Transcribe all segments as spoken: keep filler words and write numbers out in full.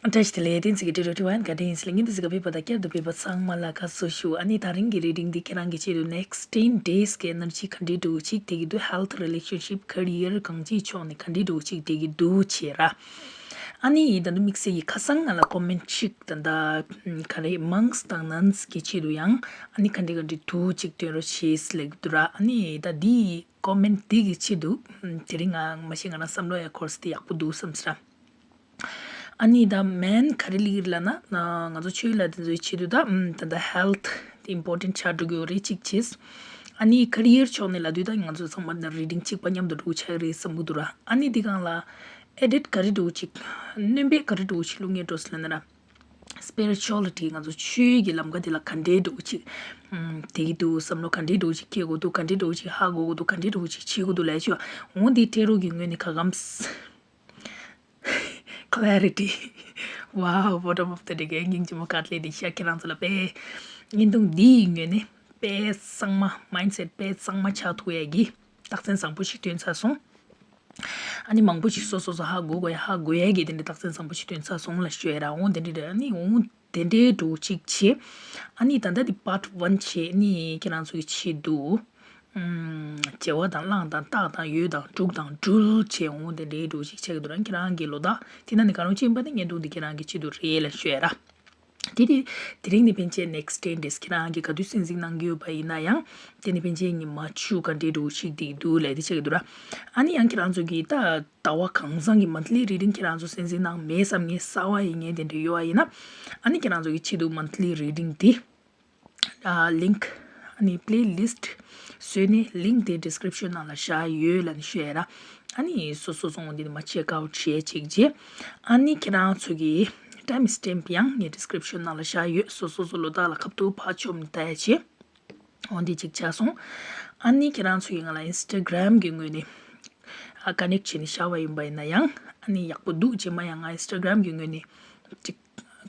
བཀྲ་ཤིས་བདེ་ལེགས། བསྟན་འཛིན་གྱི་འབྲི་རུ་དྲི་བ་ཡན་ག་འདྲ་ཡིན་ཟེར་ལ། ངས་འདི་ཟིག་ག་ཕེབས་པ་དང་བསྐྱར་དུ་ཕེབས་པ་ཚང་མ་ལ་དགའ་བསུ་ཞུ། ཨ་ནི་ད་རིང་གི་རི་ཌིང་འདི་ཁྱེད་རང་གི་ཆེད་དུ་next ten days གི་ཨེ་ནར་ཇི་ག་འདྲའི་འགྲོ་ཅིག་དེ་གི་འདུག health relationship career གང་ཅིའི་ཕྱོགས་ནས་ག་འདྲའི་འགྲོ་ཅིག་དེ་གི་འདུག་བྱས་ར། ཨ་ནི་ད་ནི་དམིགས་བསལ་གྱི་ཁ་སང་ང་ལ་ཀོ་མེན་ཊི་ཅིག་ད་ད་ག་རེ་monks དང་nuns གི་ཆེད་དུ་ཡང་ཨ་ནི་ག་འདྲའི་ག་འདྲའི་འདུག་ཅིག་སྟོན་རོགས་བྱས་ཟེར་ལབ་ཀྱི་འདུག་ར། ཨ་ནི་ད་འདི་ཀོ་མེན་ཊི་འདི་གི་ཆེད་དུ་དེ་རིང་ང་མ་གཞི་ང་རང་བསམ་བློ་ཡ་འཁོར་སི་དེ་ཡག་པོ་འདུག་བསམ་སི་ར། ཨ་ནི་ད་མེན་ག་རེ་ལི་ལ་ན་ང་ཚོ་ཆོས་ལ་དེ་ཚོའི་ཆེད་དུ་ད་ད་ད་health དེ་important ཆགས་འགྲོ་གི་ཡོད་རེད་གཅིག་བྱས། ཨ་ནི་career ཕྱོགས་ནས་ལབ་དུས་ད་ང་ཚོ་ཚང་མ་ད་རི་ཌིང་གཅིག་པ་མཉམ་དུ་འགྲོ་ཆགས་རེད་བསམ་གི་འདུག་ར། ཨ་ནི་འདི་སྒང་ལ་edit ག་རེ་འགྲོ་གཅིག་སྣོན་པ་ག་རེ་འགྲོ་གཅིག་བླུག་ངེས་འགྲོ་སི་ལ་ན་ར། spirituality ང་ཚོ་ཆོས་ཀྱི་ལམ་ཁ་དེ་ལ་ག་འདྲའི་འགྲོ་གཅིག་དེ་གི་འདུག་བསམ་བློ་ག་འདྲའི་འགྲོ་གཅིག་འཁྱེར་དགོས་འདུག་ག་འདྲའི་འགྲོ་གཅིག་ཧ་གོ་དགོས་འདུག་ག་འདྲའི་འགྲོ་གཅིག་བྱེད་དགོས་འདུག་ལབ་ཆོག་འོང་འདི་སྤྲད་རོགས་ཀྱི་ངོས་ནས་ཁ་སྐམ། clarity wow bottom of the day གི་སྙིང་རྗེ་མོ་དཀར་ལས་དེ་ཤ་ཁྱེད་རང་ཚོ་ལ་དཔེ་བརྙན་ཐུང་འདིའི་ངོས་ནས་དཔེ་གཙང་མ་mindset དཔེ་གཙང་མ་ཆགས་ཐུབ་ཡ་གི་རྟགས་མཚན་བཟང་པོ་ཞིག་སྟོན་ཚར་སོང་། ཨ་ནི་མང་པོ་ཞིག་སོ་སོ་སོ་ཧ་གོ་དགོས་ཡ་ཧ་གོ་ཡ་གི་དེ་འདྲའི་རྟགས་མཚན་བཟང་པོ་ཞིག་སྟོན་ཚར་སོང་ལ་ཞུ་ཡ་ར། འོང་དེ་འདྲའི་རེད། ཨ་ནི་འོང་དེ་འདྲའི་འགྲོ་གཅིག་བྱེད། ཨ་ནི་ད་ལྟ་དེ་part one བྱེད། ཨ་ནི་ཁྱེད་རང་ཚོ་གི་ཆེད་དུ། བྱེ་བ་དང་གླང་དང་སྟག་དང་ཡོས་དང་འབྲུག་དང་སྦྲུལ་བྱས་འོང་དེ་འདྲའི་འགྲོ་ཞིག་ཆགས་ཀྱི་འདུག་ར། ཁྱེད་རང་གི་ལོ་རྟགས་དེ་ན་ནི་ག་རང་ཅི་ཡིན་པ་ནི་བརྙན་ཐུང་འདི་ཁྱེད་རང་གི་ཆེད་དུ་རེད་ལ་ཞུ་ཡ་ར། དེ་དེ་དེ་རིང་ནི་ཕན་ཆད་next ten days ཁྱེད་རང་གི་ག་དུས་གསན་གཟིགས་གནང་གི་ཡོད་པ་ཡིན་ན་ཡང་དེ་ནི་ཕན་ཆད་ཉི་མ་བཅུ་ག་འདྲའི་འགྲོ་ཞིག་དེ་འདུག་ལས་དེ་ཆགས་ཀྱི་འདུག་ར། ཨ་ནི་ཡང་ཁྱེད་རང་ཚོ་གི་ད་ཟླ་བ་གང་བཟང་གི་monthly reading ཁྱེད་རང་ཚོ་གསན་གཟིགས་གནང་མེད་བསམ་ངེས་གསར་བ་ཡིན་ངེས་དེ་འདྲ་ཡོད་པ་ཡིན་ན་ཨ་ནི་ཁྱེད་རང་ཚོ་གི་ཆེད་དུ་monthly reading དེ། ཨ་link ཨ་ནི་playlist བཟོས་ནས་link དེ་description ནང་ལ་བཞག་ཡོད་ལབ་ནས་ཞུ་ཡ་ར། ཨ་ནི་སོ་སོ་སོ་འོང་དེ་ནི་མ་check out བྱེད་ཅིག་རྗེས། ཨ་ནི་ཁྱེད་རང་ཚོ་གི་time stamp ཡང་ངས་description ནང་ལ་བཞག་ཡོད། སོ་སོ་སོ་ལོ་རྟགས་ལ་ཁ་ཐུག་ཕར་ཆོམ་ནས་ལྟ་ཡ་བྱེད། འོང་དེ་ཅིག་ཆགས་སོང་། ཨ་ནི་ཁྱེད་རང་ཚོ་གི་ང་ལ་Instagram གི་ངོས་ནས་ཨ་connect བྱས་ནས་བཞག་པ་ཡིན་པ་ཡིན་ན་ཡང་ཨ་ནི་ཡག་པོ་འདུག་རྗེས་མ་ཡང་ང་Instagram གི་ངོས་ནས་ཅིག་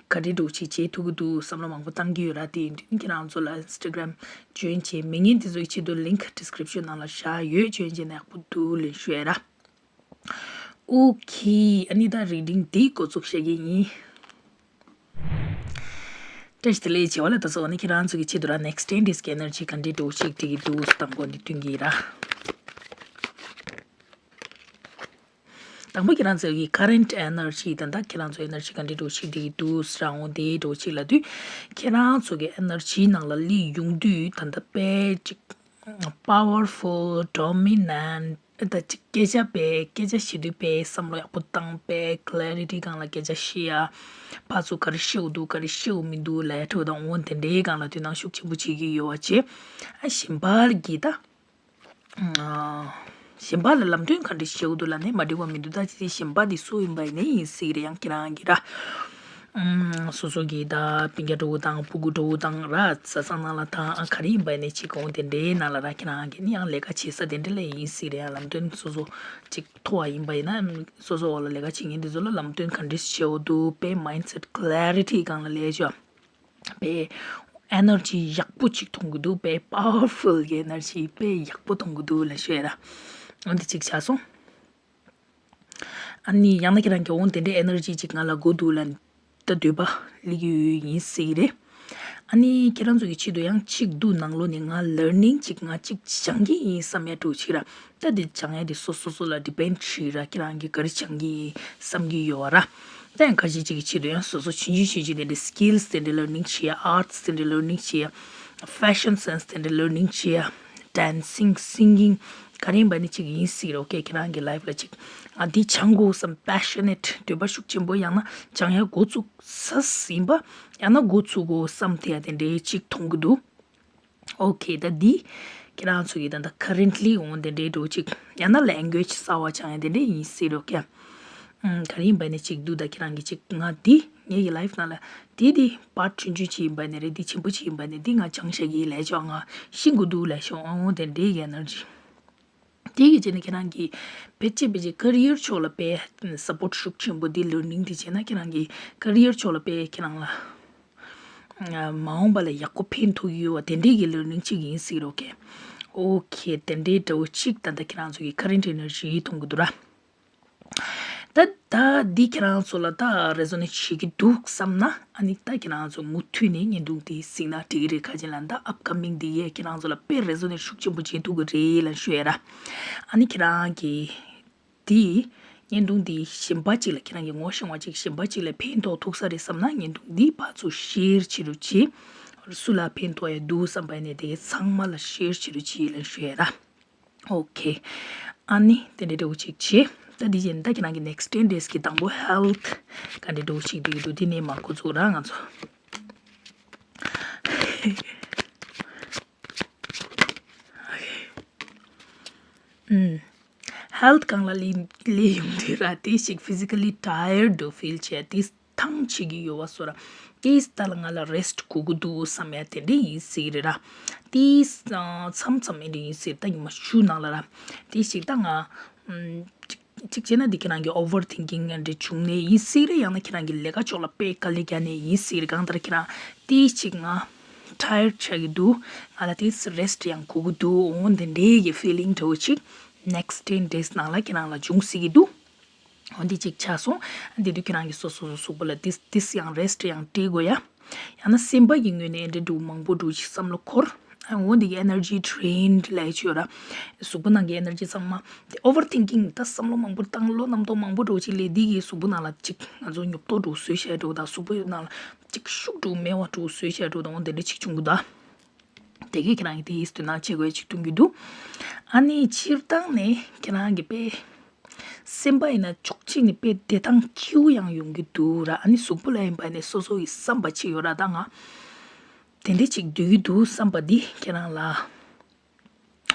ག་རེ་འགྲོ་ཅིག་བྱེད་ཐུབ་ཀྱི་འདུག་བསམ་བློ་མང་པོ་བཏང་གི་ཡོད་ར། དེ་ཡིན་དུས་ཁྱེད་རང་ཚོ་ལ་Instagram join བྱེད་མི་ཉན་དེ་ཚོའི་ཆེད་དུ་link description ནང་ལ་བཞག་ཡོད། join བྱས་ན་ཡག་པོ་འདུག་ལབ་ཞུ་ཡ་ར། Okay ཨ་ནི་ད་reading འདི་འགོ་འཛུགས་བྱེད་ཀྱི་ཡིན། བཀྲ་ཤིས་བདེ་ལེགས། བྱེད་པ་ལ་ད་གཟོད་ཨ་ནི་ཁྱེད་རང་ཚོ་གི་ཆེད་དུ་ར་next ten days གི་energy ག་འདྲའི་འགྲོ་ཅིག་དེ་གི་འདུག་དང་པོ་འདི་སྟོན་གྱི་ཡིན་ར། དང་པོ་ཁྱེད་རང་ཚོ་གི་current energy དང་ད་ཁྱེད་རང་ཚོ་energy ག་འདྲའི་འགྲོ་ཞིག་དེ་གི་འདུག་ཟེར་འོང་དེའི་འགྲོ་ཞིག་ལ་དུས་ཁྱེད་རང་ཚོ་གི་energy ནང་ལ་སླེབས་ཡོང་དུས་ད་ལྟ་དཔེ་ཅིག་powerful dominant ད་ཅིག་སྐད་ཆ་དཔེ་སྐད་ཆ་བཤད་དུས་དཔེ་བསམ་བློ་ཡག་པོ་བཏང་། དཔེ་clarity སྒང་ལ་སྐད་ཆ་བཤད་ཡ་ཕར་ཚུར་ག་རེ་བཤད་དགོས་འདུག་ག་རེ་བཤད་དགོས་མི་འདུག་ལབ་ཡ་འདྲ་བོ་དང་འོང་དེ་འདྲའི་སྒང་ལ་དུས་སྣང་ཤུགས་ཆེན་པོ་བྱེད་ཀྱི་ཡོད་པ་བྱས། ཨ་གཞན་པ་གི་ད། གཞན་པ་ལ་ལམ་སྟོན་ག་འདྲ་ཞིག་བྱེད་དགོས་འདུག་ལབ་ནས་མ་འགྲིག་པ་མི་འདུག་ད་ཅི་སྟེ་གཞན་པ་འདི་སུ་ཡིན་པ་ཡིན་ནའི་ཡིན་སྲིད་རེད། ཡང་ཁྱེད་རང་གིས་ར། སོ་སོ་གི་ད་སྤུན་ཀྱག་འདྲ་བོ་དང་ཕྲུ་གུ་འདྲ་བོ་དང་ར་བཟའ་ཚང་ནང་ལ་དང་ཨ་ག་རེ་ཡིན་པ་ཡིན་ནའི་ཅིག་གོང་དེ་འདྲའི་ནང་ལ་ར་ཁྱེད་རང་གིས་ནི་ཡང་ལས་ཀ་བྱེད་ས་དེ་འདྲ་ལ་ཡིན་སྲིད་རེད། ཡང་ལམ་སྟོན་སོ་སོ་ཅིག་མཐོ་བ་ཡིན་པ་ཡིན་ན་སོ་སོ་འོག་ལ་ལས་ཀ་བྱེད་མཁན་དེ་ཚོ་ལ་ལམ་སྟོན་ག་འདྲ་ཞིག་བྱེད་དགོས་འདུག་དཔེ་mindset clarity སྒང་ལ་ལས་ཆོག་དཔེ་energy ཡག་པོ་ཅིག་མཐོང་གི་འདུག་དཔེ་powerful གི་energy དཔེ་ཡག་པོ་མཐོང་གི་འདུག་ལབ་ཞུ་ཡ་ར། འོ་འདི་གཅིག་ཆགས་སོང་། ཨ་ནི་ཡང་ན་ཁྱེད་རང་གི་འོ་དེ་འདྲའི་energy ཅིག་ང་ལ་དགོས་འདུག་ལབ་ད་འདོད་པ་སླེབས་ཀྱི་ཡོད་ཡིན་སྲིད་ཀྱི་རེད། ཨ་ནི་ཁྱེད་རང་ཚོ་གི་ཆེད་དུ་ཡང་གཅིག་འདུག་ནང་ལོགས་ནས་ང་learning ཅིག་ང་གཅིག་སྦྱང་གི་ཡིན་བསམ་ཡ་འདྲ་བོ་ཅིག་ར། ད་འདི་སྦྱང་ཡ་འདི་སོ་སོ་སོ་ལ་depend བྱེད་ར། ཁྱེད་རང་གིས་ག་རེ་སྦྱང་གི་ཡིན་བསམ་གྱི་ཡོད་པ་ར། ད་ཡང་ཁ་ཤས་ཅིག་གི་ཆེད་དུ་ཡང་སོ་སོ་ཆུང་ཆུང་ཆུང་ཆུང་དེ་འདྲའི་skills དེ་འདྲའི་learning བྱེད་ཡ། arts དེ་འདྲའི་learning བྱེད་ཡ། fashion sense དེ་འདྲའི་learning བྱེད་ཡ། dancing singing ག་རེ་ཡིན་པ་ནི་ཅིག་ཡིན་སྲིད་ར། okay ཁྱེད་རང་གི་life ལ་ཅིག་ཨ་འདི་སྦྱང་དགོས་བསམ་passionate འདོད་པ་ཤུགས་ཆེན་པོ། ཡང་ན་སྦྱང་ཡ་འགོ་བཙུགས་ས་ཡིན་པ། ཡང་ན་འགོ་བཙུགས་དགོས་བསམ་དེ་ཡ་དེ་འདྲའི་ཅིག་མཐོང་གི་འདུག okay ད་འདི་ཁྱེད་རང་ཚོ་གི་ད་ད་currently འོང་དེ་འདྲའི་འགྲོ་ཅིག་ཡང་ན་language གསར་བ་སྦྱང་ཡ་དེ་འདྲའི་ཡིན་སྲིད་ར། okay ག་རེ་ཡིན་པ་ནི་ཅིག་འདུག་ད་ཁྱེད་རང་གི་ཅིག་ང་འདི་ངེད་ཀྱི་life ནང་ལ་འདི་འདི་part ཆུང་ཆུང་ཅིག་ཡིན་པ་ནི་རེད། འདི་ཆེན་པོ་ཅིག་ཡིན་པ་ནི་འདི་ང་སྦྱང་བྱ་གི་ལས་ཆོག་ང་ཤེས་དགོས་འདུག་ལས་ཆོག་འོང་དེ་འདྲའི་གི་energy དེ་གི་རྗེས་ནས་ཁྱེད་རང་གི་ཕལ་ཆེར་ཕལ་ཆེར་career ཕྱོགས་ལ་དཔེ་support ཤུགས་ཆེན་པོ་འདི་learning འདི་བྱས་ན་ཁྱེད་རང་གི་career ཕྱོགས་ལ་དཔེ་ཁྱེད་རང་ལ་མ་འོངས་པ་ལ་ཡག་པོ་ཕན་ཐོགས་ཡོད་པ་དེ་འདྲའི་གི་learning གཅིག་ཡིན་སྲིད་ར། okay okay དེ་འདྲའི་འདྲ་བོ་གཅིག་ད་ལྟ་ཁྱེད་རང་ཚོ་གི་current energy མཐོང་གི་འདུག་ར། ད་ད་འདི་ཁྱེད་རང་ཚོ་ལ་ད་རེ་ཟོ་ནེཊ་བྱེད་ཀྱི་འདུག་བསམ་ན། ཨ་ནི་ད་ཁྱེད་རང་ཚོ་མུ་མཐུད་ནས་བརྙན་ཐུང་འདི་གཟིགས་ན་འགྲིག་གི་རེད། ཁ་ཅིག་ལ་ད་ཨབ་ཀ་མིང་འདི་ཡས་ཁྱེད་རང་ཚོ་ལ་དཔེ་རེ་ཟོ་ནེཊ་ཤུགས་ཆེན་པོ་བྱེད་ཐུབ་ཀྱི་རེད་ལབ་ཞུ་ཡ་ར། ཨ་ནི་ཁྱེད་རང་གིས་འདི་བརྙན་ཐུང་འདི་གཞན་པ་ཅིག་ལ་ཁྱེད་རང་གི་ངོ་ཤེས་པ་ཅིག་གཞན་པ་ཅིག་ལ་ཕན་ཐོགས་ཐུབ་ས་རེད་བསམ་ན། བརྙན་ཐུང་འདི་ཕར་ཚུར་ཤེར་བྱེད་རོགས་གྱིས། སུ་ལ་ཕན་ཐོགས་ཡ་འདུག་བསམ་པ་ཡིན་ན་དེ་གའི་ཚང་མ་ལ་ཤེར་བྱེད་རོགས་གྱིས་ལབ་ཞུ་ཡ་ར། ཨོ་ཁེ། ཨ་ནི་དེ་འདྲའི་འདྲ་བོ་ཅིག་བྱེད། ད་འདི་བྱས་ནས་ད་ཁྱེད་རང་གི་ནེག་སི་ཊེན་ཌེ་སི་གི་དང་པོ་ཧེལ་ཐི་ག་འདྲའི་འདྲ་བོ་ཅིག་འདུག་འདུག་དེ་ནས་མར་འགོ་ཚུགས་ར་ང་ཚོ། ཨུམ། ཧེལ་ཐི་སྒང་ལ་སླེབས་སླེབས་ཡོང་དུས་ར། དེ་ཞིག་ཕི་ཛི་ཀ་ལི་ཊ་ཡར་ཌི་ཕིལ་བྱས་ཏེ། ཐང་ཆད་ཀྱི་ཡོད་པ་བཟོ་ར། དེས་ད་ལ་ང་ལ་རེ་སི་ཊི་དགོས་ཀྱི་འདུག་བསམ་ཡ་དེ་འདྲ་ཡིན་སྲིད་རེད་ར། དེས་མཚམས་མཚམས་ཨེ་འདྲ་ཡིན་སྲིད། ད་ཉི་མ་བཞི་ནང་ལ་ར། དེ་ཞིག་ད་ང་ཨམ། གཅིག་གཅིག་བྱས་ན་འདི་ཁྱེད་རང་གི་ཨོ་ཝར་ཐིང་ཀིང་ཨེ་འདྲ་བྱུང་ནས་ཡིན་སྲིད་རེད། ཡང་ན་ཁྱེད་རང་གི་ལས་ཀ་ཕྱོགས་ལ་དཔེ་དཀའ་ལས་རྒྱག་ནས་ཡིན་སྲིད་རེད། གང་ལྟར་ཁྱེད་རང་དེ་ཞིག་ང་ཊ་ཡར་ཌི་ཆགས་ཀྱི་འདུག་ང་ལ་དེས་རེ་སི་ཊི་ཡང་དགོས་ཀྱི་འདུག་འོ་དེ་འདྲའི་གི་ཕི་ལིང་འདྲ་བོ་ཅིག་ནེག་སི་ཊེན་ཌེ་སི་ནང་ལ་ཁྱེད་རང་ལ་འབྱུང་སྲིད་ཀྱི་འདུག་འོ་འདི་གཅིག་ཆགས་སོང་། འདི་དུས་ཁྱེད་རང་གིས་སོ་སོ་སོ་གཟུགས་པོ་ལ་ཏིས་ཏིས་ཡང་རེ་སི་ཊི་ཡང་སྤྲད་དགོས་ཡ། ཡང་ན་སེམས་པ་གི་ངོས་ནས་འདྲ་འདུག་མང་པོ་འདུག་ཅིག་བསམ་བློ་འཁོར། འོ་འདི་གི་ཨེ་ནར་ཇི་ཌི་རེན་ལས་ཅི་ཡོད་ར། གཟུགས་པོ་ནང་གི་ཨེ་ནར་ཇི་ཚང་མ་དེ་ཨོ་ཝར་ཐིང་ཀིང་ད་བསམ་བློ་མང་པོ་བཏང་བློ་རྣམ་རྟོག་མང་པོ་འདྲ་ཅིག་སླེབས་འདི་གི་གཟུགས་པོ་ནང་ལ་ཅིག་ང་ཚོ་ཉོབ་ཏོ་འདྲ་བཟོས་བཞག་འདྲ་དང་གཟུགས་པོ་ནང་ལ་ཅིག་ཤུགས་འདྲ་མེད་པ་འདྲ་བཟོས་བཞག་འདྲ་དང་འོ་འདི་འདྲ་ཅིག་བྱུང་གི་འདུག་དེ་གས་ཁྱེད་རང་གིས་དེ་ཡིས་དོ་སྣང་བྱེད་དགོས་ཅིག་མཐོང་གི་འདུག་ཨ་ནི་སྤྱིར་བཏང་ནས་ཁྱེད་རང་གི་དཔེ་སེམས་པ་ཡིན་ན་ཕྱོགས་གཅིག་ནས་དཔེ་བདེ་ཐང་སྐྱིད་པོ་ཡང་ཡོང་གི་འདུག་ར། ཨ་ནི་གཟུགས་པོ་ལ་ཡིན་པ་ནས་སོ་སོ་ཡི་བསམ་པ་ཅིག་ཡོད་ར། ད་ང་དེ་འདྲ་ཅིག་འདོད་ཀྱི་འདུག་བསམ་པ་འདི་ཁྱེད་རང་ལ་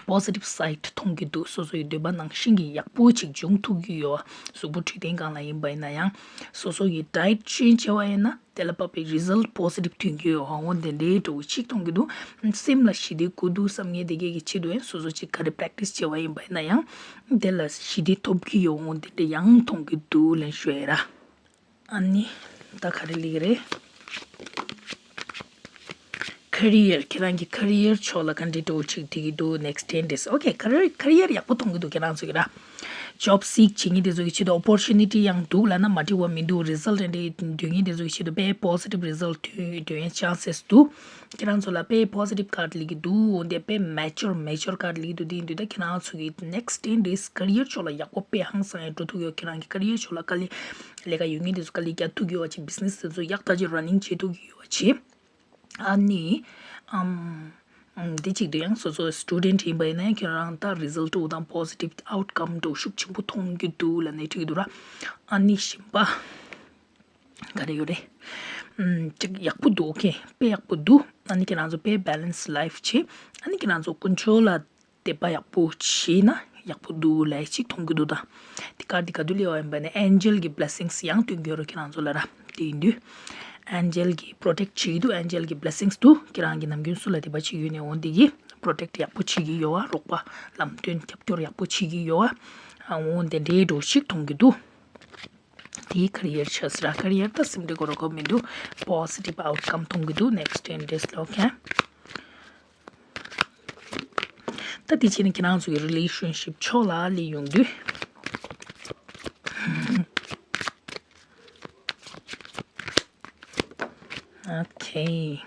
པོ་སི་ཊིབ་སའིཌ་མཐོང་གི་འདུག་སོ་སོ་ཡི་འདོད་པ་ནང་བཞིན་གྱི་ཡག་པོ་ཅིག་འབྱུང་ཐུབ་ཀྱི་ཡོད། གཟུགས་པོ་འཕྲོད་བསྟེན་སྒང་ལ་ཡིན་པ་ཡིན་ན་ཡང་སོ་སོ་ཡི་ཌ་ཡེཊ་ཅོ་ཡིན་བྱས་པ་ཡིན་ན། དེ་ལ་དཔག་པའི་རི་ཛལ་ཊི་པོ་སི་ཊིབ་ཐོན་གྱི་ཡོད། འོ་དེ་འདྲའི་འདྲ་བོ་ཅིག་མཐོང་གི་འདུག་སེམས་ལ་ཞི་བདེ་དགོས་འདུག་བསམ་མཁན་དེ་གས་ཀྱི་ཆེད་དུ་ཡང་སོ་སོ་ཅིག་ག་རེ་པེ་རེག་ཊི་སི་བྱས་པ་ཡིན་པ་ཡིན་ན་ཡང་དེ་ལ་ཞི་བདེ་ཐོབ་ཀྱི་ཡོད། འོ་དེ་འདྲ་ཡང་མཐོང་གི་འདུག་ལབ་ཞུ་ཡ་ར། ཨ་ནི་ད་ག་རེ་ལབ་ཀྱི་རེད། ཁེ་རི་ཡར། ཁྱེད་རང་གི་ཁེ་རི་ཡར་ཕྱོགས་ལ་ག་འདྲའི་འདྲ་བོ་ཅིག་འགྲིག་གི་འདུག་ནེག་སི་ཊེན་ཌེ་སི། ཨོ་ཁེ། ཁེ་རི་ཡར་ཁེ་རི་ཡར་ཡག་པོ་མཐོང་གི་འདུག་ཁྱེད་རང་ཚོ་གི་ར། ཇོབ་སིག་བྱེད་མཁན་དེ་ཚོ་གི་ཆེད་དུ། ཨོ་པོར་ཅུ་ནི་ཊི་ཡང་འདུག་ལབ་ན་མ་འགྲིག་པ་མི་འདུག་རི་ཛལ་ཊི་དེ་འདྲའི་འདོད་མཁན་དེ་ཚོ་གི་ཆེད་དུ་དཔེ་པོ་སི་ཊིབ་རི་ཛལ་ཊི་ཐོན་ཡ་ཆན་སེ་སི་འདུག་ཁྱེད་རང་ཚོ་ལ་དཔེ་པོ་སི་ཊིབ་ཀར་ཌི་སླེབས་ཀྱི་འདུག་འོ་འདི་དཔེ་མེ་ཅོར་མེ་ཅོར་ཀར་ཌི་སླེབས་ཀྱི་འདུག་དེ་ཡིན་དུས་ད་ཁྱེད་རང་ཚོ་གི་ནེག་སི་ཊེན་ཌེ་སི་ཁེ་རི་ཡར་ཕྱོགས་ལ་ཡག་པོ་དཔེ་ཧང་སང་ཡ་འགྲོ་ཐུབ་ཀྱི་ཡོད། ཁྱེད་རང་གི་ཁེ་རི་ཡར་ཕྱོགས་ལ་དཀའ་ལས་ལས་ཀ་ཡོད་མཁན་དེ་ཚོ་དཀའ་ལས་རྒྱག་ཐུབ་ཀྱི་ཡོད་པ་བྱེད། བི་ཛི་ནེ་སི་དེ་ཚོ་ཡག་ཐག་ཆོད་རན་ནིང་བྱེད་ཐུབ་ཀྱི་ཡོད་པ་བྱེད། ཨ་ནི། ཨམ། ཨམ། དེ་གཅིག་ཏུ་ཡང་སོ་སོ་སི་ཊུ་ཌེན་ཊི་ཡིན་པ་ཡིན་ན་ཡང་ཁྱེད་རང་ད་རི་ཛལ་ཊི་འདྲ་དང་པོ་སི་ཊིབ་ཨའུ་ཊི་ཀམ་འདྲ་ཤུགས་ཆེན་པོ་མཐོང་གི་འདུག་ལབ་ནས་བྲིས་ཀྱི་འདུག་ར། ཨ་ནི་གཞན་པ་ག་རེ་ཡོད་རེད། ཨམ། གཅིག་ཡག་པོ་འདུག་ཨོ་ཁེ། དཔེ་ཡག་པོ་འདུག་ཨ་ནི་ཁྱེད་རང་ཚོ་དཔེ་བེ་ལེན་སི་ལའིཕ་བྱེད། ཨ་ནི་ཁྱེད་རང་ཚོ་དཀོན་མཆོག་ལ་དད་པ་ཡག་པོ་བྱས་ན་ཡག་པོ་འདུག་ལབ་ཅིག་མཐོང་གི་འདུག་ད་དེ་ཀར་ཌི་ག་དུས་སླེབས་པ་ཡིན་པ་ནས་ཨེན་ཇེལ་གྱི་བི་ལེ་སིང་སི་ཡང་སྟོན་གྱི་ཡོད་རེད་ཁྱེད་རང་ཚོ་ལ་ར། དེ་ཡིན་དུས་ཨེན་ཇེལ་གྱིས་པོ་རོ་ཊེག་བྱེད་ཀྱི་འདུག་ཨེན་ཇེལ་གྱི་བི་ལེ་སིང་སི་འདུག་ཁྱེད་རང་གིས་ནམ་རྒྱུན་སུ་ལ་དད་པ་བྱེད་ཀྱི་ཡོད་ནའང་འོ་འདི་གིས་པོ་རོ་ཊེག་ཡག་པོ་བྱེད་ཀྱི་ཡོད་པ། རོགས་པ་ལམ་སྟོན་རྒྱབ་སྐྱོར་ཡག་པོ་བྱེད་ཀྱི་ཡོད་པ། འོ་འདི་འདྲའི་འདྲ་ཞིག་མཐོང་གི་འདུག་དེའི་ཁེ་རི་ཡར་ཆགས་སི་ར། ཁེ་རི་ཡར་ད་སེམས་ཁྲལ་དགོས་རོགས་མི་འདུག་པོ་སི་ཊིབ་ཨའུ་ཊི་ཀམ་མཐོང་གི་འདུག་ནེག་སི་ཊེན་ཌེ་སི་ལ། ཨོ་ཁེ། ད་དེ་བྱས་ནས་ཁྱེད་རང་ཚོ་གི་རི་ལེ་ཤན་ཤིབ་ཕྱོགས་ལ་སླེབས་ཡོང་དུས། ཨོ་ཁེ།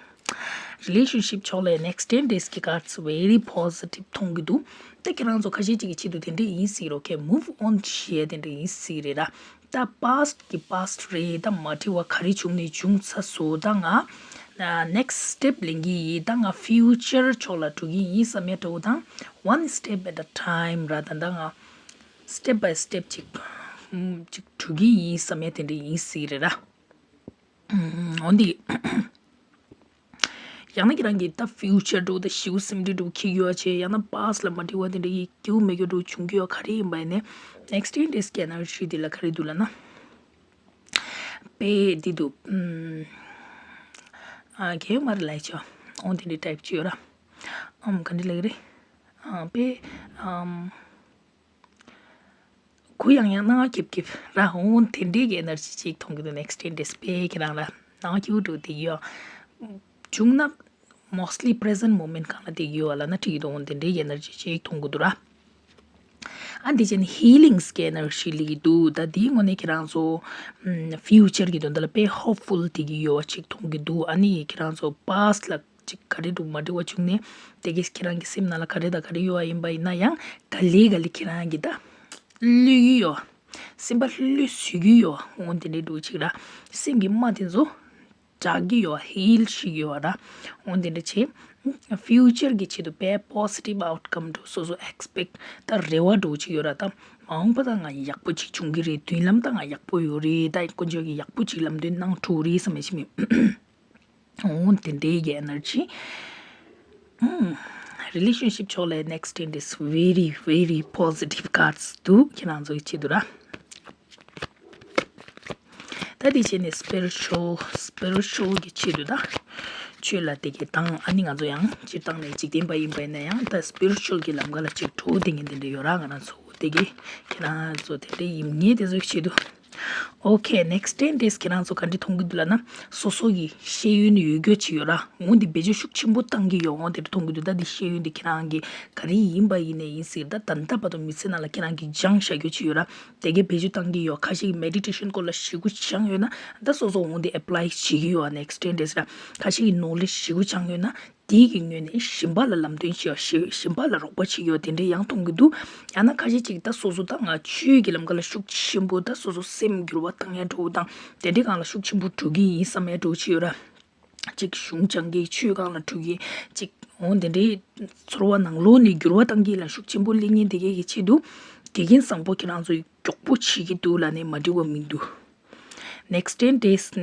རི་ལེ་ཤན་ཤིབ་ཕྱོགས་ལ་ནེག་སི་ཊེན་ཌེ་སི་གི་ཀར་ཌི་སི་ཝེ་རི་པོ་སི་ཊིབ་མཐོང་གི་འདུག་ད་ཁྱེད་རང་ཚོ་ཁ་ཤས་ཅིག་གི་ཆེད་དུ་དེ་འདྲ་ཡིན་སྲིད་རོགས་ཁེ། མུབ་ཨོན་བྱེད་ཡ་དེ་འདྲ་ཡིན་སྲིད་རེད་ར། ད་པཱ་སི་ཊི་གི་པཱ་སི་ཊི་རེད། ད་མ་འགྲིག་པ་ག་རེ་བྱུང་ནས་བྱུང་ཚར་སོང་། ད་ང་ནེག་སི་ཊི་སི་ཊེབ་ལེན་གྱི་ཡིན། ད་ང་ཕིའུ་ཅར་ཕྱོགས་ལ་འགྲོ་གི་ཡིན་བསམ་ཡ་འདྲ་བོ་དང་། One step at a time ར། ད་ད་ང་སི་ཊེབ་བྷའི་སི་ཊེབ་ཅིག་ཅིག་འགྲོ་གི་ཡིན་བསམ་ཡ་དེ་འདྲ་ཡིན་སྲིད་རེད་ར། ཨུམ། འོན་ཏེ་ཡང་ན་ཁྱེད་རང་གིས་ད་ཕིའུ་ཅར་འདྲ་བོ་དང་ཞེ་པོ་སེམས་ཁྲལ་འདྲ་བོ་འཁྱེར་ཡོད་བྱས། ཡང་ན་པཱ་སི་ཊི་ལ་མ་འགྲིག་པ་དེ་འདྲ་ཡི་སྐྱིད་པོ་མེད་རྒྱུ་འདྲ་བོ་བྱུང་གི་ཡོད། ག་རེ་ཡིན་པ་ཡིན་ནའི་ནེག་སི་ཊེན་ཌེ་སི་གི་ཨེ་ནར་ཇི་དེ་ལ་ག་རེ་འདུག་ལབ་ན། དཔེ་འདི་འདུག་ཨུམ། ཨ། གལ་མ་རེད་ལབ་ཆོག་འོ་དེ་འདྲའི་ཊའིབ་ཅིག་ཡོད་ར། ཨམ། ག་འདྲ་ལབ་ཀྱི་རེད། ཨ། དཔེ། ཨམ། གུ་ཡངས་ཡངས་སྣང་བ་སྐྱིད་སྐྱིད་ར། འོ་དེ་འདྲའི་གི་ཨེ་ནར་ཇི་ཅིག་མཐོང་གི་འདུག་ནེག་སི་ཊེན་ཌེ་སི་དཔེ་ཁྱེད་རང་ལ་སྣང་བ་སྐྱིད་པོ་འདུག་དེ་ཡོད། བྱུང་ན་མོ་སི་ཊི་ལི་པི་རེ་ཟེན་ཊི་མོ་མེན་ཊི་སྒང་ལ་བསྡད་ཀྱི་ཡོད་པ་ལབ་ན་འགྲིག་གི་འདུག་འོ་དེ་འདྲའི་གི་ཨེ་ནར་ཇི་ཅིག་མཐོང་གི་འདུག་ར། ཨ་འདི་བྱས་ནས་ཧི་ལིང་གི་ཨེ་ནར་ཇི་སླེབས་ཀྱི་འདུག་ད་འདིའི་ངོས་ནས་ཁྱེད་རང་ཚོ་ཕིའུ་ཅར་གྱི་དོན་དག་ལ་དཔེ་ཧོབ་ཕུལ་དེ་གི་ཡོད་པ་ཅིག་མཐོང་གི་འདུག་ཨ་ནི་ཁྱེད་རང་ཚོ་པ་སི་ཊི་ལ་ཅིག་ག་རེ་འདུག་མ་འགྲིག་པ་བྱུང་ནས་དེ་གིས་ཁྱེད་རང་གི་སེམས་ནང་ལ་ག་རེ་དང་ག་རེ་ཡོད་པ་ཡིན་པ་ཡིན་ན་ཡང་ག་ལེ་ག་ལེ་ཁྱེད་རང་གི་ད་བསླུ་གི་ཡོད། སེམས་པ་བསླུ་བཟོ་གི་ཡོད། འོ་དེ་འདྲའི་འདུག་ཅིག་ར། སེམས་ཀྱི་རྨ་དེ་ཚོ་དྲག་གི་ཡོད། ཧིལ་བྱེད་ཀྱི་ཡོད་ར། འོ་དེ་འདྲ་བྱས། ཕིའུ་ཅར་གྱི་ཆེད་དུ་དཔེ་པོ་སི་ཊིབ་ཨའུ་ཊི་ཀམ་འདྲ་སོ་སོ་ཨེག་སི་པེག་ད་རེ་བ་འདྲ་ཅིག་ཡོད་ར། ད་མ་འོངས་པ་ད་ང་ཡག་པོ་ཅིག་བྱུང་གི་རེད། མདུན་ལམ་ད་ང་ཡག་པོ་ཡོད་རེད། ད་དཀོན་མཆོག་གིས་ཡག་པོ་ཅིག་ལམ་སྟོན་གནང་འགྲོ་རེད་བསམ་ཡ་ཅིག་མེད། འོ་དེ་འདྲའི་གི་ཨེ་ནར་ཇི། ཨུམ། རི་ལེ་ཤན་ཤིབ་ཕྱོགས་ལ་next ten days very very positive cards འདུག་ཁྱེད་རང་ཚོ་གི་ཆེད་དུ་ར། ད་དེ་བྱས་ནས་སི་པི་རི་ཅུ་ཨལ། སི་པི་རི་ཅུ་ཨལ་གྱི་ཆེད་དུ་ད་ཆོས་ལ་དེ་གའི་དང་ཨ་ནི་ང་ཚོ་ཡང་སྤྱིར་བཏང་ནས་འཇིག་རྟེན་པ་ཡིན་པ་ཡིན་ན་ཡང་ད་སི་པི་རི་ཅུ་ཨལ་གྱི་ལམ་ཁ་ལ་ཅིག་འགྲོ་བསྡད་མཁན་དེ་འདྲ་ཡོད་ར། ང་རང་ཚོ་དེ་གའི་ཁྱེད་རང་ཚོ་དེ་འདྲ་ཡིན་མཁན་དེ་ཚོའི་ཆེད་དུ། ཨོ་ཁེ། next ten days ཁྱེད་རང་ཚོ་ག་འདྲ་མཐོང་གི་འདུག་ལབ་ན། སོ་སོ་གི་ཤེས་ཡོན་ཡོད་རྒྱུ་ཅིག་ཡོད་ར། འོ་འདི་བེད་སྤྱོད་ཤུགས་ཆེན་པོ་བཏང་གི་ཡོད། འོ་དེ་འདྲ་མཐོང་གི་འདུག་ད་འདི་ཤེས་ཡོན་འདི་ཁྱེད་རང་གི་ག་རེ་ཡིན་པ་ཡིན་ནའི་ཡིན་སྲིད། ད་ད་ལྟ་བར་དུ་མི་ཚེ་ནང་ལ་ཁྱེད་རང་གིས་སྦྱངས་བཞག་རྒྱུ་ཅིག་ཡོད་ར། དེ་གའི་བེད་སྤྱོད་བཏང་གི་ཡོད། ཁ་ཤས་ཀྱིས་མེ་ཌི་ཊེ་ཤན་སྐོར་ལ་ཞེ་པོ་སྦྱངས་ཡོད་ན་ད་སོ་སོ་འོ་འདི་ཨེ་པ་ལའི་བྱེད་ཀྱི་ཡོད། next ten days ར། ཁ་ཤས་ཀྱིས་ནོ་ལེཇ་ཞེ་པོ་སྦྱངས་ཡོད་ན་དེ་གི་ངོས་ནས་གཞན་པ་ལ་ལམ་སྟོན་བྱེད་ཡོད། གཞན་པ་ལ་རོགས་པ་བྱེད་ཀྱི་ཡོད། དེ་འདྲ་ཡང་མཐོང་གི་འདུག་ཡང་ན་ཁ་ཤས་ཅིག་ད་སོ་སོ་ད་ང་ཆོས་ཀྱི་ལམ་ཁ་ལ་ཤུགས་ཆེན་པོ་ད་སོ་སོ་སེམས་འགྱུར་བ་བཏང་ཡ་འགྲོ་དང་དེ་འདྲའི་སྒང་ལ་ཤུགས་ཆེན་པོ་འགྲོ་གི་ཡིན་བསམ་ཡ་འགྲོ་བྱེད་ཡོད་ར། ཅིག་གཞུང་སྦྱང་གི་ཆོས་སྒང་ལ་འགྲོ་གི་ཅིག་འོ་དེ་འདྲའི་ཚོར་བ་ནང་ལོགས་ནས་འགྱུར་བ་བཏང་གི་ལ་ཤུགས་ཆེན་པོ་སླེབས་མཁན་དེ་གའི་གི་ཆེད་དུ་དགེ་རྒན་བཟང་པོ་ཁྱེད་རང་ཚོས་མགྱོགས་པོ་བྱེད་ཀྱི་འདུག་ལབ་ནས་མ་འགྲིག་པ་མི་འདུག next ten days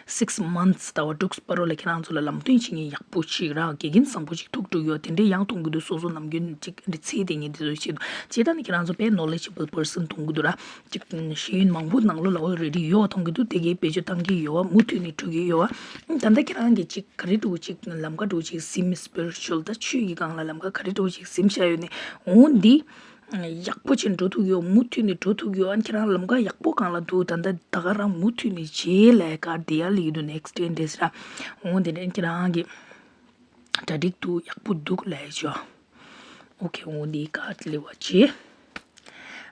ནས་six months ཟླ་བ་དྲུག་བར་རོ་ལ་ཁྱེད་རང་ཚོ་ལ་ལམ་སྟོན་བྱེད་མཁན་ཡག་པོ་ཅིག་ར། དགེ་རྒན་བཟང་པོ་ཅིག་ཐུག་འགྲོ་ཡོད། དེ་འདྲའི་ཡང་མཐོང་གི་འདུག་སོ་སོ་ནམ་རྒྱུན་ཅིག་འདི་ཚེ་དེ་ངས་འདི་ཚོའི་ཆེད་དུ་ཇི་ལྟར་ནི་ཁྱེད་རང་ཚོ་དཔེ་knowledgeable person མཐོང་གི་འདུག་ར། ཅིག་ཤེས་ཡོན་མང་པོ་ནང་ལོགས་ལ་already ཡོད་མཐོང་གི་འདུག་དེ་གའི་བེད་སྤྱོད་བཏང་གི་ཡོད་པ་མུ་མཐུད་ནས་འགྲོ་གི་ཡོད་པ། ད་ལྟ་ཁྱེད་རང་གིས་ཅིག་ག་རེ་འགྲོ་ཅིག་ལམ་ཁ་འགྲོ་ཅིག་ཟིན་spiritual ད་ཆོས་ཀྱི་སྒང་ལ་ལམ་ཁ་ག་རེ་འགྲོ་ཅིག་ཟིན་བཞག་ཡོད་ནས་འོ་འདི། ཡག་པོ་ཅིག་འགྲོ་ཐུབ་ཡོད། མུ་མཐུད་ནས་འགྲོ་ཐུབ་ཡོད། ཨ་ནི་ཁྱེད་རང་ལམ་ཁ་ཡག་པོ་སྒང་ལ་འདུག་ད་ལྟ་ད་ག་རང་མུ་མཐུད་ནས་རྗེས་ལ་ག་དེ་ཡ་ལི་འདུག next ten days ར། འོ་དེ་ནས་ཁྱེད་རང་གི་གྲ་སྒྲིག་འདུག་ཡག་པོ་འདུག་ལས་ཆོག་ཨོ་ཁེ། འོ་འདི་ག་ལེ་བ་ཅི།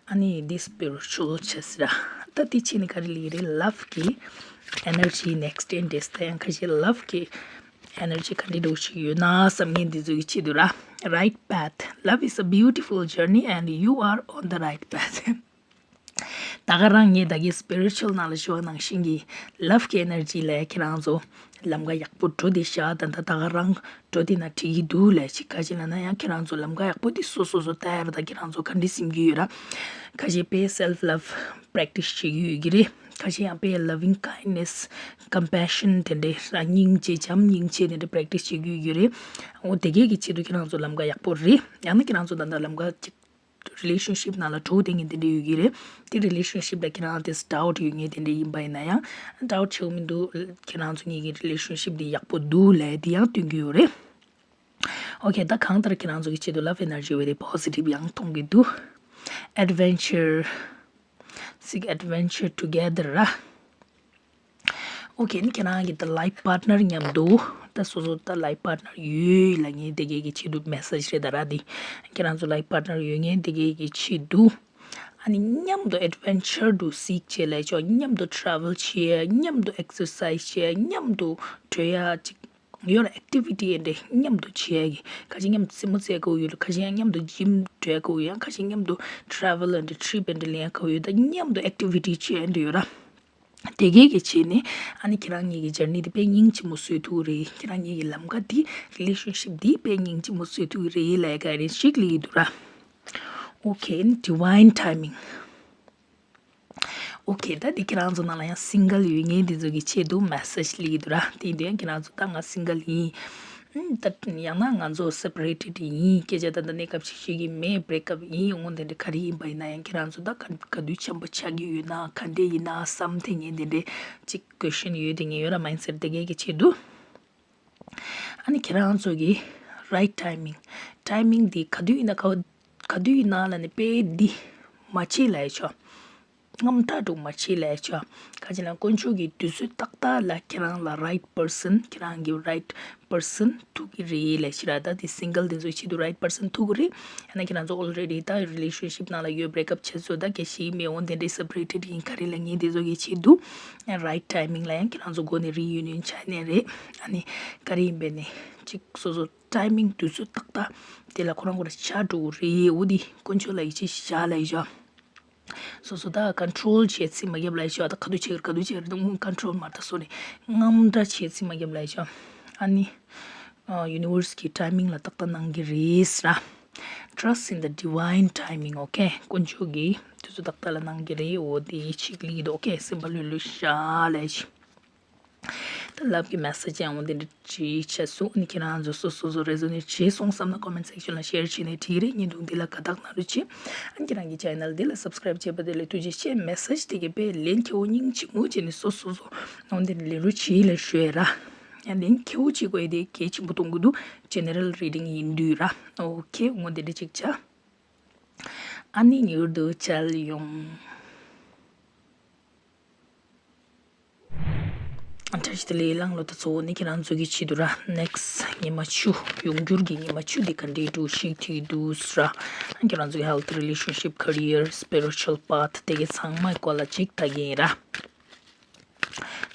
ཨ་ནི་འདི་spiritual ཆེ་སི་ར། ད་དེ་ཆེ་ནི་ག་རེ་ལི་རེད། love གི་energy next ten days ད་ཡང་ཁ་ཤས་love གི་energy ག་འདྲ་འདྲ་ཞིག་ཡོད་ན་བསམ་མཁན་འདི་ཚོ་གི་ཆེད་དུ་ར། Right path. Love is a beautiful journey and you are on the right path. ད་ག་རང་ངས་ད་གིན་spiritual ནང་ལ་ཞུ་བ་ནང་བཞིན་གྱི་love གི་energy ལས་ཁྱེད་རང་ཚོ་ལམ་ཁ་ཡག་པོ་འགྲོ་དེ་ཤག་ད་ད་ད་ག་རང་འགྲོ་དེ་ན་འགྲིག་གི་འདུག་ལས་ཅིག་ག་ཅི་ལ་ན་ཡང་ཁྱེད་རང་ཚོ་ལམ་ཁ་ཡག་པོ་དེ་སོ་སོ་སོ་ལྟ་ཡ་ར། ད་ཁྱེད་རང་ཚོ་ག་འདྲ་སེམས་ཀྱི་ཡོད་ར། ཁ་ཤས་དཔེ་self love practice བྱེད་ཀྱི་ཡོད་ཀྱི་རེད། ཁ་ཤས་ཡང་དཔེ་loving kindness, compassion དེ་འདྲའི་ར་སྙིང་རྗེ་བྱམས་སྙིང་རྗེ་དེ་འདྲ་practice བྱེད་ཀྱི་ཡོད་ཀྱི་རེད། འོ་དེ་གས་ཀྱི་ཆེད་དུ་ཁྱེད་རང་ཚོ་ལམ་ཁ་ཡག་པོ་རེད། ཡང་ན་ཁྱེད་རང་ཚོ་ད་ལྟ་ལམ་ཁ་ཅིག་relationship ནང་ལ་འགྲོ་བསྡད་མཁན་དེ་འདྲ་ཡོད་ཀྱི་རེད། དེ་relationship ལ་ཁྱེད་རང་དེ་doubt ཡོད་མཁན་དེ་འདྲ་ཡིན་པ་ཡིན་ན་ཡང་doubt བྱེད་དགོས་མི་འདུག་ཁྱེད་རང་ཚོ་གཉིས་ཀྱི་relationship དེ་ཡག་པོ་འདུག་ལབ་དེ་ཡང་སྟོན་གྱི་ཡོད་རེད། ཨོ་ཁེ། ད་གང་ལྟར་ཁྱེད་རང་ཚོ་གི་ཆེད་དུ་love energy very positive ཡང་མཐོང་གི་འདུག adventure, seek adventure together ར། ཨོ་ཁེ། ནི་ཁྱེད་རང་གི་ད་life partner མཉམ་དུ་ད་སོ་སོ་ད་life partner ཡོད་ལབ་མཁན་དེ་གས་ཀྱི་ཆེད་དུ་message རེད་ད་ར། འདི་ཁྱེད་རང་ཚོ་life partner ཡོད་མཁན་དེ་གས་ཀྱི་ཆེད་དུ་ཨ་ནི་མཉམ་དུ་adventure དུ་seek བྱེད་ལས་ཆོག་མཉམ་དུ་travel བྱེད། མཉམ་དུ་exercise བྱེད། མཉམ་དུ་བགྲོད་ཡ་ཅིག་ཡོད་ར། activity ཨེ་འདྲ་མཉམ་དུ་བྱེད་ཡ་གི་ཁ་ཅིག་མཉམ་དུ་རྩེད་མོ་རྩེ་དགོས་ཡོད་ར། ཁ་ཅིག་ཡང་མཉམ་དུ་gym བགྲོད་དགོས་ཡོད། ཡང་ཁ་ཅིག་མཉམ་དུ་travel ཨེ་འདྲ་trip ཨེ་འདྲ་ལེན་ཡ་དགོས་ཡོད། ད་མཉམ་དུ་activity བྱེད་ཡ་འདྲ་ཡོད་ར། དེ་གས་ཀྱི་བྱས་ནས་ཨ་ནི་ཁྱེད་རང་གཉིས་ཀྱི་journey དེ་དཔེ་སྙིང་རྗེ་མོ་བཟོས་ཐུབ་རེད། ཁྱེད་རང་གཉིས་ཀྱི་ལམ་ཁ་འདི་relationship འདི་དཔེ་སྙིང་རྗེ་མོ་བཟོས་ཐུབ་རེད་ལབ་ག་རེ་ཞིག་ལབ་ཀྱི་འདུག་ར། ཨོ་ཁེ། divine timing. ཨོ་ཁེ། ད་འདི་ཁྱེད་རང་ཚོ་ནང་ལ་ཡང་single ཡོད་མཁན་འདི་ཚོ་གི་ཆེད་དུ་message ལབ་ཀྱི་འདུག་ར། དེ་འདི་ཡང་ཁྱེད་རང་ཚོ་ད་ང་single ཡིན། ཨུམ། ད་ཡང་ན་ང་ཚོ་separated ཡིན། སྐད་ཆ་ད་ལྟ་གནས་སྐབས་ཤིག་ཤིག་གི་མེད། break up ཡིན། འོ་དེ་འདྲ་ག་རེ་ཡིན་པ་ཡིན་ན་ཡང་ཁྱེད་རང་ཚོ་ད་ག་ག་དུས་འཆམ་པོ་ཆགས་ཀྱི་ཡོད་ན་ག་འདྲས་ཡིན་ན་བསམ་དེ་ངས་དེ་འདྲས་ཅིག་question ཡོད་དེ་ངས་ཡོད་ར། mindset དེ་གས་ཀྱི་ཆེད་དུ་ཨ་ནི་ཁྱེད་རང་ཚོ་གི་right timing, timing དེ་ག་དུས་ཡིན་ན་ག་ག་དུས་ཡིན་ན་ལ་ནི་དཔེ་འདི་མ་བྱེད་ལ་ཡ་ཆོག་དངངས་སྐྲག་འདྲ་མ་བྱེད་ལབ་ཡ་ཅིག་ག་ཅི་ན་དཀོན་མཆོག་གིས་དུས་ཚོད་ཏག་ཏག་ལ་ཁྱེད་རང་ལ་right person ཁྱེད་རང་གི་right person ཐུག་གི་རེད་ལབ་ཡ་ཅིག་ར། ད་དེ་single དེ་ཚོའི་ཆེད་དུ་right person ཐུག་གི་རེད། ཡང་ན་ཁྱེད་རང་ཚོ་already ད་relationship ནང་ལ་ཡོད། break up བྱས་ཚོ་ད་གལ་སྲིད་མེད་འོང་དེ་འདྲའི་separated ཡིན་ག་རེ་ལབ་ངས་དེ་ཚོ་གི་ཆེད་དུ་right timing ལ་ཡང་ཁྱེད་རང་ཚོ་སྒོ་ནས་reunion བྱ་ནས་རེད། ཨ་ནི་ག་རེ་ཡིན་པས་ནས་ཅིག་སོ་སོ་timing དུས་ཚོད་ཏག་ཏག་དེ་ལ་ཁོ་རང་ཁོ་རང་ཆགས་འགྲོ་གི་རེད། འོ་དེ་དཀོན་མཆོག་ལ་ཡིད་ཆེས་བཞག་ལབ་ཡ་ཅིག་སོ་སོ་ད་control བྱེད་རྩིས་མ་རྒྱབ་ལབ་ཡ་ཅིག་ད་ག་དུས་བྱེད་ཀྱི་རེད་ག་དུས་བྱེད་ཀྱི་རེད་ད་control མ་ད་སོ་ནས་དངངས་སྐྲག་བྱེད་རྩིས་མ་རྒྱབ་ལབ་ཡ་ཅིག་ཨ་ནི་universe གི་timing ལ་ཏག་ཏག་གནང་གི་རེད་ཟེར། Trust in the divine timing, okay? དཀོན་མཆོག་གིས་དུས་ཚོད་ཏག་ཏག་ལ་གནང་གི་རེད། འོ་དེ་ཅིག་ལབ་ཀྱི་འདུག okay? སེམས་པ་ལྷོད་ལྷོད་བཞག་ལབ་ཡ་ཅིག་ད་love གི་message ཡང་འོ་དེ་འདྲ་བྲིས་བྱས་སོང་། ཨ་ནི་ཁྱེད་རང་ཚོ་སོ་སོ་སོ་resonate བྱས་སོང་བསམ་ན་comment section ལ་share བྱས་ནས་བྲིས་རེད། བརྙན་ཐུང་འདི་ལ་དགའ་རྟགས་གནང་རོགས་གྱིས། ཨ་ནི་ཁྱེད་རང་གི་channel འདི་ལ་subscribe བྱས་པ་དེ་ལ་ཐུགས་རྗེ་ཆེ། message དེ་གའི་དཔེ་ལན་ཁེ་བོ་སྙིང་རྗེ་མོ་བྱས་ནས་སོ་སོ་སོ་འོ་དེ་འདྲ་ལེན་རོགས་གྱིས་ལབ་ཞུ་ཡ་ར། ཡང་ལན་ཁེ་བོ་བྱེད་དགོས་ཡ་དེ་གལ་ཆེན་པོ་མཐོང་གི་འདུག general reading ཡིན་དུས་ར། okay འོ་དེ་འདྲ་ཅིག་བྱ། ཨ་ནི་མྱུར་དུ་མཇལ་ཡོང་། བཀྲ་ཤིས་བདེ་ལེགས། གླང་ལོ་ད་གཙོ་བོ་ནི་ཁྱེད་རང་ཚོ་གི་ཆེད་དུ་ར། next ཉི་མ་བཅུ་ཡོང་འགྱུར་གྱི་ཉི་མ་བཅུ་འདི་ག་འདྲའི་འདྲ་ཞིག་ཐིག་འདུག་ར། ཁྱེད་རང་ཚོ་གི་health, relationship, career, spiritual path དེ་གའི་ཚང་མའི་སྐོར་ལ་ཅིག་ལྟ་གི་ཡིན་ར།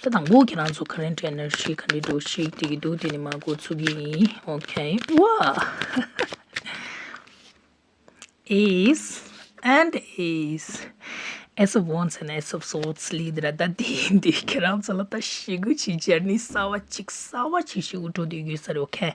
ད་དང་པོ་ཁྱེད་རང་ཚོ་current energy ག་འདྲའི་འདྲ་ཞིག་ཐིག་འདུག་དེ་ནི་མ་འགོ་ཚུགས་ཀྱི་ཡིན། okay wow Ace and Ace. Ace of Wands and Ace of Swords ལབ་ཡ་དེ་ར། ད་དེ་འདི་ཁྱེད་རང་ཚོ་ལ་ད་ཞེ་དགུ་ཅིག་journey གསར་བ་ཅིག་གསར་བ་ཅིག་ཞེ་དགུ་འགྲོ་བསྡད་ཡོད་ས་རེད། okay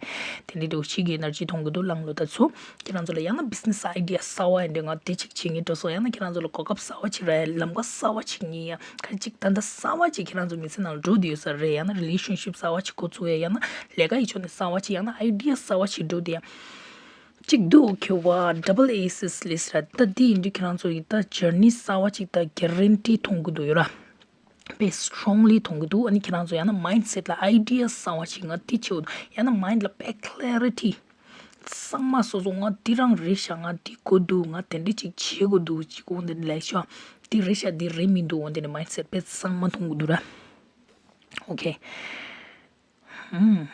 དེ་འདྲའི་འདྲ་ཅིག་གི་energy མཐོང་གི་འདུག་གླང་ལོ་ད་ཚོ། ཁྱེད་རང་ཚོ་ལ་ཡང་ན་business idea གསར་བ་ཡིན་འདྲ་ང་དེ་ཅིག་བྱེད་ངེས་འགྲོ་སོང་། ཡང་ན་ཁྱེད་རང་ཚོ་ལ་གོ་སྐབས་གསར་བ་ཅིག་རག་ཡ། ལམ་ཁ་གསར་བ་ཅིག་རྙེད་ཡ། ག་ཅིག་ད་ལྟ་གསར་བ་ཅིག་ཁྱེད་རང་ཚོ་མི་ཚེ་ནང་ལ་འགྲོ་བསྡད་ཡོད་ས་རེད། ཡང་ན་relationship གསར་བ་ཅིག་འགོ་ཚུགས་ཡ། ཡང་ན་ལས་ཀ་ཡི་ཕྱོགས་ནས་གསར་བ་ཅིག་ཡང་ན་idea གསར་བ་ཅིག་འགྲོ་བསྡད་ཡ། གཅིག་འདུག་ཁྱོད་བ་double aces ལབ་ས་ར། ད་འདི་ཡིན་དུས་ཁྱེད་རང་ཚོ་ཡི་ད་journey གསར་བ་ཅིག་ད་guarantee མཐོང་གི་འདུག་ཡོད་ར། དཔེ་strongly མཐོང་གི་འདུག་ཨ་ནི་ཁྱེད་རང་ཚོ་ཡང་ན་mindset ལ་idea གསར་བ་ཅིག་ང་འདི་བྱེད་འོ་ཡང་ན་mind ལ་དཔེ་clarity གཙང་མ་སོ་སོ་ང་འདི་རང་རེད་ཤག་ང་འདི་དགོས་འདུག་ང་དེ་འདྲ་ཅིག་བྱེད་དགོས་འདུག་ཅིག་འོ་འདི་ལས་ཤོག་འདི་རེད་ཤག་འདི་རེད་མི་འདུག་འོ་འདི་ནི་mindset དཔེ་གཙང་མ་མཐོང་གི་འདུག་ར། okay ཧུམ།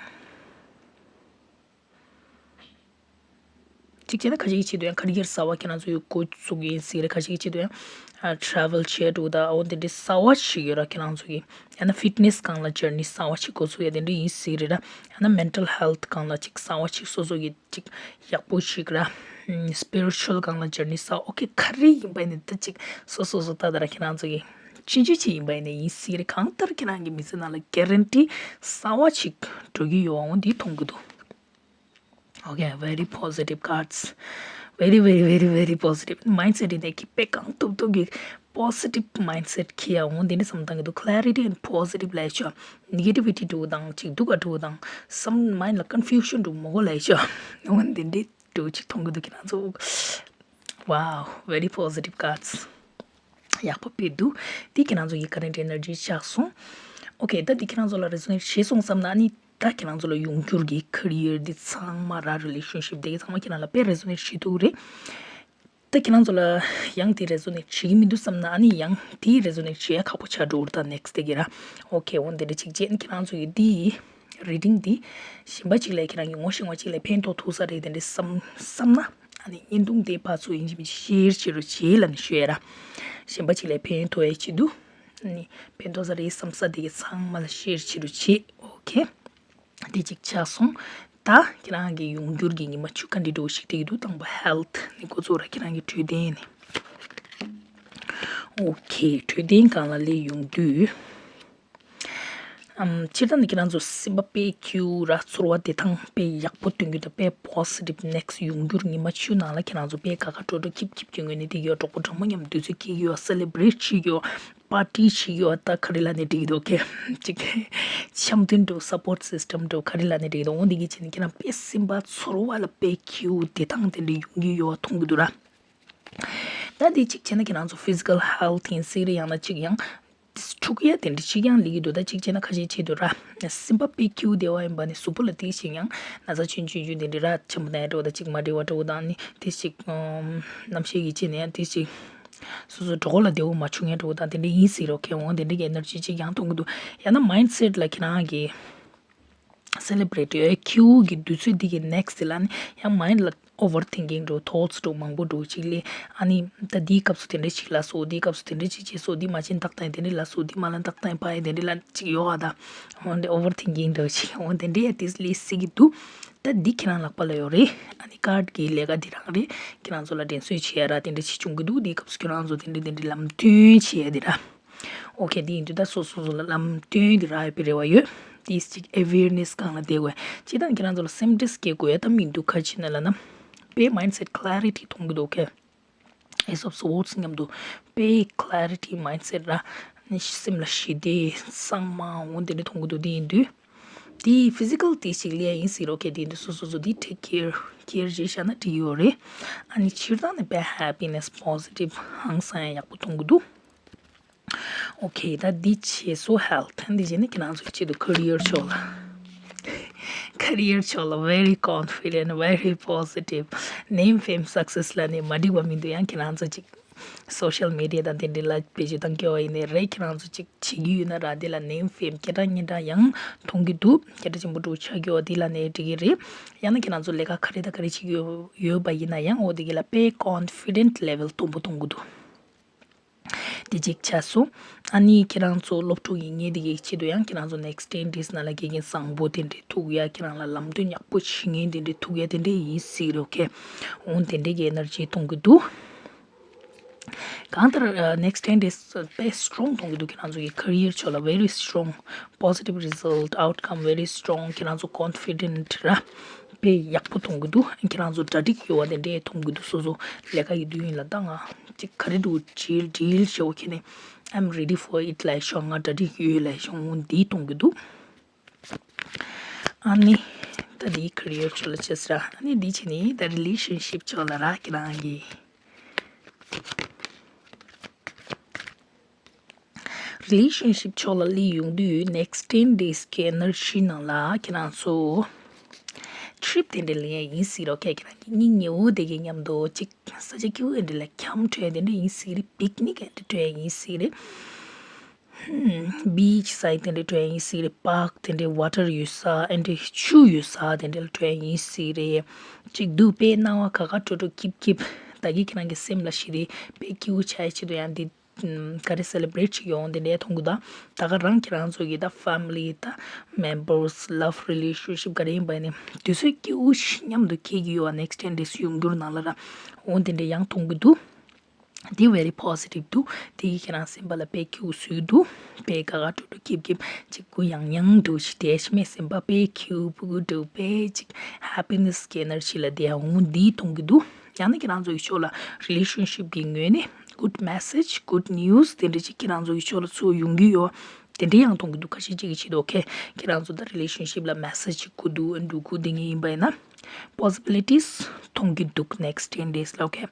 གཅིག་བྱས་ན་ཁ་ཤས་ཀྱི་ཆེད་དུ་ཡང་career གསར་བ་ཁྱེད་རང་ཚོ་ཡོད་འགོ་ཚུགས་ཀྱི་ཡིན་ཟེར་རེད། ཁ་ཤས་ཀྱི་ཆེད་དུ་ཡང་travel བྱས་འགྲོ་ད་འོ་དེ་འདྲའི་གསར་བ་ཞིག་ཡོད་ར། ཁྱེད་རང་ཚོ་གི་ཡང་ན་fitness སྒང་ལ་journey གསར་བ་ཞིག་འགོ་ཚུགས་ཡ་དེ་འདྲ་ཡིན་ཟེར་རེད་ར། ཡང་ན་mental health སྒང་ལ་ཅིག་གསར་བ་ཞིག་སོ་སོ་གི་ཅིག་ཡག་པོ་ཞིག་ར། spiritual སྒང་ལ་journey གསར་okay ག་རེ་ཡིན་པ་ཡིན་ནའི་ད་ཅིག་སོ་སོ་སོ་ད་ད་ར་ཁྱེད་རང་ཚོ་གི་ཅི་ཅི་ཅི་ཡིན་པ་ཡིན་ནའི་ཡིན་ཟེར་རེད། གང་ལྟར་ཁྱེད་རང་གི་མི་ཚེ་ནང་ལ་guarantee གསར་བ་ཞིག་འགྲོ་གི་ཡོད་འོ་འདི་མཐོང་གི་འདུག Okay, very positive cards. Very, very, very, very positive. Mindset ཡིན་ནའི་ཀི་དཔེ་གང་ཐུབ་ཐུབ་ཀྱི་positive mindset ཁྱེར་ཡ་འོང་དེ་འདྲ་བསམ་བཏང་གི་འདུག clarity and positive ལབ་ཡ་ཆོ། negativity འདྲ་བོ་དང་ཅིག་སྡུག་ག་འདྲ་བོ་དང་some mind ལ་confusion འདྲ་བོ་མ་དགོས་ལབ་ཡ་ཆོ། འོང་དེ་འདྲ་འདྲ་བོ་ཅིག་མཐོང་གི་འདུག་ཁྱེད་རང་ཚོ། Wow, very positive cards. ཡག་པོ་དཔེ་འདུག་འདི་ཁྱེད་རང་ཚོ་ཡི་current energy ཆགས་སོང་། Okay, ད་འདི་ཁྱེད་རང་ཚོ་ལ་resonate བྱས་སོང་བསམ་ན་ཨ་ནི་ད་ཁྱེད་རང་ཚོ་ལ་ཡོང་འགྱུར་གྱི་career འདི་ཚང་མ་ར་relationship འདི་གི་ཚང་མ་ཁྱེད་རང་ལ་དཔེ་resonate བྱེད་ཐུབ་རེད། ད་ཁྱེད་རང་ཚོ་ལ་ཡང་འདི་resonate བྱེད་ཀྱི་མི་འདུག་བསམ་ན་ཨ་ནི་ཡང་འདི་resonate བྱེད་ཡ་ཁག་པོ་ཆགས་འགྲོ་གི་རེད། ད་next day གི་ར། Okay, འོ་འདི་འདྲ་ཅིག་བྱས་ནི་ཁྱེད་རང་ཚོ་ཡི་འདི་reading འདི་གཞན་པ་ཅིག་ལ་ཁྱེད་རང་གི་ངོ་ཤེས་པ་ཅིག་ལ་ཕན་ཐོགས་ཐུབ་ས་རེད་དེ་འདྲ་བསམ་བསམ་ན། ཨ་ནི་བརྙན་ཐུང་དེ་ཕར་ཚུར་ཡིན་གཅིག་མིན་གཅིག་share བྱེད་རོགས་བྱེད་ལབ་ནས་ཞུ་ཡ་ར། གཞན་པ་ཅིག་ལ་ཕན་ཐོགས་ཡ་ཆེད་དུ། ཨ་ནི་ཕན་ཐོགས་ས་རེད་བསམ་ས་དེ་གི་ཚང་མ་ལ་share བྱེད་རོགས་བྱེད། Okay, དེ་གཅིག་ཆགས་སོང་། ད་ཁྱེད་རང་གི་ཡོང་འགྱུར་གྱི་ཉི་མ་བཅུ་ག་འདྲ་འདྲ་བོ་ཞིག་བསྡད་ཀྱི་འདུག་དང་པོ་health ནི་འགོ་ཚུགས་ར། ཁྱེད་རང་གི་འཕྲོད་བསྟེན་ནི། Okay, འཕྲོད་བསྟེན་སྒང་ལ་སླེབས་ཡོང་དུས། ཨམ། སྤྱིར་བཏང་ནི་ཁྱེད་རང་ཚོ་སེམས་པ་དཔེ་སྐྱིད་པོ་ར། ཚོར་བ་བདེ་ཐང་དཔེ་ཡག་པོ་སྟོན་གྱི་འདུག་དཔེ་positive next ཡོང་འགྱུར་ཉི་མ་བཅུ་ནང་ལ་ཁྱེད་རང་ཚོ་དཔེ་དགའ་དགའ་སྤྲོ་སྤྲོ་སྐྱིད་སྐྱིད་སྐྱིད་ངང་ནས་བསྡད་ཀྱི་ཡོད། གྲོགས་པོ་གྲོགས་མོ་མཉམ་དུས་ཚོད་སྐྱེལ་གྱི་ཡོད། celebrate བྱེད་ཀྱི་ཡོད། party བྱེད་ཀྱི་ཡོད། ད་ག་རེ་ལབ་ནའི་འགྲིག་གི་འདུག Okay, ཅིག་འཆམ་མཐུན་འདྲ་བོ་support system འདྲ་བོ་ག་རེ་ལབ་ནའི་འགྲིག་གི་འདུག་འོ་འདི་གི་བྱས་ནས་ཁྱེད་རང་དཔེ་སེམས་པ་ཚོར་བ་ལ་དཔེ་སྐྱིད་པོ་བདེ་ཐང་དེ་འདྲ་ཡོང་གི་ཡོད་པ་མཐོང་གི་འདུག་ར། ད་འདི་གཅིག་བྱས་ན་ཁྱེད་རང་ཚོ་physical health ཡིན་ཟེར་ཡང་ན་གཅིག་ཡང་། འཁྲུག་ཡ་དེ་འདྲ་གཅིག་ཡང་ལབ་ཀྱི་འདུག་ད་གཅིག་བྱས་ན་ཁ་ཤས་ཆེད་དུ་ར། སེམས་པ་དཔེ་སྐྱིད་པོ་བདེ་བ་ཡིན་པ་ནི་གཟུགས་པོ་ལ་དེ་གཅིག་ཡང་ན་ཚ་ཆུང་ཆུང་ཆུང་དེ་འདྲ་ར་ཆེན་པོ་ན་ཡ་འདྲ་བོ་དང་གཅིག་མ་བདེ་བ་འདྲ་བོ་དང་ནི་དེ་གཅིག་གནམ་གཤིས་ཀྱི་ཆེད་ནས་ཡང་དེ་གཅིག་སོ་སོ་གྲོད་ཁོག་ལ་བདེ་བོ་མ་བྱུང་མཁན་འདྲ་བོ་དང་དེ་འདྲ་ཡིན་སྲིད་རོགས་ཁེ། འོ་དེ་འདྲ་གི་ཨེ་ནར་ཇི་ཅིག་ཡང་གཏོང་གི་འདུག་ཡང་ན་མའིན་སེཊ་ལ་ཁྱེད་རང་གི་སེ་ལེ་བྷི་རེ་ཊི་ཡོད་ཁྱེའུ་གི་དུས་ཚོད་འདི་གི་ནེག་སི་ཊི་དེ་ལ་ནི་ཡང་མའིན་ཌི་ལ་ཨོ་ཝར་ཐིང་ཀིང་འདྲ་བོ་ཐོཊ་སི་འདྲ་བོ་མང་པོ་འདྲ་བོ་ཅིག་སླེབས། ཨ་ནི་ད་འདིའི་སྐབས་སུ་དེ་འདྲ་ཅིག་ལ་སོ། འདིའི་སྐབས་སུ་དེ་འདྲ་ཅིག་བྱས་སོ། འདི་མ་བྱས་ན་ཏག་ཏག་ཡིན། དེ་འདྲ་ལ་སོ། འདི་མ་ལ་ཏག་ཏག་ཡིན་པ་ཡིན། དེ་འདྲ་ལ་ཅིག་ཡོད་ཨ། ད་འོ་འདི་ཨོ་ཝར་ཐིང་ཀིང་འདྲ་བོ་ཅིག་འོ་དེ་འདྲ་ཡ་དེ་སླེབས་སྲིད་ཀྱི་འདུག་ད་འདི་ཁྱེད་རང་ལག་པ་ལ་ཡོད་རེད། ཨ་ནི་ཀར་ཌི་གི་ལས་ཀ་འདི་རང་རེད། ཁྱེད་རང་ཚོ་ལ་དྲན་གསོ་བྱེད་ཡ་ར་དེ་འདྲ་ཅིག་བྱུང་གི་འདུག་འདིའི་སྐབས་སུ་ཁྱེད་རང་ཚོ་དེ་འདྲ་དེ་འདྲ་ལམ་སྟོན་བྱེད་ཡ་འདི་ར། ཨོ་ཁེ། དེ་ཡིན་དུས་ད་སོ་སོ་སོ་ལ་ལམ་སྟོན་དེ་རག་ཡོད་པའི་རེ་བ་ཡོད། དེ་ཅིག་ཨེ་ཝེར་ནེ་སི་སྒང་ལ་བསྡད་དགོས། སྤྱིར་བཏང་ཁྱེད་རང་ཚོ་ལ་སེམས་ཁྲལ་སྐྱེ་དགོས་ཡ་ད་མི་འདུག་ག་རེ་བྱས་ན་ལབ་ན་དཔེ་མའིན་སེཊ་ཀི་ལེ་རི་ཊི་ཐོང་གི་འདུག་ཁེ། ཨེ་སོབ་སི་ཝོར་ཌི་སི་མཉམ་དུ་དཔེ་ཀི་ལེ་རི་ཊི་མའིན་སེཊ་ར་ནི་སེམས་ལ་ཞི་བདེ་གཙང་མ་འོ་དེ་འདྲ་ཐོང་གི་འདུག་དེ་ཡིན་དུས་དེ་ཕི་ཟི་ཀལ་དེ་ཞིག་ལ་ཡིན་སྲིད་རོགས་ཁེ། དེ་ཡིན་དུས་སོ་སོ་སོ་དེ་ཊེག་ཀེར་ཀེར་བྱས་བཞག་ན་འགྲིག་ཡོད་རེད། ཨ་ནི་སྤྱིར་བཏང་ནས་དཔེ་ཧེ་པི་ནེ་སི་པོ་ཟི་ཊིབ་ཧང་སང་ཡག་པོ་ཐོང་གི་འདུག་ཨོ་ཁེ། ད་འདི་བྱས་སོ་ཧེལ་ཐི། འདི་བྱས་ནས་ཁྱེད་རང་ཚོའི་ཆེད་དུ་ཁེ་རི་ཡར་ཕྱོགས་ལ། ཁེ་རི་ཡར་ཕྱོགས་ལ་very confident, very positive, name, fame, success ལ་ནི་མ་འགྲིག་པ་མི་འདུག་ཡང་ཁྱེད་རང་ཚོ་ཅིག་སོ་ཤལ་མི་ཌི་ཡ་དང་དེ་འདྲ་ལ་བེད་སྤྱོད་བཏང་གི་ཡོད་པ་ཡིན་ནའི་རེད། ཁྱེད་རང་ཚོ་ཅིག་བྱེད་ཀྱི་ཡོད་ན་ར་དེ་ལ་ནེམ་ཕེམ་སྐད་གྲགས་སྙན་གྲགས་ཡང་ཐོང་གི་འདུག་སྐད་གྲགས་ཆེན་པོ་འདྲ་བོ་ཆགས་ཀྱི་ཡོད་པ་དེ་ལ་ནི་འགྲིག་གི་རེད། ཡང་ན་ཁྱེད་རང་ཚོ་ལས་ཀ་ག་རེ་དང་ག་རེ་བྱེད་ཀྱི་ཡོད་ཡོད་པ་ཡིན་ན་ཡང་འོ་དེ་གི་ལ་དཔེ་ཀོན་ཕི་ཌེན་ཊི་ལེ་ཝལ་མཐོན་པོ་ཐོང་གི་འདུག་དེ་གཅིག་ཆགས་སོང་། ཨ་ནི་ཁྱེད་རང་ཚོ་སློབ་ཕྲུག་ཡིན་མཁན་དེ་གའི་ཆེད་དུ་ཡང་ཁྱེད་རང་ཚོ་ནེག་སི་ཊེན་ཌེ་སི་ནང་ལ་དགེ་རྒན་བཟང་པོ་དེ་འདྲས་ཐུག་ཡ། ཁྱེད་རང་ལ་ལམ་སྟོན་ཡག་པོ་བྱེད་མཁན་དེ་འདྲས་ཐུག་ཡ་དེ་འདྲས་ཡིན་སྲིད་རེད། ཨོ་ཁེ། འོ་དེ་འདྲས་ཀྱི་ཨེ་ནར་ཇི་གཏོང་གི་འདུག་གང་ལྟར་ནེག་སི་ཊེན་ཌེ་སི་དཔེ་སི་ཊོང་གཏོང་གི་འདུག་ཁྱེད་རང་ཚོ་གི་ཁེ་རི་ཡར་ཕྱོགས་ལ་very strong, positive result, outcome very strong. ཁྱེད་རང་ཚོ་ཀོན་ཕི་ཌེན་ཊི་ར་དཔེ་ཡག་པོ་གཏོང་གི་འདུག་ཁྱེད་རང་ཚོ་གྲ་སྒྲིག་ཡོད་པ་དེ་འདྲས་གཏོང་གི་འདུག་སོ་སོ་ལས་ཀ་ཡི་དུས་ཡུན་ལ་ད་ང་ཅིག་ག་རེ་འདུག་ཌིལ་ཌིལ་ཞེ་པོ་ཁྱེད་ནས་I'm ready for it ལབ་ཤོག་ང་གྲ་སྒྲིག་ཡོད་ལབ་ཤོག་འོ་འདི་གཏོང་གི་འདུག་ཨ་ནི་ད་འདི་ཁེ་རི་ཡར་ཕྱོགས་ལ་བྱས་ཟེར། ཨ་ནི་འདི་བྱས་ནས་ད་རི་ལེ་ཤན་ཤིབ་ཕྱོགས་ལ་ར་ཁྱེད་རང་གི་རི་ལེ་ཤན་ཤིབ་ཕྱོགས་ལ་སླེབས་ཡོང་དུས་ནེག་སི་ཊེན་ཌེ་སི་གི་ཨེ་ནར་ཇི་ནང་ལ་ཁྱེད་རང་ཚོ་ཊི་རིབ་དེ་འདྲ་ལེན་ཡ་ཡིན་སྲིད་རོགས་ཁེ། ཁྱེད་རང་གི་སྙིང་ཉེ་བོ་དེ་གའི་མཉམ་དུ་ཅིག་ས་ཆ་སྐྱིད་པོ་དེ་འདྲ་ལ་འཁྱམ་འགྲོ་ཡ་དེ་འདྲ་ཡིན་སྲིད་རེད། པིག་ནིག་དེ་འདྲ་འགྲོ་ཡ་ཡིན་སྲིད་རེད། བྷིཆ་སའིཌ་དེ་འདྲ་འགྲོ་ཡ་ཡིན་སྲིད་རེད། པཱག་དེ་འདྲའི་ཝ་ཊར་ཡོད་ས་དེ་འདྲའི་ཆུ་ཡོད་ས་དེ་འདྲ་ལ་འགྲོ་ཡ་ཡིན་སྲིད་རེད། ཅིག་འདུག་དཔེ་སྣང་བ་དགའ་དགའ་སྤྲོ་སྤྲོ་སྐྱིད་སྐྱིད་ད་གི་ཁྱེད་རང་གི་སེམས་ལ་ཞི་བདེ་དཔེ་སྐྱིད་པོ་ཆགས་ཡ་ཆེད་དུ་ཡང་འདི་ག་རེ་སེ་ལེ་བྷི་རེཊ་བྱེད་ཡོང་དེ་འདྲའི་མཐོང་གི་འདུག་ད་ག་རང་ཁྱེད་རང་ཚོ་གི་ད་ཕེ་མི་ལི་ད་མེམ་བར་སི་ལབ་རི་ལེ་ཤན་ཤིབ་ག་རེ་ཡིན་པ་ནི་དུས་ཚོད་སྐྱིད་པོ་ཞིག་མཉམ་དུ་འཁེལ་གྱི་ཡོད་པ་ནེག་སི་ཊེན་ཌེ་སི་ཡོང་འགྱུར་ནང་ལ་ར་འོ་དེ་འདྲ་ཡང་མཐོང་གི་འདུག་དེ་very positive འདུག་དེ་གིས་ཁྱེད་རང་སེམས་པ་ལ་དཔེ་སྐྱིད་པོ་བཟོས་འདུག་དཔེ་དགའ་དགའ་སྤྲོ་སྤྲོ་སྐྱིད་སྐྱིད་ཅིག་གུ་ཡང་ཡང་འདྲ་བོ་ཞིག་དེ་ཤི་མེད་སེམས་པ་དཔེ་སྐྱིད་པོ་གུ་འདྲ་བོ་དཔེ་ཅིག་ཧེ་པི་ནེ་སི་གི་ཨེ་ནར་ཇི་ལ་དེ་ཡང་འོ་འདི་གཏོང་གི་འདུག་ཡང་ན་ཁྱེད་རང་ཚོ་གི་ཕྱོགས་ལ་རི་ལེ་ཤན་ཤིབ་གི་ངོས་ནས་good message, good news དེ་འདྲ་ཅིག་ཁྱེད་རང་ཚོ་གི་ཕྱོགས་ལ་ཚུར་ཡོང་གི་ཡོད། དེ་འདྲ་ཡང་མཐོང་གི་འདུག་ཁ་ཤས་ཅིག་གི་ཆེད་དུ། ཨོ་ཁེ། ཁྱེད་རང་ཚོ་ད་རི་ལེ་ཤན་ཤིབ་ལ་མེ་སེ་ཇི་ཅིག་འགོ་འདུག་འགྲོ་དགོས་དེ་ངེས་ཡིན་པ་ཡིན་ན། པོ་སི་བི་ལི་ཊིས་མཐོང་གི་འདུག་ནེག་སི་ཊེན་ཌེ་སི་ལ། ཨོ་ཁེ།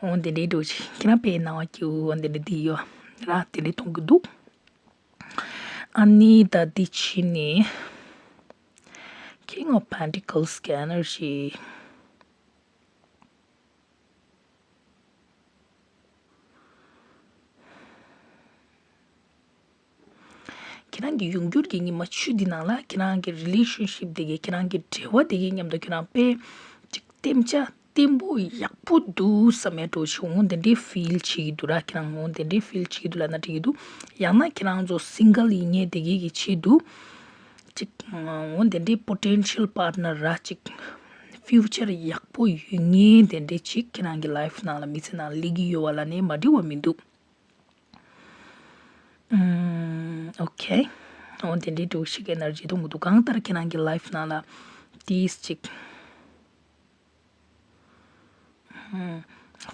འོ་དེ་འདྲའི་འདྲ་བོ་ཅིག་ཁྱེད་རང་དཔེ་སྣང་བ་སྐྱིད་པོ་འོ་དེ་འདྲ་འདི་ཡོད་ར་དེ་འདྲ་མཐོང་གི་འདུག་ཨ་ནི་ད་འདི་ཕྱི་ནས་King of Pentacles གི་ཨེ་ནར་ཇི། ཁྱེད་རང་གི་ཡོང་འགྱུར་གྱི་ཉི་མ་བཅུ་འདི་ནང་ལ་ཁྱེད་རང་གི་རི་ལེ་ཤན་ཤིབ་དེ་གའི་ཁྱེད་རང་གི་འབྲེལ་བ་དེ་གའི་མཉམ་དུ་ཁྱེད་རང་དཔེ་ཅིག་བརྟན་ཆ་བརྟན་པོ་ཡག་པོ་འདུག་བསམ་ཡ་འདྲ་བོ་ཞིག་འོང་དེ་འདྲའི་ཕིལ་བྱེད་ཀྱི་འདུག་ར། ཁྱེད་རང་འོང་དེ་འདྲའི་ཕིལ་བྱེད་ཀྱི་འདུག་ལབ་ན་འགྲིག་གི་འདུག་ཡང་ན་ཁྱེད་རང་ཚོ་སིང་གལ་ཡིན་མཁན་དེ་གའི་གི་ཆེད་དུ་ཅིག་འོང་དེ་འདྲའི་པོ་ཊེན་ཤལ་པཱར་ཊི་ནར་ར་ཅིག་ཕིའུ་ཅར་ཡག་པོ་ཡོད་མཁན་དེ་འདྲའི་ཅིག་ཁྱེད་རང་གི་ལའིཕ་ནང་ལ་མི་ཚེ་ནང་ལ་སླེབས་ཀྱི་ཡོད་པ་ལབ་ནས་མ་འགྲིག་པ་མི་འདུག་ཨུམ། ཨོ་ཁེ། འོ་དེ་འདྲའི་འདྲ་བོ་ཞིག་གི་ཨེ་ནར་ཇི་མཐོང་གི་འདུག་གང་ལྟར་ཁྱེད་རང་གི་ལའིཕ་ནང་ལ་དེས་ཅིག་ཨུམ།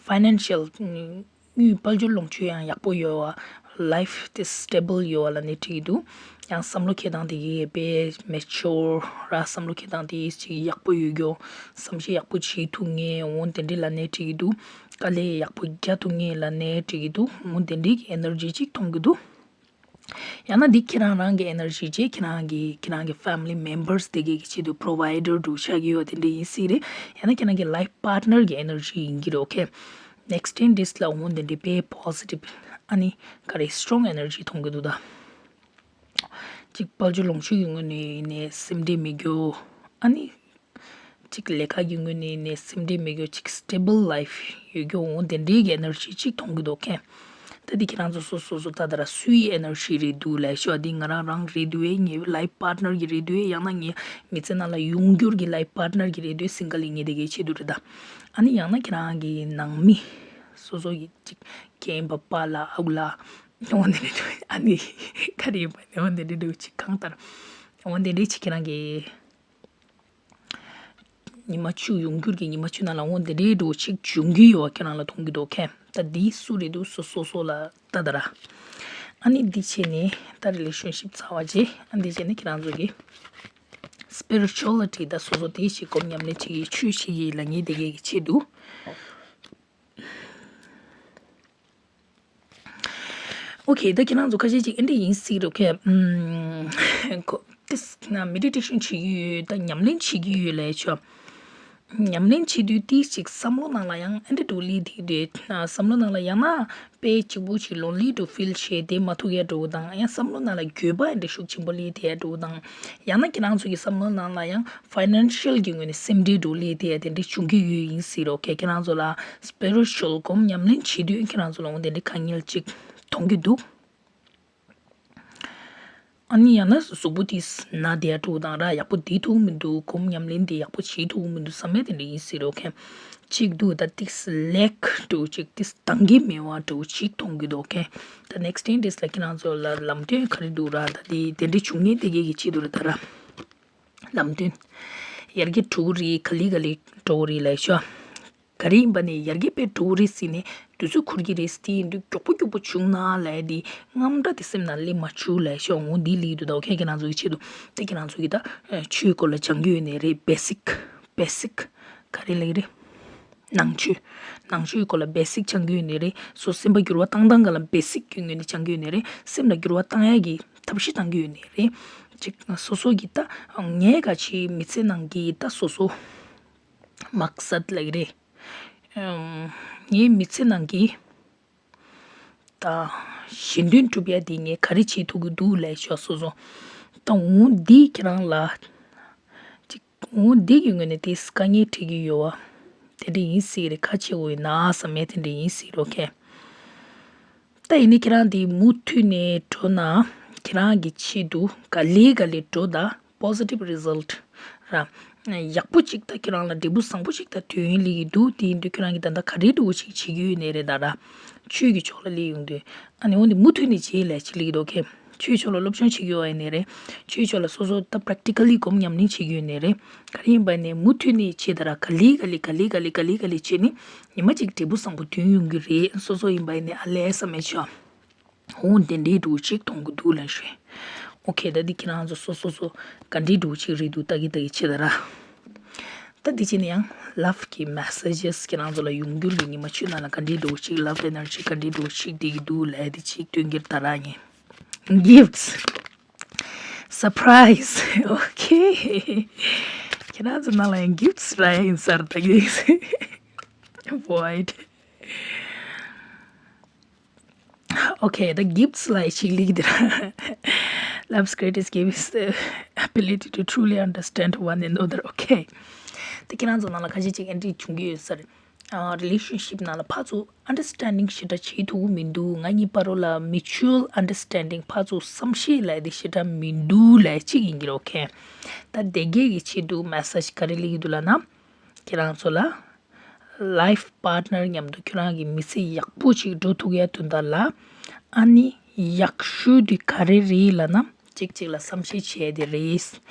ཕའི་ནན་ཤལ་དངུལ་དཔལ་འབྱོར་ལོངས་སྤྱོད་ཡང་ཡག་པོ་ཡོད་པ། ལའིཕ་དེ་སི་ཊེ་བལ་ཡོད་པ་ལབ་ནས་འགྲིག་གི་འདུག་ཡང་བསམ་བློ་འཁྱེར་སྟངས་དེ་གའི་དཔེ་མེ་ཅོར་ར། བསམ་བློ་འཁྱེར་སྟངས་དེ་ཅིག་ཡག་པོ་ཡོད་རྒྱུ། བསམ་ཤེས་ཡག་པོ་བྱེད་ཐུབ་མཁན་འོ་དེ་འདྲ་ལབ་ནས་འགྲིག་གི་འདུག་དཀའ་ལས་ཡག་པོ་རྒྱག་ཐུབ་མཁན་ལབ་ནས་འགྲིག་གི་འདུག་འོ་དེ་འདྲའི་གི་ཨེ་ནར་ཇི་ཅིག་མཐོང་གི་འདུག་ཡང་ན་འདི་ཁྱེད་རང་རང་གི་ཨེ་ནར་ཇི་བྱས། ཁྱེད་རང་གི་ཁྱེད་རང་གི་ཕེ་མི་ལི་མེམ་བར་སི་དེ་གའི་གི་ཆེད་དུ་པོ་རོ་བའི་ཌར་འདྲ་བོ་ཆགས་ཀྱི་ཡོད་དེ་འདྲ་ཡིན་སྲིད་རེད། ཡང་ན་ཁྱེད་རང་གི་ལའིཕ་པཱར་ཊི་ནར་གི་ཨེ་ནར་ཇི་ཡིན་གྱི་རེད། ཨོ་ཁེ། next ten days ལ་འོ་དེ་འདྲའི་དཔེ་positive ཨ་ནི་ག་རེ་strong energy མཐོང་གི་འདུག་ད། གཅིག་དཔལ་འབྱོར་ལོངས་སྤྱོད་ཀྱི་ངོས་ནས་ཡིན་ནའི་སེམས་ཁྲལ་མེད་རྒྱུ། ཨ་ནི་གཅིག་ལས་ཀ་གི་ངོས་ནས་ཡིན་ནའི་སེམས་ཁྲལ་མེད་རྒྱུ། གཅིག་stable life ཡོད་རྒྱུ། འོ་དེ་འདྲའི་གི་energy གཅིག་མཐོང་གི་འདུག་ཁེ། ད་འདི་ཁྱེད་རང་ཚོ་སོ་སོ་སོ་ད་ད་ར་སུའི་energy རེད་འདུག་ལབ་ཤོག་འདི་ང་རང་རང་རེད་འདུག་ཨེ། ངའི་life partner གི་རེད་འདུག་ཨེ། ཡང་ན་ངའི་མི་ཚེ་ནང་ལ་ཡོང་འགྱུར་གྱི་life partner གི་རེད་འདུག་ཨེ། single ཡིན་ངེས་དེ་གའི་ཆེད་དུ་རེད་ད། ཨ་ནི་ཡང་ན་ཁྱེད་རང་གི་ནང་མི་སོ་སོ་གི་གཅིག་རྒན་པ་པ་ལ་ཨ་ཁུ་ལ་འོ་འདི་འདྲ་འདུག་ཨ་ནི་ག་རེ་ཡིན་པ་ནི་འོ་འདི་འདྲ་འདུག་གཅིག་གང་ལྟར་འོ་འདི་འདྲ་གཅིག་ཁྱེད་རང་གི་ཉི་མ་བཅུ་ཡོང་འགྱུར་གྱི་ཉི་མ་བཅུ་ནང་ལ་འོ་འདི་འདྲའི་འགྲོ་གཅིག་འབྱུང་གི་ཡོད་པ་ཁྱེད་རང་ལ་མཐོང་གི་འདུག་ཁེ། ད་འདི་སུ་རེད་འདུག་སོ་སོ་སོ་ལ་ལྟ་ད་ར། ཨ་ནི་འདི་བྱས་ནས་ད་relationship ཚར་བ་རྗེས་ཨ་འདི་བྱས་ནས་ཁྱེད་རང་ཚོ་གི་spirituality ད་སོ་སོ་དེ་ཞིག་སྒོམ་ཉམས་ལེན་བྱེད་ཀྱི་ཆོས་བྱེད་ཀྱི་ལ་ངེས་དེ་གའི་གི་ཆེད་དུ། ཨོ་ཁེ། ད་ཁྱེད་རང་ཚོ་ཁ་ཤས་ཅིག་ཨེ་འདྲ་ཡིན་སྲིད་རོ་ཁེ། ཨམ། ཁོ་ཏིས་ན་མེ་ཌི་ཊེ་ཤན་བྱེད་ཀྱི་ཡོད། ད་ཉམས་ལེན་བྱེད་ཀྱི་ཡོད་ལབ་ཆོག་ཉམས་ལེན་བྱེད་དུས་ཏིས་ཅིག་བསམ་བློ་ནང་ལ་ཡང་ཨེ་འདྲ་འགྲོ་ལི་དེ་རེད། བསམ་བློ་ནང་ལ་ཡང་ན་དཔེ་གཅིག་པུ་ཅིག་lonely to feel བྱས་དེ་མ་ཐུག་ཡ་འགྲོ་དང་། ཡང་བསམ་བློ་ནང་ལ་འགྱོད་པ་ཨེ་འདྲ་ཤུགས་ཆེན་པོ་ལི་དེ་ཡ་འགྲོ་དང་། ཡང་ན་ཁྱེད་རང་ཚོ་གི་བསམ་བློ་ནང་ལ་ཡང་financial གི་ངོས་ནས་སེམས་ཁྲལ་འགྲོ་ལི་དེ་ཡ་དེ་འདྲ་བྱུང་གི་ཡོད་ཡིན་སྲིད་རོ་ཁེ། ཁྱེད་རང་ཚོ་ལ་spiritual སྒོམ་ཉམས་ལེན་བྱེད་དུས་ཁྱེད་རང་ཚོ་ལ་འོ་དེ་འདྲའི་དཀའ་ངལ་ཅིག་མཐོང་གི་འདུག་ཨ་ནི་ཡང་ན་གཟུགས་པོ་དེ་ན་བསྡད་འགྲོ་དང་ར་ཡག་པོ་བསྡད་ཐུབ་མི་འདུག་སྒོམ་ཉམས་ལེན་དེ་ཡག་པོ་བྱེད་ཐུབ་མི་འདུག་བསམ་ཡ་དེ་འདྲ་ཡིན་སྲིད་རོ་ཁེ། གཅིག་འདུག་ད་ཏིག་ལེག་འགྲོ་གཅིག་ཏིག་འདང་གི་མེད་པ་འགྲོ་གཅིག་མཐོང་གི་འདུག་ཁེ། ད་next ten days ལ་ཁྱེད་རང་ཚོ་ལ་ལམ་སྟོན་ག་རེ་འདུག་ར། ད་དེ་དེ་འདྲ་བྱུང་ངེས་དེ་གས་ཀྱི་ཆེད་དུ་རེད་ད་ར། ལམ་སྟོན། ཡར་རྒྱས་འགྲོ་གི་རེད། ག་ལེ་ག་ལེ་འགྲོ་གི་རེད་ལབ་ཤོག་ག་རེ་ཡིན་པ་ནས་ཡར་རྒྱས་དཔེ་འགྲོ་གི་རེད་ཟེར་ནས་དུས་ཚོད་འཁོར་གྱི་རེད་ཟེར། དེ་ཡིན་དུས་མགྱོགས་པོ་མགྱོགས་པོ་བྱུང་ན་ལབ་ཡ་དེ་རྔམ་སྒྲ་དེ་སེམས་ནང་སླེབས་མ་བཅུག་ལབ་ཤོག་འོ་འདི་ལི་འདུག་ད་ཁྱེད་ཀྱི་ནང་ཚོ་གི་ཆེད་དུ་དེ་ཁྱེད་ནང་ཚོ་གི་ད་ཆོས་སྐོར་ལ་སྦྱང་གི་ཡོད་ནའི་རེད། basic basic ག་རེ་ལབ་ཀྱི་རེད། ནང་ཆོས། ནང་ཆོས་སྐོར་ལ་basic སྦྱང་གི་ཡོད་ནའི་རེད། སོ་སེམས་པ་འགྱུར་བ་བཏང་སྟངས་སྒང་ལ་basic གི་ངོས་ནས་སྦྱང་གི་ཡོད་ནའི་རེད། སེམས་ལ་འགྱུར་བ་བཏང་ཡ་གི་ཐབས་ཤེས་བཏང་གི་ཡོད་ནའི་རེད། ཅིག་སོ་སོ་གི་ད་ངའི་ག་ཆེ་མི་ཚེ་ནང་གི་ད་སོ་སོ་མག་སད་ལབ་ཀྱི་རེད། ཨམ། ངའི་མི་ཚེ་ནང་གི་ད་གཞན་དོན་སྒྲུབ་ཡ་དེ་ངས་ག་རེ་བྱེད་ཐུབ་ཀྱི་འདུག་ལབ་ཤོག་སོ་སོ། ད་འོ་འདི་ཁྱེད་རང་ལ་ཅིག་འོ་འདི་གི་ངོས་ནས་དེ་དཀའ་ངལ་འཕྲད་ཀྱི་ཡོད་པ་དེ་འདྲ་ཡིན་སྲིད་རེད། ཁ་ཆེ་བོ་ཡིན་ན་བསམ་ཡ་དེ་འདྲ་ཡིན་སྲིད་རོ་ཁེ། ད་ཡིན་ནའི་ཁྱེད་རང་དེ་མུ་མཐུད་ནས་འགྲོ་ན་ཁྱེད་རང་གི་ཆེད་དུ་ག་ལེ་ག་ལེ་འགྲོ་ད་positive result ར། ཡག་པོ་ཅིག་ད་ཁྱེད་རང་ལ་འབྲས་བུ་བཟང་པོ་ཅིག་ད་ཐོན་ཡོང་ལི་གི་འདུག་དེ་ཡིན་དུས་ཁྱེད་རང་གི་ད་ལྟ་ག་རེ་འགྲོ་ཅིག་བྱེད་ཀྱི་ཡོད་ནའི་རེད་ད་ར། ཆོས་ཀྱི་ཕྱོགས་ལ་སླེབས་ཡོང་དུས་ཨ་ནི་འོ་འདི་མུ་མཐུད་ནས་བྱེད་ལས་ཅིག་ལི་གི་འདུག་ཁེ། ཆོས་ཕྱོགས་ལ་སློབ་སྦྱོང་བྱེད་ཀྱི་ཡོད་ཡིན་ནའི་རེད། ཆོས་ཕྱོགས་ལ་སོ་སོ་ད་practically སྒོམ་ཉམས་ལེན་བྱེད་ཀྱི་ཡོད་ནའི་རེད། ག་རེ་ཡིན་པ་ནས་མུ་མཐུད་ནས་བྱེད་ད་ར་ག་ལེ་ག་ལེ་ག་ལེ་ག་ལེ་ག་ལེ་ག་ལེ་བྱེད་ནི་ཉི་མ་གཅིག་འབྲས་བུ་བཟང་པོ་ཐོན་ཡོང་གི་རེད། སོ་སོ་ཡིན་པ་ཡིན་ནའི་ཨ་ལས་བསམ་མེད་ཆོག་འོ་དེ་འདྲའི་འགྲོ་ཅིག་མཐོང་གི་འདུག་ལབ་ཤེས། ཨོ་ཁེ། ད་འདི་ཁྱེད་རང་ཚོ་སོ་སོ་སོ་ག་འདྲའི་འགྲོ་ཅིག་རེད་འདུག་ལྟ་གི་ལྟ་གི་བྱེད་ད་ར། ད་འདི་བྱས་ནས་ཡང་love གི་messages ཁྱེད་རང་ཚོ་ལ་ཡོང་འགྱུར་གྱི་ཉི་མ་བཅུ་ནང་ལ་ག་འདྲའི་འགྲོ་ཅིག love energy ག་འདྲའི་འགྲོ་ཅིག་བསྡད་ཀྱི་འདུག་ལབ་དེ་ཅིག་སྟོན་གྱི་ད་ར་ངས། Gifts. Surprise. Okay. ཁྱེད་རང་ཚོ་ནང་ལ་ཡང་gifts རག་ཡིན་ས་རེད་ད་གི། Void. Okay, the gifts ལབ་ཅིག་ལི་གི་འདི་ར། Love's greatest gift is the ability to truly understand one another. Okay. དེ་ཁྱེད་རང་ཚོ་ནང་ལ་ཁ་ཤས་ཅིག་ཨེ་འདྲ་བྱུང་གི་ཡོད་ས་རེད། ཨ། relationship ནང་ལ་ཕར་ཚུར་understanding ཞེ་དྲག་བྱེད་ཐུབ་ཀྱི་མི་འདུག་ང་གཉིས་བར་ལ་mutual understanding ཕར་ཚུར་བསམ་ཤེས་ལབ་དེ་ཞེ་དྲག་མི་འདུག་ལབ་ཅིག་ཡིན་གྱི་རེད། Okay. ད་དེ་གས་ཀྱི་ཆེད་དུ་message ག་རེ་ལི་གི་འདུག་ལབ་ན། ཁྱེད་རང་ཚོ་ལ། Life partner མཉམ་དུ་ཁྱོད་རང་གི་མི་ཚེ་ཡག་པོ་ཅིག་འགྲོ་ཐུབ་ཡ་དོན་དག་ལ། ཨ་ནི་ཡག་ཤོས་དེ་ག་རེ་རེད་ལབ་ན་གཅིག་གཅིག་ལ་བསམ་ཤེས་བྱས་དེ་རེད།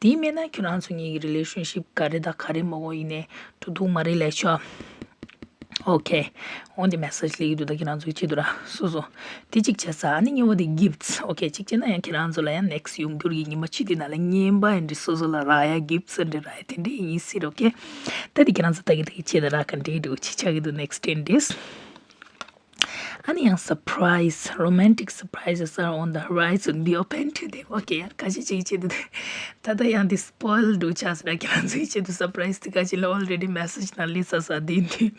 དེ་མེད་ན་ཁྱོད་རང་ཚོ་གཉིས་ཀྱི་relationship ག་རེ་དང་ག་རེ་མ་གོ་ཡིན་ནའི་འགྲོ་ཐུབ་མ་རེད་ལབ་ཤོག Okay. འོ་འདི་message ལི་གི་འདུག་ད་ཁྱེད་རང་ཚོ་གི་ཆེད་དུ་ར་སོ་སོ། དེ་གཅིག་བྱས་ས་ཨ་ནི་གཉིས་པ་དེ་gifts. Okay. གཅིག་བྱས་ན་ཡང་ཁྱེད་རང་ཚོ་ལ་ཡང་next ཡོང་འགྱུར་གྱི་ཉི་མ་བཅུ་དེ་ནང་ལ་རྔན་པ་ཡིན་འདྲི་སོ་སོ་ལ་རག་ཡ་gifts ཡིན་འདྲི་རག་ཡ་དེ་འདྲ་ཡིན་སྲིད་རོ། Okay. ད་དེ་ཁྱེད་རང་ཚོ་ལྟ་གི་ལྟ་གི་ཆེད་དུ་ར་ག་འདྲའི་འདུག་ཅི་ཆགས་ཀྱི་འདུག next ten days. ཨ་ནི་ཡང་surprise, romantic surprises are on the horizon, be open to them. Okay. ཡང་ཁ་ཤས་ཅིག་ཆེད་དུ་ད་ལྟ་ཡང་དེ་spoil འདུག་ཆགས་སྲིད་ར། ཁྱེད་རང་ཚོའི་ཆེད་དུ་surprise དེ་ཁ་ཤས་ལ་already message ནང་ལི་ས་ས་དེ་འདི།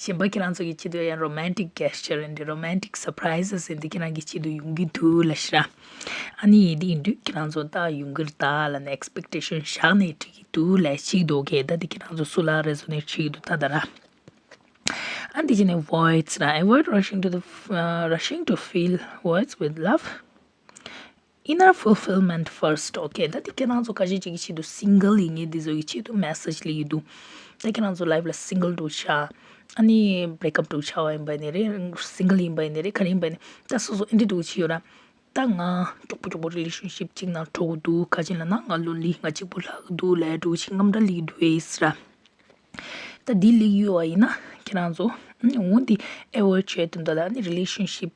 གཞན་པ་ཁྱེད་རང་ཚོ་གི་ཆེད་དུ་ཡང་romantic gesture ཡིན་དུས་romantic surprises ཡིན་དུས་ཁྱེད་རང་གི་ཆེད་དུ་ཡོང་གི་འདུག་ལབ་ཤག་ར། ཨ་ནི་འདི་ཡིན་དུས་ཁྱེད་རང་ཚོ་ད་ཡོང་གི་རེད་ད་ལབ་ནས་expectation བཞག་ནས་འགྲིག་གི་འདུག་ལབ་ཤག་འདུག་གས། ད་འདི་ཁྱེད་རང་ཚོ་སུ་ལ་resonate བྱེད་ཀྱི་འདུག་ད་ད་ར། ཨ་འདི་བྱས་ནས་words ར། Avoid rushing to the, uh, rushing to fill words with love. Inner fulfillment first. Okay, ད་དེ་ཁྱེད་རང་ཚོ་ཁ་ཤས་ཅིག་གི་ཆེད་དུ་single ཡིན་ངེས་འདི་ཚོ་གི་ཆེད་དུ་message སླེབས་ཀྱི་འདུག་ད་ཁྱེད་རང་ཚོ་life ལ་single འགྲོ་ཤག་ཨ་ནི་break up འགྲོ་ཆགས་པ་ཡིན་པ་ནི་རེད། single ཡིན་པ་ནི་རེད། ག་རེ་ཡིན་པ་ནི་ད་སོ་སོ་ཨེ་འདྲ་འགྲོ་ཆེ་ཡོད་ར། ད་ང་གྲོགས་པོ་གྲོགས་པོ་relationship ཅིག་ནང་འགྲོ་གི་འདུག་ག་ཅིག་ལ་ན་ང་lonely ང་གཅིག་པུ་ལྷག་གི་འདུག་ལབ་འགྲོ་ཆེ་རྔམ་འདྲ་སླེབས་ཀྱི་འདུག་ཨེ་ཟེར་ར། ད་འདི་སླེབས་ཡོད་པ་ཡིན་ན་ཁྱེད་རང་ཚོ་འོ་འདི་avoid བྱེད་དོན་དག་ལ་ནི་relationship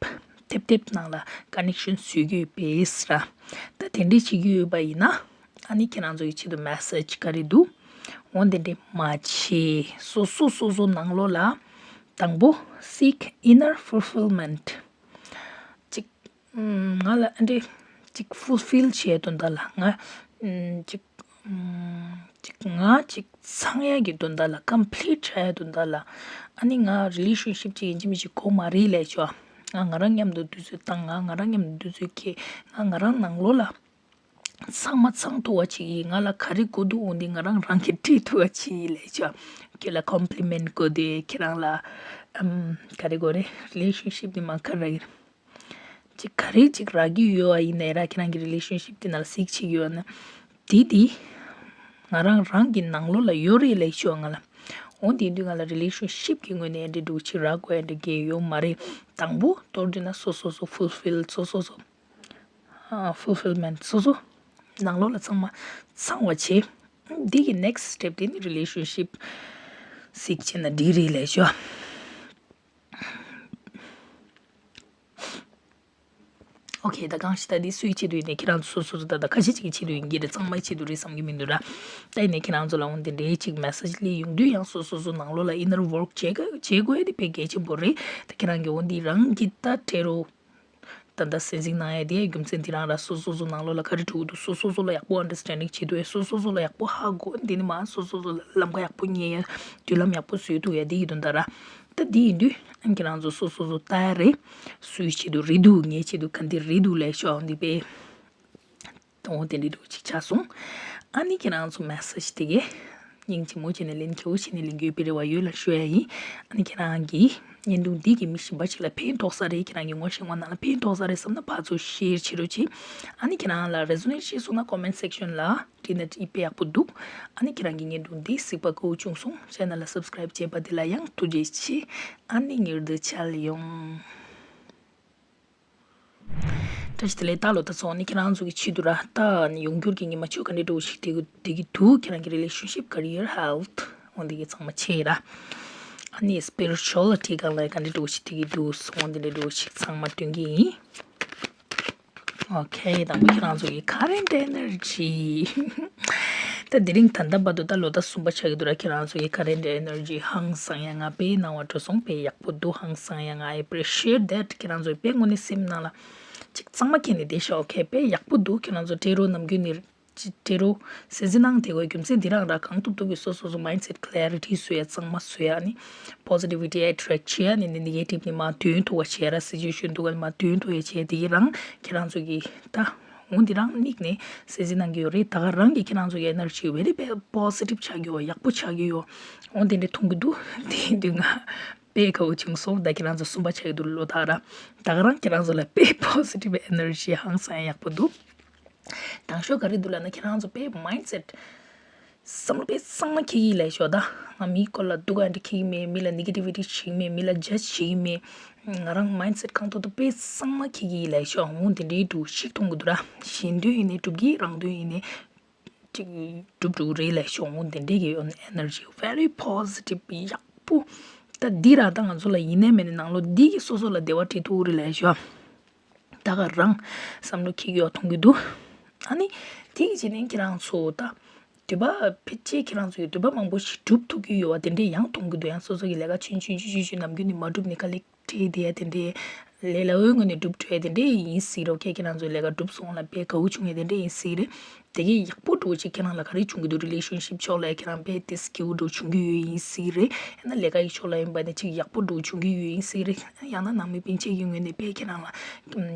ཐེབས་ཐེབས་ནང་ལ་connection བཟོ་གི་ཡོད་པས་ར། ད་དེ་འདྲས་བྱེད་ཀྱི་ཡོད་པ་ཡིན་ན་ཨ་ནི་ཁྱེད་རང་ཚོ་ཡི་ཆེད་དུ་message ག་རེ་འདུག་འོ་འདི་འདྲས་མ་བྱེད། སོ་སོ་སོ་སོ་ནང་ལོགས་ལ་དང་པོ་seek inner fulfillment ཅིག་ང་ལ་ཨ་འདྲས་ཅིག་fulfill བྱེད་དོན་དག་ལ་ང་ཅིག་ཅིག་ང་ཅིག་ཚང་ཡག་གི་དོན་དག་ལ་complete བྱ་ཡག་དོན་དག་ལ་ཨ་ནི་ང་relationship ཅིག་ཡིན་གཅིག་མིན་གཅིག་དགོས་མ་རེད་ལབ་ཆོག་ང་ང་རང་མཉམ་དུ་དུས་ཚོད་བཏང་ང་ང་རང་མཉམ་དུ་དུས་ཚོད་ཁེལ་ང་ང་རང་ནང་ལོགས་ལ་ཚང་མ་ཚང་ཐུབ་པ་ཅིག་ཡིན། ང་ལ་ག་རེ་དགོས་འདུག་འོ་འདི་ང་རང་རང་གིས་སྤྲད་ཐུབ་པ་ཅིག་ཡིན་ལབ་ཆོག་ཁྱོད་ལ་compliment དགོས་དུས་ཁྱེད་རང་ལ་ཨམ་ག་རེ་དགོས་རེད། relationship འདི་མ་ག་རེ་རག་གི་རེད། ཅིག་ག་རེ་ཅིག་རག་གི་ཡོད་པ་ཡིན་ནའི་ར་ཁྱེད་རང་གི་relationship དེ་ནང་ལ་གཟིགས་བྱེད་ཀྱི་ཡོད་ན། དེ་དེ་ང་རང་རང་གི་ནང་ལོགས་ལ་ཡོད་རེད་ལབ་ཤོག་ང་ལ། འོ་དེ་དུས་ང་ལ་relationship གི་ངོས་ནས་འདི་འདྲ་ཅིག་རག་དགོས་འདི་གས་ཡོད་མ་རེད། དང་པོ་མདོར་བསྡུས་ན་སོ་སོ་སོ་fulfill སོ་སོ་སོ་ཨ་fulfillment སོ་སོ་ནང་ལོགས་ལ་ཚང་མ་ཚང་བ་བྱེད། འདི་གི་next step དེ་ནི་relationship གཟིགས་བྱས་ན་འགྲིག་རེད་ལབ་ཤོག Okay ད་གང་ཞིག་ད་འདི་སུའི་ཆེད་དུ་ཡིན་ནའི་ཁྱེད་རང་ཚོ་སོ་སོ་སོ་ད་ད་ཁ་ཤས་ཅིག་གི་ཆེད་དུ་ཡིན་གྱི་རེད། ཚང་མའི་ཆེད་དུ་རེད་བསམ་གྱི་མི་འདུག་ར། ད་ཡིན་ནའི་ཁྱེད་རང་ཚོ་ལ་འོ་འདི་འདྲའི་ཅིག་message སླེབས་ཡོང་དུས་ཡང་སོ་སོ་སོ་ནང་ལོགས་ལ་inner work བྱེད་དགོས་བྱེད་དགོས་ཡ་དེ་དཔེ་གལ་ཆེན་པོ་རེད། ད་ཁྱེད་རང་གི་འོ་འདི་རང་གི་ད་ཊེ་རོ་ད་ད་གསན་གཟིགས་གནང་ཡ་དེ་རྒྱུ་མཚན་དེ་རང་ར་སོ་སོ་སོ་ནང་ལོགས་ལ་ག་རེ་འགྲོ་གི་འདུག་སོ་སོ་སོ་ལ་ཡག་པོ་understanding བྱེད་ཐུབ་ཡ་སོ་སོ་སོ་ལ་ཡག་པོ་ཧ་གོ་འདི་ནི་མ་སོ་སོ་སོ་ལ་ལམ་ཁ་ཡག་པོ་ཉེ་ཡ་མདུན་ལམ་ཡག་པོ་བཟོས་ཐུབ་ཡ་དེ་ཡི་དོན་དག་ར། ད་འདི་ཡིན་དུས་ཨ་ནི་ཁྱེད་རང་ཚོ་སོ་སོ་སོ་ལྟ་ཡ་རེད། སུའི་ཆེད་དུ་རེད་འདུག་ངའི་ཆེད་དུ་ག་འདི་རེད་འདུག་ལབ་ཤོག་འདི་པས། དང་པོ་དེ་འདྲའི་འདུག་ཅིག་ཆགས་སོང་། ཨ་ནི་ཁྱེད་རང་ཚོ་message དེ་གས་སྙིང་རྗེ་མོ་བྱས་ནས་ལན་ཁྱེའུ་བྱས་ནས་ལེན་རྒྱུའི་པི་རེ་བ་ཡོད་ལ་ཞུ་ཡ་ཡིན། ཨ་ནི་ཁྱེད་རང་གིས་བརྙན་ཐུང་འདི་གི་མི་གཞན་པ་ཅིག་ལ་ཕན་ཐོགས་ས་རེད། ཁྱེད་རང་གི་ངོ་ཤེས་པ་ནང་ལ་ཕན་ཐོགས་ས་རེད་བསམ་ན་ཕར་ཚུར་share བྱེད་རོགས་གྱིས། ཨ་ནི་ཁྱེད་རང་ལ་resonate བྱས་སོང་ན་comment section ལ་བྲིས་ན་དཔེ་ཡག་པོ་འདུག་ཨ་ནི་ཁྱེད་རང་གི་བརྙན་ཐུང་འདི་གཟིགས་པ་དགའ་བོ་བྱུང་སོང་channel ལ་subscribe བྱས་པ་དེ་ལ་ཡང་ཐུགས་རྗེ་ཆེ། ཨ་ནི་ཉེར་བདུན་ཆ་ལ་ཡོང་། བཀྲ་ཤིས་བདེ་ལེགས། ད་ལོ་ད་ཚོགས་ནི་ཁྱེད་རང་ཚོ་གི་ཆེད་དུ་ར་ད་ནི་ཡོང་འགྱུར་གྱི་ཉི་མ་ཆོས་ག་འདྲའི་འགྲོ་ཞིག་དེ་གི་དེ་གི་འདུག་ཁྱེད་རང་གི་relationship career health འོ་འདི་གི་ཚང་མ་ཆེ་ར། ཨ་ནི་spirituality གང་ལ་ག་འདྲའི་འགྲོ་ཞིག་དེ་གི་འདུག་འོ་འདི་འདྲའི་འགྲོ་ཞིག་ཚང་མ་སྟོན་གི་ཡིན། Okay དང་པོ་ཁྱེད་རང་ཚོ་གི་current energy ད་དེ་རིང་ད་ལྟ་བར་དུ་ད་ལོ་ད་གསུམ་པ་ཆགས་ཀྱི་འདུག་ར། ཁྱེད་རང་ཚོ་གི་current energy ཧང་སང་ཡ་ང་དཔེ་སྣང་བ་འགྲོ་སོང་། དཔེ་ཡག་པོ་འདུག་ཧང་སང་ཡ་ང་appreciate that ཁྱེད་རང་ཚོ་དཔེ་དངོས་གནས་སེམས་ནང་ལ་ཅིག་གཙང་མ་ཁྱེར་ནས་བསྡད་ཤག Okay དཔེ་ཡག་པོ་འདུག་ཁྱེད་རང་ཚོ་ཊེ་རོ་ནམ་རྒྱུན་ནས་ཊེ་རོ་གསན་གཟིགས་གནང་བསྡད་དགོས་རྒྱུ་མཚན་འདི་རང་ར་གང་ཐུབ་ཐུབ་ཀྱིས་སོ་སོ་སོ་mindset clarity བཟོ་ཡ་གཙང་མ་བཟོ་ཡ་ནི་positivity attract བྱེད་ཡ་ནི་ནི་negative ནི་མར་འདོན་ཐུབ་པ་བྱེད་ཡ་ར། situation སྡུག་ག་ནི་མར་འདོན་ཐུབ་ཡ་བྱེད་ཡ་དེ་གི་རང་ཁྱེད་རང་ཚོ་གི་ད་འོ་འདི་རང་ནིག་ནས་གསན་གཟིགས་གནང་གི་ཡོད་རེད། ད་ག་རང་གི་ཁྱེད་རང་ཚོ་གི་energy very positive ཆགས་ཀྱི་ཡོད། ཡག་པོ་ཆགས་ཀྱི་ཡོད། འོ་འདི་འདྲ་མཐོང་གི་འདུག་དེ་ཡིན་དུས་ང་དཔེ་དགའ་བོ་བྱུང་སོང་། ད་ཁྱེད་རང་ཚོ་གསུམ་པ་ཆགས་ཀྱི་འདུག་ལོ་ད་ག་རང་ད་ག་རང་ཁྱེད་རང་ཚོ་ལ་དཔེ་positive energy ཧང་སང་ཡག་པོ་འདུག་དང་ཤོས་ག་རེ་འདུག་ལབ་ན་ཁྱེད་རང་ཚོ་དཔེ་mindset བསམ་བློ་དཔེ་གཙང་མ་འཁྱེར་གྱི་ཡིན་ལབ་ཤོག་ད་ང་མིའི་སྐོར་ལ་སྡུག་ག་འདྲ་འཁྱེར་གྱི་མེད། མི་ལ་negativity བྱེད་ཀྱི་མེད། མི་ལ་judge བྱེད་ཀྱི་མེད། ང་རང་mindset གང་ཐུབ་ཐུབ་དཔེ་གཙང་མ་འཁྱེར་གྱི་ཡིན་ལབ་ཤོག་འོ་དེ་འདྲའི་འདུག་ཞིག་མཐོང་གི་འདུག་ར། གཞན་དོན་ཡིན་ནའི་འགྲུབ་ཀྱི། རང་དོན་ཡིན་ནའི་ཅིག་འགྲུབ་འགྲོ་གི་རེད་ལབ་ཤོག་འོ་དེ་འདྲའི་གི་energy very positive ཡག་པོ། ད་འདི་ར་ད་ང་ཚོ་ལ་ཡིན་ནའི་མིན་ནའི་ནང་ལོགས་འདི་གིས་སོ་སོ་ལ་བདེ་བ་སྤྲད་ཐུབ་ཀྱི་རེད་ལབ་ཤོག་ད་ག་རང་བསམ་བློ་འཁྱེར་གྱི་ཡོད་མཐོང་གི་འདུག་ཨ་ནི་དེ་གི་རྗེས་ནས་ཁྱེད་རང་ཚོ་ད་འདོད་པ་ཕལ་ཆེར་ཁྱེད་རང་ཚོ་གི་འདོད་པ་མང་པོ་ཞིག་འགྲུབ་ཐུབ་ཀྱི་ཡོད་པ་དེ་འདྲས་ཡང་མཐོང་གི་འདུག་ཡང་སོ་སོ་གི་ལས་ཀ་ཆུང་ཆུང་ཆུང་ཆུང་ཆུང་ནམ་རྒྱུན་ནས་མ་འགྲུབ་ནས་དཀའ་ལས་འཕྲད་བསྡད་ཡ་དེ་འདྲས་ ལས་སླ་བོའི་ངོས་ནས་སྒྲུབ་ཐུབ་ཡ་དེ་འདྲས་ཡིན་སྲིད་རོ། ཁྱེད་ཁྱེད་རང་ཚོའི་ལས་ཀ་སྒྲུབ་སོང་ལ་དཔེ་དགའ་བོ་བྱུང་ཡ་དེ་འདྲས་ཡིན་སྲིད་རེད། དེ་གའི་ཡག་པོ་འགྲོ་ཅིག་ཁྱེད་རང་ལ་ག་རེ་བྱུང་གི་འདུག་རི་ལེ་ཤན་ཤིབ་ཕྱོགས་ལ་ཁྱེད་རང་དཔེ་དེ་སྐྱིད་པོ་འགྲོ་བྱུང་གི་ཡོད་ཡིན་སྲིད་རེད། ཡང་ན་ལས་ཀ་གི་ཕྱོགས་ལ་ཡིན་པ་ནས་ཅིག་ཡག་པོ་འགྲོ་བྱུང་གི་ཡོད་ཡིན་སྲིད་རེད། ཡང་ན་ནང་མི་སྤུན་མཆེད་ཀྱི་ངོས་ནས་དཔེ་ཁྱེད་རང་ལ་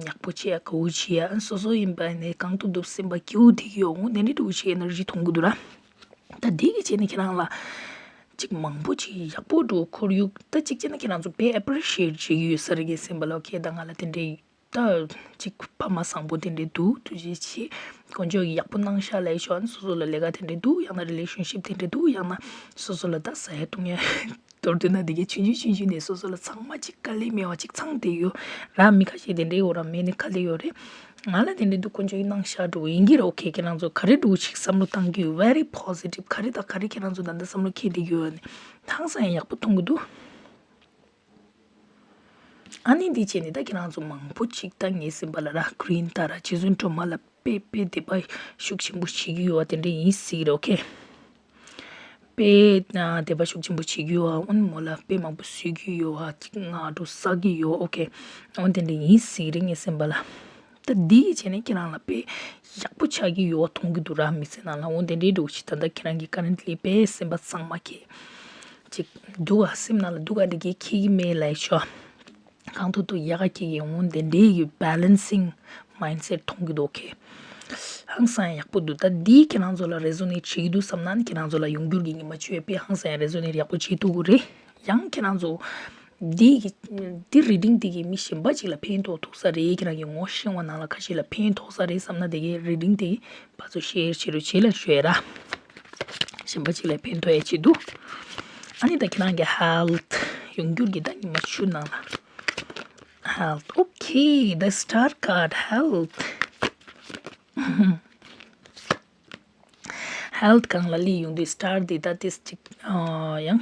ཡག་པོ་བྱེད་ཡ་དགའ་བོ་བྱེད་ཡ། སོ་སོ་ཡིན་པ་ནས་གང་ཐུབ་ཐུབ་སེམས་པ་སྐྱིད་པོ་བསྡད་ཀྱི་ཡོད། འོ་དེ་འདྲའི་འགྲོ་བྱེད་ཨེ་ནར་ཇི་ཐོང་གི་འདུག་ར། ད་འདི་གི་བྱས་ནས་ཁྱེད་རང་ལ་ཅིག་མང་པོ་ཅིག་ཡག་པོ་འགྲོ་ཁོར་ཡུག་ད་ཅིག་བྱས་ན་ཁྱེད་རང་ཚོ་དཔེ་ཨེ་པི་རི་ཤི་ཨེ་ཊི་བྱེད་ཀྱི་ཡོད་ས་རེད། ངའི་སེམས་པ་ལ་ཁྱེད་ད་ང་ལ་དེ་འདྲའི་ད་ཅིག་ཕ་མ་བཟང་པོ་དེ་འདྲའི་འདུག་ཐུགས་རྗེ་ཆེ། དཀོན་མཆོག་གིས་ཡག་པོ་གནང་ཤག་ལབ་ཤོག་སོ་སོ་ལ་ལས་ཀ་དེ་འདྲའི་འདུག་ཡང་ན་རི་ལེ་ཤན་ཤིབ་དེ་འདྲའི་འདུག་ཡང་ན་སོ་སོ་ལ་ད་ཟ་ཡ་བཏུང་ཡ། མདོར་བསྡུས་ན་དེ་གའི་ཆུང་ཆུང་ཆུང་ཆུང་ནས་སོ་སོ་ལ་ཚང་མ་ཅིག་དཀའ་ལས་མེད་པ་ཅིག་ཚང་བསྡད་ཡོད་ར། མི་ཁ་ཤས་དེ་འདྲའི་འོ་ར་མེད་ནི་དཀའ་ལས་ཡོད་རེད། ང་ལ་དེ་འདྲའི་འདུག་དཀོན་མཆོག་གིས་གནང་ཤག་འགྲོ་ཡིན་གྱི་རེད། ཨོ་ཁེ་ཁྱེད་རང་ཚོ་ག་རེ་འགྲོ་ཅིག་བསམ་བློ་བཏང་གི་ཡོད། very positive ག་རེ་དང་ག་རེ་ཁྱེད་རང་ཚོ་ད་ལྟ་བསམ་བློ་འཁྱེར་བསྡད་ཀྱི་ཡོད་ནི་ཧང་སང་ཡག་པོ་མཐོང་གི་འདུག་ཨ་ནི་འདི་བྱས་ནས་ད་ཁྱེད་རང་ཚོ་མང་པོ་ཅིག་ད་ངའི་སེམས་པ་ལ་ར་གྷི་རིན་ད་ར་ཆི་ཟུན་ཀྲོ་མ་ལ་དཔེ་དཔེ་དད་པ་ཤུགས་ཆེན་པོ་བྱེད་ཀྱི་ཡོད་པ་དེ་འདྲ་ཡིན་སྲིད་རེད། ཨོ་ཁེ། དཔེ་དད་པ་ཤུགས་ཆེན་པོ་བྱེད་ཀྱི་ཡོད་པ། འོན་མོ་ལ་དཔེ་མང་པོ་བཟོས་ཀྱི་ཡོད་པ། ཅིག་སྔ་དྲོ་བསགས་ཀྱི་ཡོད། ཨོ་ཁེ། འོན་དེ་འདྲ་ཡིན་སྲིད་རེད་ངའི་སེམས་པ་ལ། ད་འདི་བྱས་ནས་ཁྱེད་རང་ལ་དཔེ་ཡག་པོ་ཆགས་ཀྱི་ཡོད་པ་མཐོང་གི་འདུག་ར། མི་ཚེ་ནང་ལ་འོན་དེ་འདྲའི་འགྲོ་ཅིག་ད་ལྟ་ཁྱེད་རང་གི་ཀ་རན་ཊི་ལི་དཔེ་སེམས་པ་གཙང་མ་ཁེ། ཅིག་འདུག་ཨ། སེམས་ནང་ལ་སྡུག་ག་འདི་གའི་ཁེ་གི་མེད་ལབ་ཤོག་གང་ཐུབ་ཐུབ་ཡག་ག་ཁེ་གི་འོང་དེ་འདྲའི་གི་བེ་ལན་སིང་མའིན་སེཊ་མཐོང་གི་འདུག་ཁེ། ཧང་སང་ཡག་པོ་འདུག་ད་འདིས་ཁྱེད་རང་ཚོ་ལ་རེ་ཟོ་ནེཊ་བྱེད་ཀྱི་འདུག་བསམ་ན་ནི་ཁྱེད་རང་ཚོ་ལ་ཡོང་འགྱུར་གྱི་ཉི་མ་བཅུ་ཡས་དཔེ་ཧང་སང་ཡ་རེ་ཟོ་ནེཊ་ཡག་པོ་བྱེད་ཐུབ་གི་རེད། ཡང་ཁྱེད་རང་ཚོ་འདི་གི་འདི་རི་ཌིང་དེ་གི་མི་གཞན་པ་ཅིག་ལ་ཕན་ཐོགས་ཐུབ་ས་རེད། ཁྱེད་རང་གི་ངོ་ཤེས་པ་ནང་ལ་ཁ་ཤས་ལ་ཕན་ཐོགས་ས་རེད་བསམ་ན་དེ་གའི་རི་ཌིང་དེ་གི་ཕར་ཚུར་ཤེར་བྱེད་རོགས་བྱེད་ལ་ཞུ་ཡ་ར། གཞན་པ་ཅིག་ལ་ཕན་ཐོགས་ཡ་ཆེད་དུ། ཨ་ནི་ད་ཁྱེད་རང་གི་ཧེལ་ཐི་ཡོང་འགྱུར་གྱི་ད་ཉི་མ་བཅུ་ནང་ལ། ཧེལ་ཐི། Okay, the star card, health. ཧེལ་ཐི་སྒང་ལ་སླེབས་ཡོང་དུས་སི་ཊར་འདི་ད་ཏིས་ཅིག་ཨ་ཡང་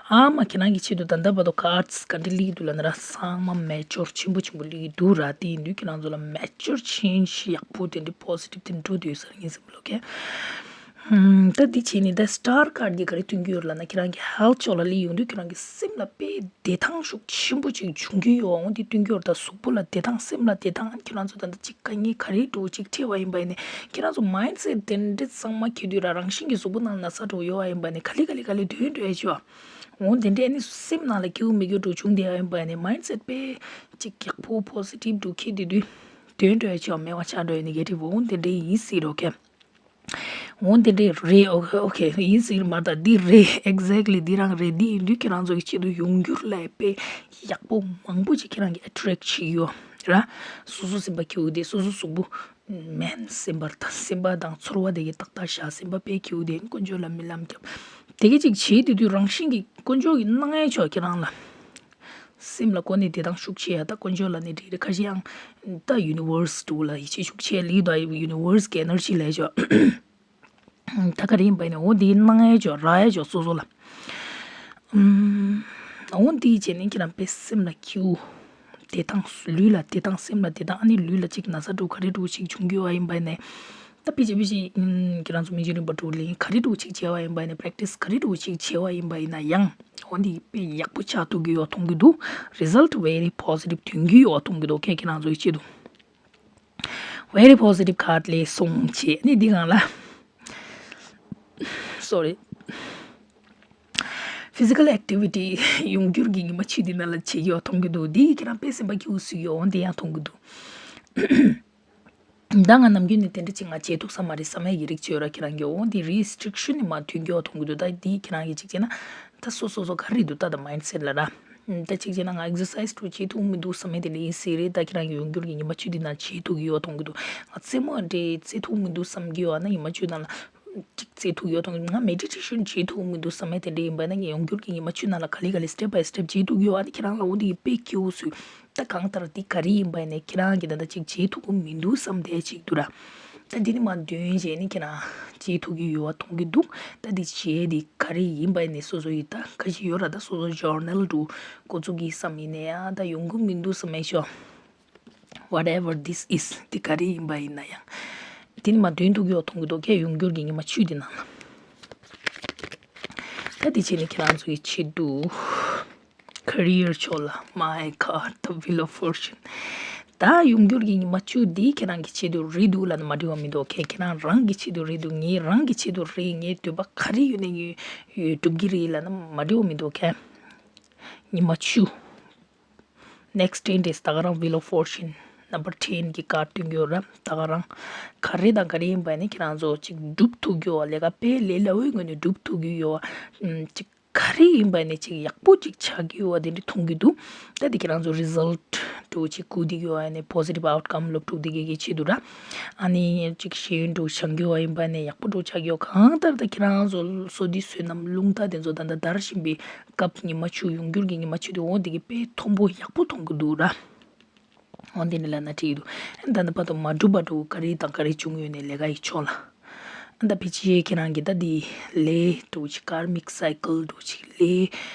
ཨ་མ་ཁྱེད་རང་གི་ཆེད་དུ་ད་ལྟ་བར་དུ་ཀར་ཌི་སི་ག་འདྲ་སླེབས་ཀྱི་འདུག་ལབ་ན་ར་ཚང་མ་མེ་ཅོར་ཆེན་པོ་ཆེན་པོ་སླེབས་ཀྱི་འདུག་ར། དེ་ཡིན་དུས་ཁྱེད་རང་ཚོ་ལ་མེ་ཅོར་ཆེན་ཞིག་ཡག་པོ་དེ་འདྲའི་པོ་སི་ཊིབ་དེ་འགྲོ་དུས་ས་ར་ངའི་སེམས་ལོ་ཀེ། ད་འདི་བྱས་ནས་ད་སི་ཊར་ཀར་ཌི་ག་རེ་སྟོན་གྱི་ཡོད་ལབ་ན་ཁྱེད་རང་གི་ཧེལ་ཐི་ཕྱོགས་ལ་སླེབས་ཡོང་དུས་ཁྱེད་རང་གི་སེམས་ལ་དཔེ་བདེ་ཐང་ཤུགས་ཆེན་པོ་ཅིག་འབྱུང་གི་ཡོད། འོ་འདི་སྟོན་གྱི་ཡོད་ད་གཟུགས་པོ་ལ་བདེ་ཐང་སེམས་ལ་བདེ་ཐང་ཁྱེད་རང་ཚོ་ད་ལྟ་ཅིག་དཀའ་ངལ་ག་རེ་འགྲོ་ཅིག་འཕྲད་པ་ཡིན་པ་ཡིན་ནས་ཁྱེད་རང་ཚོ་མའིན་སེཊ་དེ་འདྲ་གཙང་མ་འཁྱེར་དུས་ར་རང་བཞིན་གྱི་གཟུགས་པོ་ནང་ན་ཚ་འགྲོ་ཡོད་པ་ཡིན་པ་ནས་ག་ལེ་ག་ལེ་ག་ལེ་དོན་འགྲོ་ཡ་ཆེ་བ། འོ་དེ་འདྲས་ནི་སེམས་ནང་ལ་སྐྱིད་པོ་མི་སྐྱིད་འགྲོ་བྱུང་དེ་ཡ་ཡིན་པ་ནས་མའིན་སེཊ་དཔེ་ཅིག་ཡག་པོ་པོ་སི་ཊིབ་འགྲོ་འཁྱེར་དུས་དུས་དོན་འགྲོ་ཡ་ཆེ་བ་མེད་པ་ཆགས་འགྲོ་ཡ་ནེ་གེ་ཊིབ་འོ་དེ་འདྲས་ཡིན་སྲིད་རོ་ཁེ། འོ་འདི་འདྲས་རེད། ཨོ་ཁེ་ཨོ་ཁེ་ཡིན་ཟེར་མ་ད་འདི་རེད། ཨེག་ཛེག་ལི་འདི་རང་རེད། འདི་ཡིན་དུས་ཁྱེད་རང་ཚོ་གི་ཆེད་དུ་ཡོང་འགྱུར་ལ་དཔེ་ཡག་པོ་མང་པོ་ཅིག་ཁྱེད་རང་གི་ཨེ་ཊེག་བྱེད་ཡོད་ར། སོ་སོ་སེམས་པ་སྐྱིད་པོ་དེ་སོ་སོ་གཟུགས་པོ་མན་སེམས་པ་དང་སེམས་པ་དང་ཚོར་བ་དེ་གི་ཏག་ཏག་བཞག་སེམས་པ་དཔེ་སྐྱིད་པོ་དེ་དཀོན་མཆོག་ལ་སྨོན་ལམ་རྒྱབ་དེ་གི་ཅིག་བྱེད་དུས་དུས་རང་བཞིན་གྱི་དཀོན་མཆོག་གི་གནང་ཡ་ཆོག་ཁྱེད་རང་ལ། སེམས་ལ་གོ་ནས་བདེ་ཐང་ཤུགས་ཆེ་ཡ་ད་དཀོན་མཆོག་ལ་ནི་འགྲིག་རེད། ཁ་ཤས་ཡང་ད་ཡུ་ནི་ཝར་སི་འདྲ་བོ་ལ་ཡིད་ཆེས་ཤུགས་ཆེ་ལི་ད་ཡུ་ནི་ཝར་སི་གི་ཨེ་ནར་ཇི་ལས་ཆོག་ད་ག་རེ་ཡིན་པ་ཡིན་ན་འོ་འདི་གནང་ཡ་ཆོག་རག་ཡ་ཆོག་སོ་སོ་ལ། ཨུམ། འོ་འདི་བྱས་ནས་ཁྱེད་རང་དཔེ་སེམས་ལ་སྐྱིད་པོ་བདེ་ཐང་ལུས་ལ་བདེ་ཐང་སེམས་ལ་བདེ་ཐང་ཨ་ནི་ལུས་ལ་ཅིག་ན་ཚ་འདྲ་བོ་ག་རེ་འདྲ་བོ་ཅིག་བྱུང་གི་ཡོད་པ་ཡིན་པ་ཡིན་ནས། ད་ཕལ་ཆེར་ཕལ་ཆེར་ཁྱེད་རང་ཚོ་མི་རྗེ་རིམ་པ་དྲུག་ལ་ཡིན་ག་རེ་འདྲ་བོ་ཅིག་བྱས་པ་ཡིན་པ་ཡིན་ན་པ་རེག་ཊི་སི་ག་རེ་འདྲ་བོ་ཅིག་བྱས་པ་ཡིན་པ་ཡིན་ན་ཡང་འོ་འདི་དཔེ་ཡག་པོ་ཆགས་ཐུབ་ཀྱི་ཡོད་མཐོང་གི་འདུག་རི་ཛལ་ཊི་ཝེ་རི་པོ་སི་ཊིབ་ཐོན་གྱི་ཡོད་མཐོང་གི་འདུག་ཁྱེད་ཁྱེད་རང་ཚོ་ཡི་ཆེད་དུ་ཝེ་རི་པོ་སི་ཊིབ་ཁཱར་ཌི་ལས་སོང་བྱས་ནི་འདི་གང་ལ། སོ་རི། ཕི་ཛི་ཀལ་ཨེག་ཊི་ཝི་ཊི་ཡོང་འགྱུར་གྱི་ཉི་མ་བཅུ་འདི་ནང་ལ་བྱེད་ཀྱི་ཡོད་མཐོང་གི་འདུག་འདི་ཁྱེད་རང་དཔེ་སེམས་པ་སྐྱིད་པོ་བཟོས་ཡོད་འོ་འདི་ཡང་མཐོང་གི་འདུག་ད་ང་ནམ་རྒྱུན་ནས་དེ་འདྲ་ཅིག་ང་བྱེད་ཐུབ་ས་མ་རེད་བསམ་ཡ་གི་རིགས་བྱོས་ར་ཁྱེད་རང་གི་འོ་འདི་རི་སི་ཊི་རིག་ཤན་ནི་མ་ཐོན་གྱི་ཡོད་མཐོང་གི་འདུག་ད་འདི་ཁྱེད་རང་གི་ཅིག་བྱས་ན་ད་སོ་སོ་སོ་ག་རེ་འདུག་ད་ད་མའིན་སེཊ་ལ་ར། ད་ཅིག་བྱས་ན་ང་ཨེག་སར་སའིཛ་འདྲ་བོ་བྱེད་ཐུབ་མི་འདུག་བསམ་ཡ་དེ་འདྲ་ཡིན་སྲིད་རེད། ད་ཁྱེད་རང་གི་ཡོང་འགྱུར་གྱི་ཉི་མ་བཅུ་འདི་ནང་བྱེད་ཐུབ་ཀྱི་ཡོད་མཐོང་གི་འདུག་ང་རྩེད་མོ་འདྲ་རྩེད་ཐུབ་མི་འདུག་བསམ་གྱི་ཡོད་ཨ་ན་ཉི་མ་བཅུ་ནང་ལ་ཅིག་རྩེད་ཐུབ་ཀྱི་ཡོད་མཐོང་གི་འདུག་ང་མེ་ཌི་ཊེ་ཤན་བྱེད་ཐུབ་མི་འདུག་བསམ་ཡ་དེ་འདྲ་ཡིན་པ་ན་ངས་ཡོང་འགྱུར་གྱི་ཉི་མ་བཅུ་ནང་ལ་ག་ལེ་ག་ལེ་སི་ཊེབ་བྷའི་སི་ཊེབ་བྱེད་ཐུབ་ཀྱི་ཡོད་ཨ་ན་ཁྱེད་རང་ལ་འོ་འདི་ཡི་དཔེ་སྐྱིད་པོ་བཟོས། ད་གང་ལྟར་འདི་ག་རེ་ཡིན་པ་ཡིན་ནའི་ཁྱེད་རང་གིས་ད་ལྟ་ཅིག་བྱེད་ཐུབ་ཀྱི་མི་འདུག་བསམ་བསྡད་ཅིག་འདུག་ར། ད་འདི་ནི་མ་འདོན་བྱས་ནི་ཁྱེད་རང་བྱེད་ཐུབ་ཀྱི་ཡོད་པ་མཐོང་གི་འདུག་ད་འདི་བྱས་འདི་ག་རེ་ཡིན་པ་ཡིན་ནའི་སོ་སོ་ཡི་ད་ག་ཞིག་ཡོད་ར། ད་སོ་སོ་ཇོར་ནལ་འདྲ་བོ་འགོ་བཙུགས་ཀྱི་བསམ་ཡིན་ནའི་ཡང་ད་ཡོང་གི་མི་འདུག་བསམ་མེད་ཤོག Whatever this is འདི་ག་རེ་ཡིན་པ་ཡིན་ན་ཡང་འདི་ནི་མ་འདོན་ཐུབ་ཀྱི་ཡོད་མཐོང་གི་འདུག་ཁྱེད་ཡོང་འགྱུར་གྱི་ཉི་མ་བཅུ་འདི་ནང་ལ། ད་འདི་བྱས་ནི་ཁྱེད་རང་ཚོ་ཡི་ཆེད་དུ། career ཕྱོགས་ལ། My God, the Wheel of Fortune. ད་ཡོང་འགྱུར་གྱི་ཉི་མ་བཅུ་འདི་ཁྱེད་རང་གི་ཆེད་དུ་རེད་འདུག་ལབ་ན་མ་འགྲིག་པ་མི་འདུག་ཁྱེད་ཁྱེད་རང་རང་གི་ཆེད་དུ་རེད་འདུག་ངས་རང་གི་ཆེད་དུ་རེད། ངའི་འདོད་པ་ག་རེ་ཡོད་ནས་ངས་སྒྲུབ་ཀྱི་རེད་ལབ་ན་མ་འགྲིག་པ་མི་འདུག་ཁྱེད། ཉི་མ་བཅུ། Next ten days ད་ག་རང་Wheel of Fortune number ten གི་ཀར་སྟོན་གྱི་ཡོད་ར། ད་ག་རང་ག་རེ་དང་ག་རེ་ཡིན་པ་ནི་ཁྱེད་རང་ཚོ་ཅིག་སྒྲུབ་ཐུབ་ཀྱི་ཡོད། ལས་ཀ་དཔེ་ལས་སླ་བོའི་ངོས་ནས་སྒྲུབ་ཐུབ་ཀྱི་ཡོད། ཅིག་ག་རེ་ཡིན་པ་ནི་ཅིག་ཡག་པོ་ཅིག་ཆགས་ཀྱི་ཡོད་དེ་འདྲ་མཐོང་གི་འདུག་ད་དེ་ཁྱེད་རང་ཚོ་result འགྲོ་ཅིག་གུ་དེ་གི་ཡོད་ནི་positive outcome སློབ་ཕྲུག་དེ་གི་གི་ཆེད་དུ་ར། ཨ་ནི་ཅིག་ཤེས་ཡོན་འགྲོ་སྦྱང་གི་ཡོད་ཡིན་པ་ནི་ཡག་པོ་འགྲོ་ཆགས་ཀྱི་ཡོད། གང་ལྟར་ད་ཁྱེད་རང་ཚོ་བསོད་བདེ་བསོད་ནམས་རླུང་རྟ་དེ་ཚོ་ད་ལྟ་དར་བཞིན་པའི་སྐབས་ཉི་མ་བཅུ་ཡོང་འགྱུར་གྱི་ཉི་མ་བཅུ་དེ་འོ་དེ་གི་དཔེ་མཐོན་པོ་ཡག་པོ་མཐོང་གི་འདུག་ར། འོ་དེ་འདྲ་ལབ་ན་འགྲིག་གི་འདུག་ཨ་ནི་ད་ལྟ་བར་དུ་མ་འགྲུབ་པ་འགྲོ་ག་རེ་དང་ག་རེ་བྱུང་ཡོད་ནས་ལས་ཀ་ཡི་ཕྱོགས་ལ། ཨ་ནི་ད་ཕལ་ཆེར་ཁྱེད་རང་གི་ད་འདི་ལས་འགྲོ་ཅིག་karmic cycle འགྲོ་ཅིག་ལས་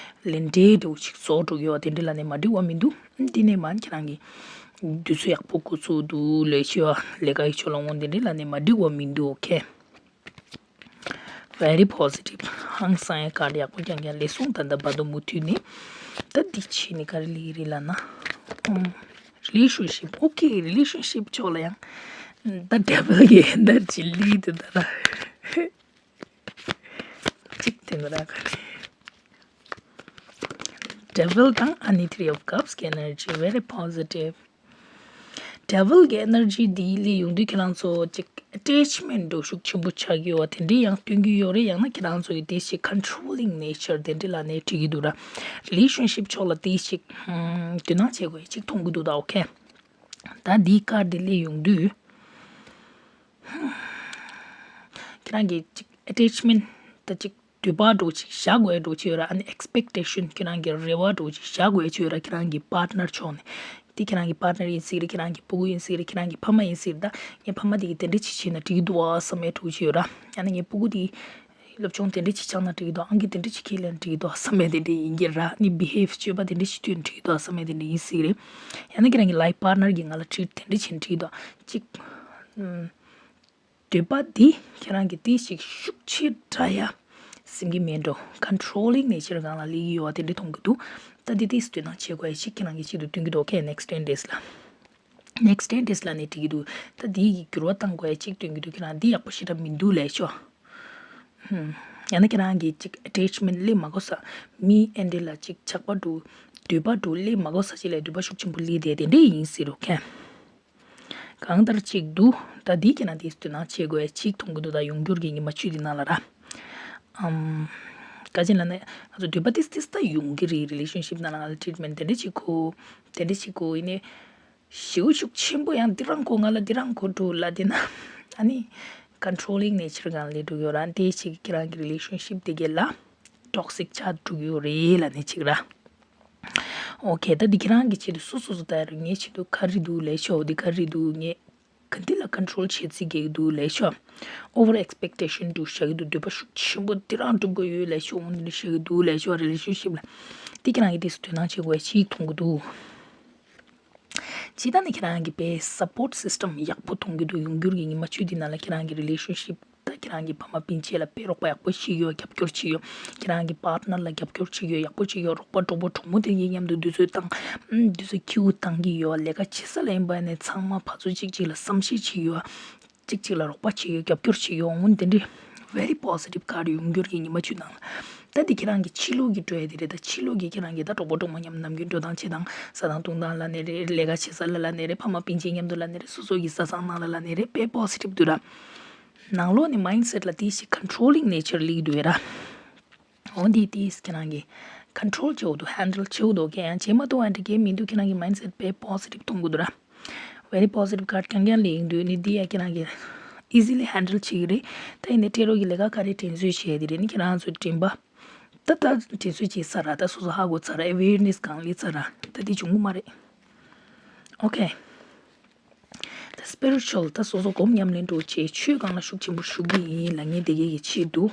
ལས་འབྲས་འགྲོ་ཅིག་བཟོ་འགྲོ་གི་ཡོད་དེ་འདྲ་ལབ་ནས་མ་འགྲིག་པ་མི་འདུག་འདི་ནས་མ་ཁྱེད་རང་གི་དུས་ཚོད་ཡག་པོ་འགོ་ཚུགས་འདུག་ལས་བྱེད་པ་ལས་ཀ་ཡི་ཕྱོགས་ལ་འོ་དེ་འདྲ་ལབ་ནས་མ་འགྲིག་པ་མི་འདུག་ཨོ་ཁེ། Very positive. ཧང་སང་ཡ་ཀར་ཡག་པོ་རྐྱང་རྐྱང་ལས་སོང་ད་ལྟ་བར་དུ་མུ་མཐུད་ནས། ད་འདི་ཕྱིན་ནས་ག་རེ་ལས་རེད་ལབ་ན། ཨུམ། relationship. Okay, relationship ཕྱོགས་ལ་ཡང་། ད་devil གི་energy ལས་དེ་ད་ར། གཅིག་དེ་ནི་ར་ག་རེ། Devil དང་ཨ་ནི་three of cups གི་energy very positive. Devil གི་energy འདི་ལས་ཡོང་དུས་ཁྱེད་རང་ཚོ་ཅིག་attachment འགྲོ་ཤུགས་ཆེན་པོ་ཆགས་ཀྱི་ཡོད་པ་དེ་འདྲའི་ཡང་སྟོན་གྱི་ཡོད་རེད། ཡང་ན་ཁྱེད་རང་ཚོ་ཡི་དེ་ཞིག་controlling nature དེ་འདྲ་ལབ་ནས་འགྲིག་གི་འདུག་ར། relationship ཕྱོགས་ལ་དེ་ཞིག་ཧུམ། དོ་སྣང་བྱེད་དགོས་ཅིག་མཐོང་གི་འདུག་ད་ཨོ་ཁེ། ད་འདིའི་ཀར་འདི་ལས་ཡོང་དུས། ཁྱེད་རང་གི་ཅིག་attachment ད་ཅིག་འདོད་པ་འདྲ་ཅིག་བཞག་དགོས་འདྲ་ཅིག་ཡོད་ར། ཨ་ནི་expectation ཁྱེད་རང་གི་རེ་བ་འདྲ་ཅིག་བཞག་དགོས་ཅིག་ཡོད་ར། ཁྱེད་རང་གི་partner ཕྱོགས་ནས། དེ་ཁྱེད་རང་གི་partner ཡིན་སྲིད་རེད། ཁྱེད་རང་གི་སྤུ་གུ་ཡིན་སྲིད་རེད། ཁྱེད་རང་གི་ཕ་མ་ཡིན་སྲིད་རེད། ད་ངའི་ཕ་མ་དེ་གིས་དེ་འདྲ་ཅིག་བྱས་ན་འགྲིག་གི་འདུག་བསམ་པའི་འདྲ་ཅིག་ཡོད་ར། ཨ་ནི་ངའི་སྤུ་གུ་དེ་སློབ་སྦྱོང་དེ་འདྲ་ཅིག་སྦྱངས་ན་འགྲིག་གི་འདུག་ཨང་ཀི་དེ་འདྲ་ཅིག་ཁྱེར་ལེན་འགྲིག་གི་འདུག་བསམ་པའི་དེ་འདྲ་ཡིན་གྱི་ར། ནི་behave སྤྱོད་པ་དེ་འདྲ་ཞིག་ཐོན་འགྲིག་གི་འདུག་བསམ་པའི་དེ་འདྲ་ཡིན་སྲིད་རེད། ཡང་ན་ཁྱེད་རང་གི་life partner གིས་ང་ལ་treat དེ་འདྲ་བྱས་ན་འགྲིག་གི་འདུག་ཅིག་ཨུམ། འདོད་པ་འདི་ཁྱེད་རང་གི་དེ་ཞིག་ཤུགས་ཆེ་དྲགས་ཡ་སེམས་ཀྱི་མེད་འགྲོ། controlling nature སྒང་ལ་སླེབས་ཀྱི་ཡོད་པ་དེ་འདྲ་མཐོང་གི་འདུག་ད་འདི་དེ་དོ་སྣང་བྱེད་དགོས་ཡ་ཞིག་ཁྱེད་རང་གི་ཆེད་དུ་སྟོན་གྱི་འདུག་ཨོ་ཁེ། next ten days ལ། next ten days ལ་ནི་འགྲིག་གི་འདུག་ད་འདི་ཡི་འགྱུར་བ་གཏང་དགོས་ཡ་གཅིག་སྟོན་གྱི་འདུག་ཁྱེད་རང་འདི་ཡག་པོ་ཞེ་དྲག་མི་འདུག་ལས་ཤོག་ཧུམ། ཡང་ན་ཁྱེད་རང་གིས་ཅིག་attachment སླེབས་མ་དགོས་ས། མི་ཨེ་འདྲ་ལ་ཅིག་ཆགས་པ་འདྲ། འདོད་པ་འདྲ་སླེབས་མ་དགོས་ས་ཅིག་ལ་འདོད་པ་ཤུགས་ཆེན་པོ་སླེབས་བསྡད་དེ་འདྲ་ཡིན་སྲིད་རོ་ཁེ། གང་ལྟར་ཅིག་འདུག་ད་འདི་ཁྱེད་རང་དེ་དོ་སྣང་བྱེད་དགོས་ཡ་ཅིག་མཐོང་གི་འདུག་ད་ཡོང་འགྱུར་གྱི་ཉི་མ་བཅུ་འདི་ནང་ལ་ར། ཨམ། ག་ཅི་ལབ་ན་ང་ཚོ་འདོད་པ་ཏིས་ཏིས་ད་ཡོང་གི་རེད། relationship ནང་ལ་ང་ལ་treatment དེ་འདྲ་ཅིག་དགོས། དེ་འདྲ་ཅིག་དགོས་ཡིན་ནའི། ཞེ་པོ་ཤུགས་ཆེན་པོ་ཡང་འདི་རང་དགོས་ང་ལ་འདི་རང་དགོས་འགྲོ་ལབ་བསྡད་ན། ཨ་ནི་controlling nature སྒང་ལ་སླེབས་འགྲོ་གི་ཡོད་ར། དེ་ཞིག་ཁྱེད་རང་གི་relationship དེ་གའི་ལ་toxic ཆགས་འགྲོ་གི་ཡོད་རེད་ལབ་ནས་ཅིག་ར། ཨོ་ཁེ། ད་འདི་ཁྱེད་རང་གི་ཆེད་དུ་སོ་སོ་སོ་ད་ཡར་ངའི་ཆེད་དུ་ག་རེ་འདུག་ལས་ཤོག་འདི་ག་རེ་འདུག་ངས་ག་འདི་ལ་control བྱེད་རྩིས་རྒྱག་གི་འདུག་ལས་ཤོག over expectation འདྲ་བཞག་གི་འདུག་འདོད་པ་ཤུགས་ཆེན་པོ་འདི་རང་འགྲུབ་དགོས་ཡོད་ལས་ཤོག་འོ་འདི་འདྲ་བཞག་གི་འདུག་ལས་ཤོག relationship ལ། འདི་ཁྱེད་རང་གི་དེ་སུ་དོ་སྣང་བྱེད་དགོས་ཡ་ཅིག་མཐོང་གི་འདུག་ཇི་ལྟར་ནི་ཁྱེད་རང་གི་དཔེ་support system ཡག་པོ་མཐོང་གི་འདུག་ཡོང་འགྱུར་གྱི་ཉི་མ་བཅུ་འདི་ནང་ལ་ཁྱེད་རང་གི་relationship ད་ཁྱེད་རང་གི་ཕ་མ་སྤུན་མཆེད་ལ་དཔེ་རོགས་པ་ཡག་པོ་ཞིག་ཡོད། རྒྱབ་སྐྱོར་ཞིག་ཡོད། ཁྱེད་རང་གི་partner ལ་རྒྱབ་སྐྱོར་ཞིག་ཡོད། ཡག་པོ་ཞིག་ཡོད། རོགས་པ་གྲོགས་པོ་གྲོགས་མོ་དེ་གཉིས་མཉམ་དུ་དུས་ཚོད་བཏང་། ཨུམ། དུས་ཚོད་ཁྱིའུ་བཏང་གི་ཡོད། ལས་ཀ་བྱེད་ས་ལ་ཡིན་པ་ནས་ཚང་མ་ཕར་ཚུར་གཅིག་གཅིག་ལ་བསམ་ཤེས་ཞིག་ཡོད། གཅིག་གཅིག་ལ་རོགས་པ་བྱེད་ཡོད། རྒྱབ་སྐྱོར་བྱེད་ཡོད། འོ་དེ་འདྲའི་very positive card ཡོང་འགྱུར་གྱི་ཉི་མ་བཅུ་ནང་ལ། ད་འདི་ཁྱེད་རང་གི་ཕྱི་ལོགས་ཀྱི་འགྲོ་ཡ་དེ་རེད། ད་ཕྱི་ལོགས་ཀྱི་ཁྱེད་རང་གི་ད་གྲོགས་པོ་གྲོགས་མོ་མཉམ་ནམ་རྒྱུན་འགྲོ་སྟངས་བྱེད་སྟངས་ཟ་སྟངས་འཐུང་སྟངས་ལབ་ནའི་རེད། ལས་ཀ་བྱེད་ས་ལ་ལབ་ནའི་རེད། ཕ་མ་སྤུན་མཆེད་མཉམ་དུ་ལབ་ནའི་རེད། སོ་སོ་གི་བཟའ་ཚང་ནང་ལ་ལབ་ནའི་རེད། དཔེ་positive འདུག་ར། ནང་ལོགས་ནས་mindset ལ་དེ་ཞིག་controlling nature སླེབས་འདུག་ཡ་ར། འོ་འདི་དེས་ཁྱེད་རང་གིས་control བྱེད་དགོས་འདུག handle བྱེད་དགོས་འདུག་གན་ཡང་བྱེད་མ་ཐུབ་པ་འདྲ་གང་མི་འདུག་ཁྱེད་རང་གི་mindset དཔེ་positive མཐོང་གི་འདུག་ར། very positive card རྐྱང་རྐྱང་ལེན་འདུག་ནི་འདི་ཡང་ཁྱེད་རང་གིས་easily handle བྱེད་ཀྱི་རེད། ད་ཡིན་ནའི་སྤྲད་རོགས་ཀྱི་ལས་ཀ་ག་རེ་དྲན་གསོ་བྱས་དེ་རེད། ནི་ཁྱེད་རང་ཚོ་དྲན་པ་ད་ད་དྲན་གསོ་བྱས་ཚར་ར། ད་སོ་སོ་ཧ་གོ་ཚར་ར། awareness གང་སླེབས་ཚར་ར། ད་འདི་བྱུང་གི་མ་རེད། okay ད་spiritual ད་སོ་སོ་སྒོམ་ཉམས་ལེན་འགྲོ་བྱེད་ཆོས་སྒང་ལ་ཤུགས་ཆེན་པོ་ཞུགས་ཀྱི་ཡིན་ལབ་མཁན་དེ་གའི་གི་ཆེད་དུ་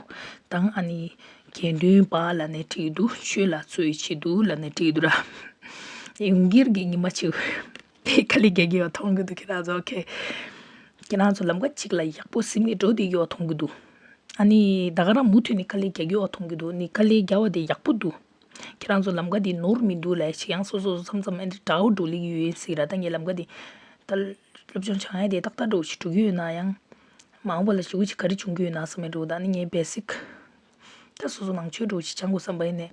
དང་ཨ་ནི་དགེ་འདུན་པ་ལབ་ནའི་འགྲིག་འདུག་ཆོས་ལ་བརྩོན་ཡི་ཆེད་དུ་ལབ་ནའི་འགྲིག་འདུག་ར། ཡོང་འགྱུར་གྱི་ཉི་མ་ཆེ་བའི་དཔེ་དཀའ་ལས་རྒྱག་གི་ཡོད་མཐོང་གི་འདུག་ཁྱེད་རང་ཚོ། okay ཁྱེད་རང་ཚོ་ལམ་ཁ་གཅིག་ལ་ཡག་པོ་སེམས་མི་འགྲོ་བསྡད་ཀྱི་ཡོད་མཐོང་གི་འདུག་ཨ་ནི་ད་ག་རང་མུ་མཐུད་ནས་དཀའ་ལས་རྒྱག་གི་ཡོད་མཐོང་གི་འདུག་ནི་དཀའ་ལས་རྒྱག་པ་དེ་ཡག་པོ་འདུག་ཁྱེད་རང་ཚོ་ལམ་ཀ་འདི་ནོར་མི་འདུག་ལབ་ཅིག་ཡང་སོ་སོ་མཚམས་མཚམས་ཨེ་འདྲ་འདྲ་བོ་འགྲོ་ལེ་ཡོད་ཡིན་སྲིད་ར། ད་ངས་ལམ་ཀ་འདི་ད་སློབ་སྦྱོང་སྦྱང་ཡ་དེ་ཏག་ཏག་འགྲོ་ཞིག་འགྲོ་གི་ཡོད་ན་ཡང་མ་འོངས་པ་ལ་ཞུ་གི་ཅིག་ག་རེ་བྱུང་གི་ཡོད་ན་བསམ་མེད་འགྲོ། ད་ནི་ངས་བེ་སིག་ད་སོ་སོ་ནང་ཆོས་འགྲོ་ཞིག་སྦྱང་དགོས་བསམ་པ་ཡིན་ནས།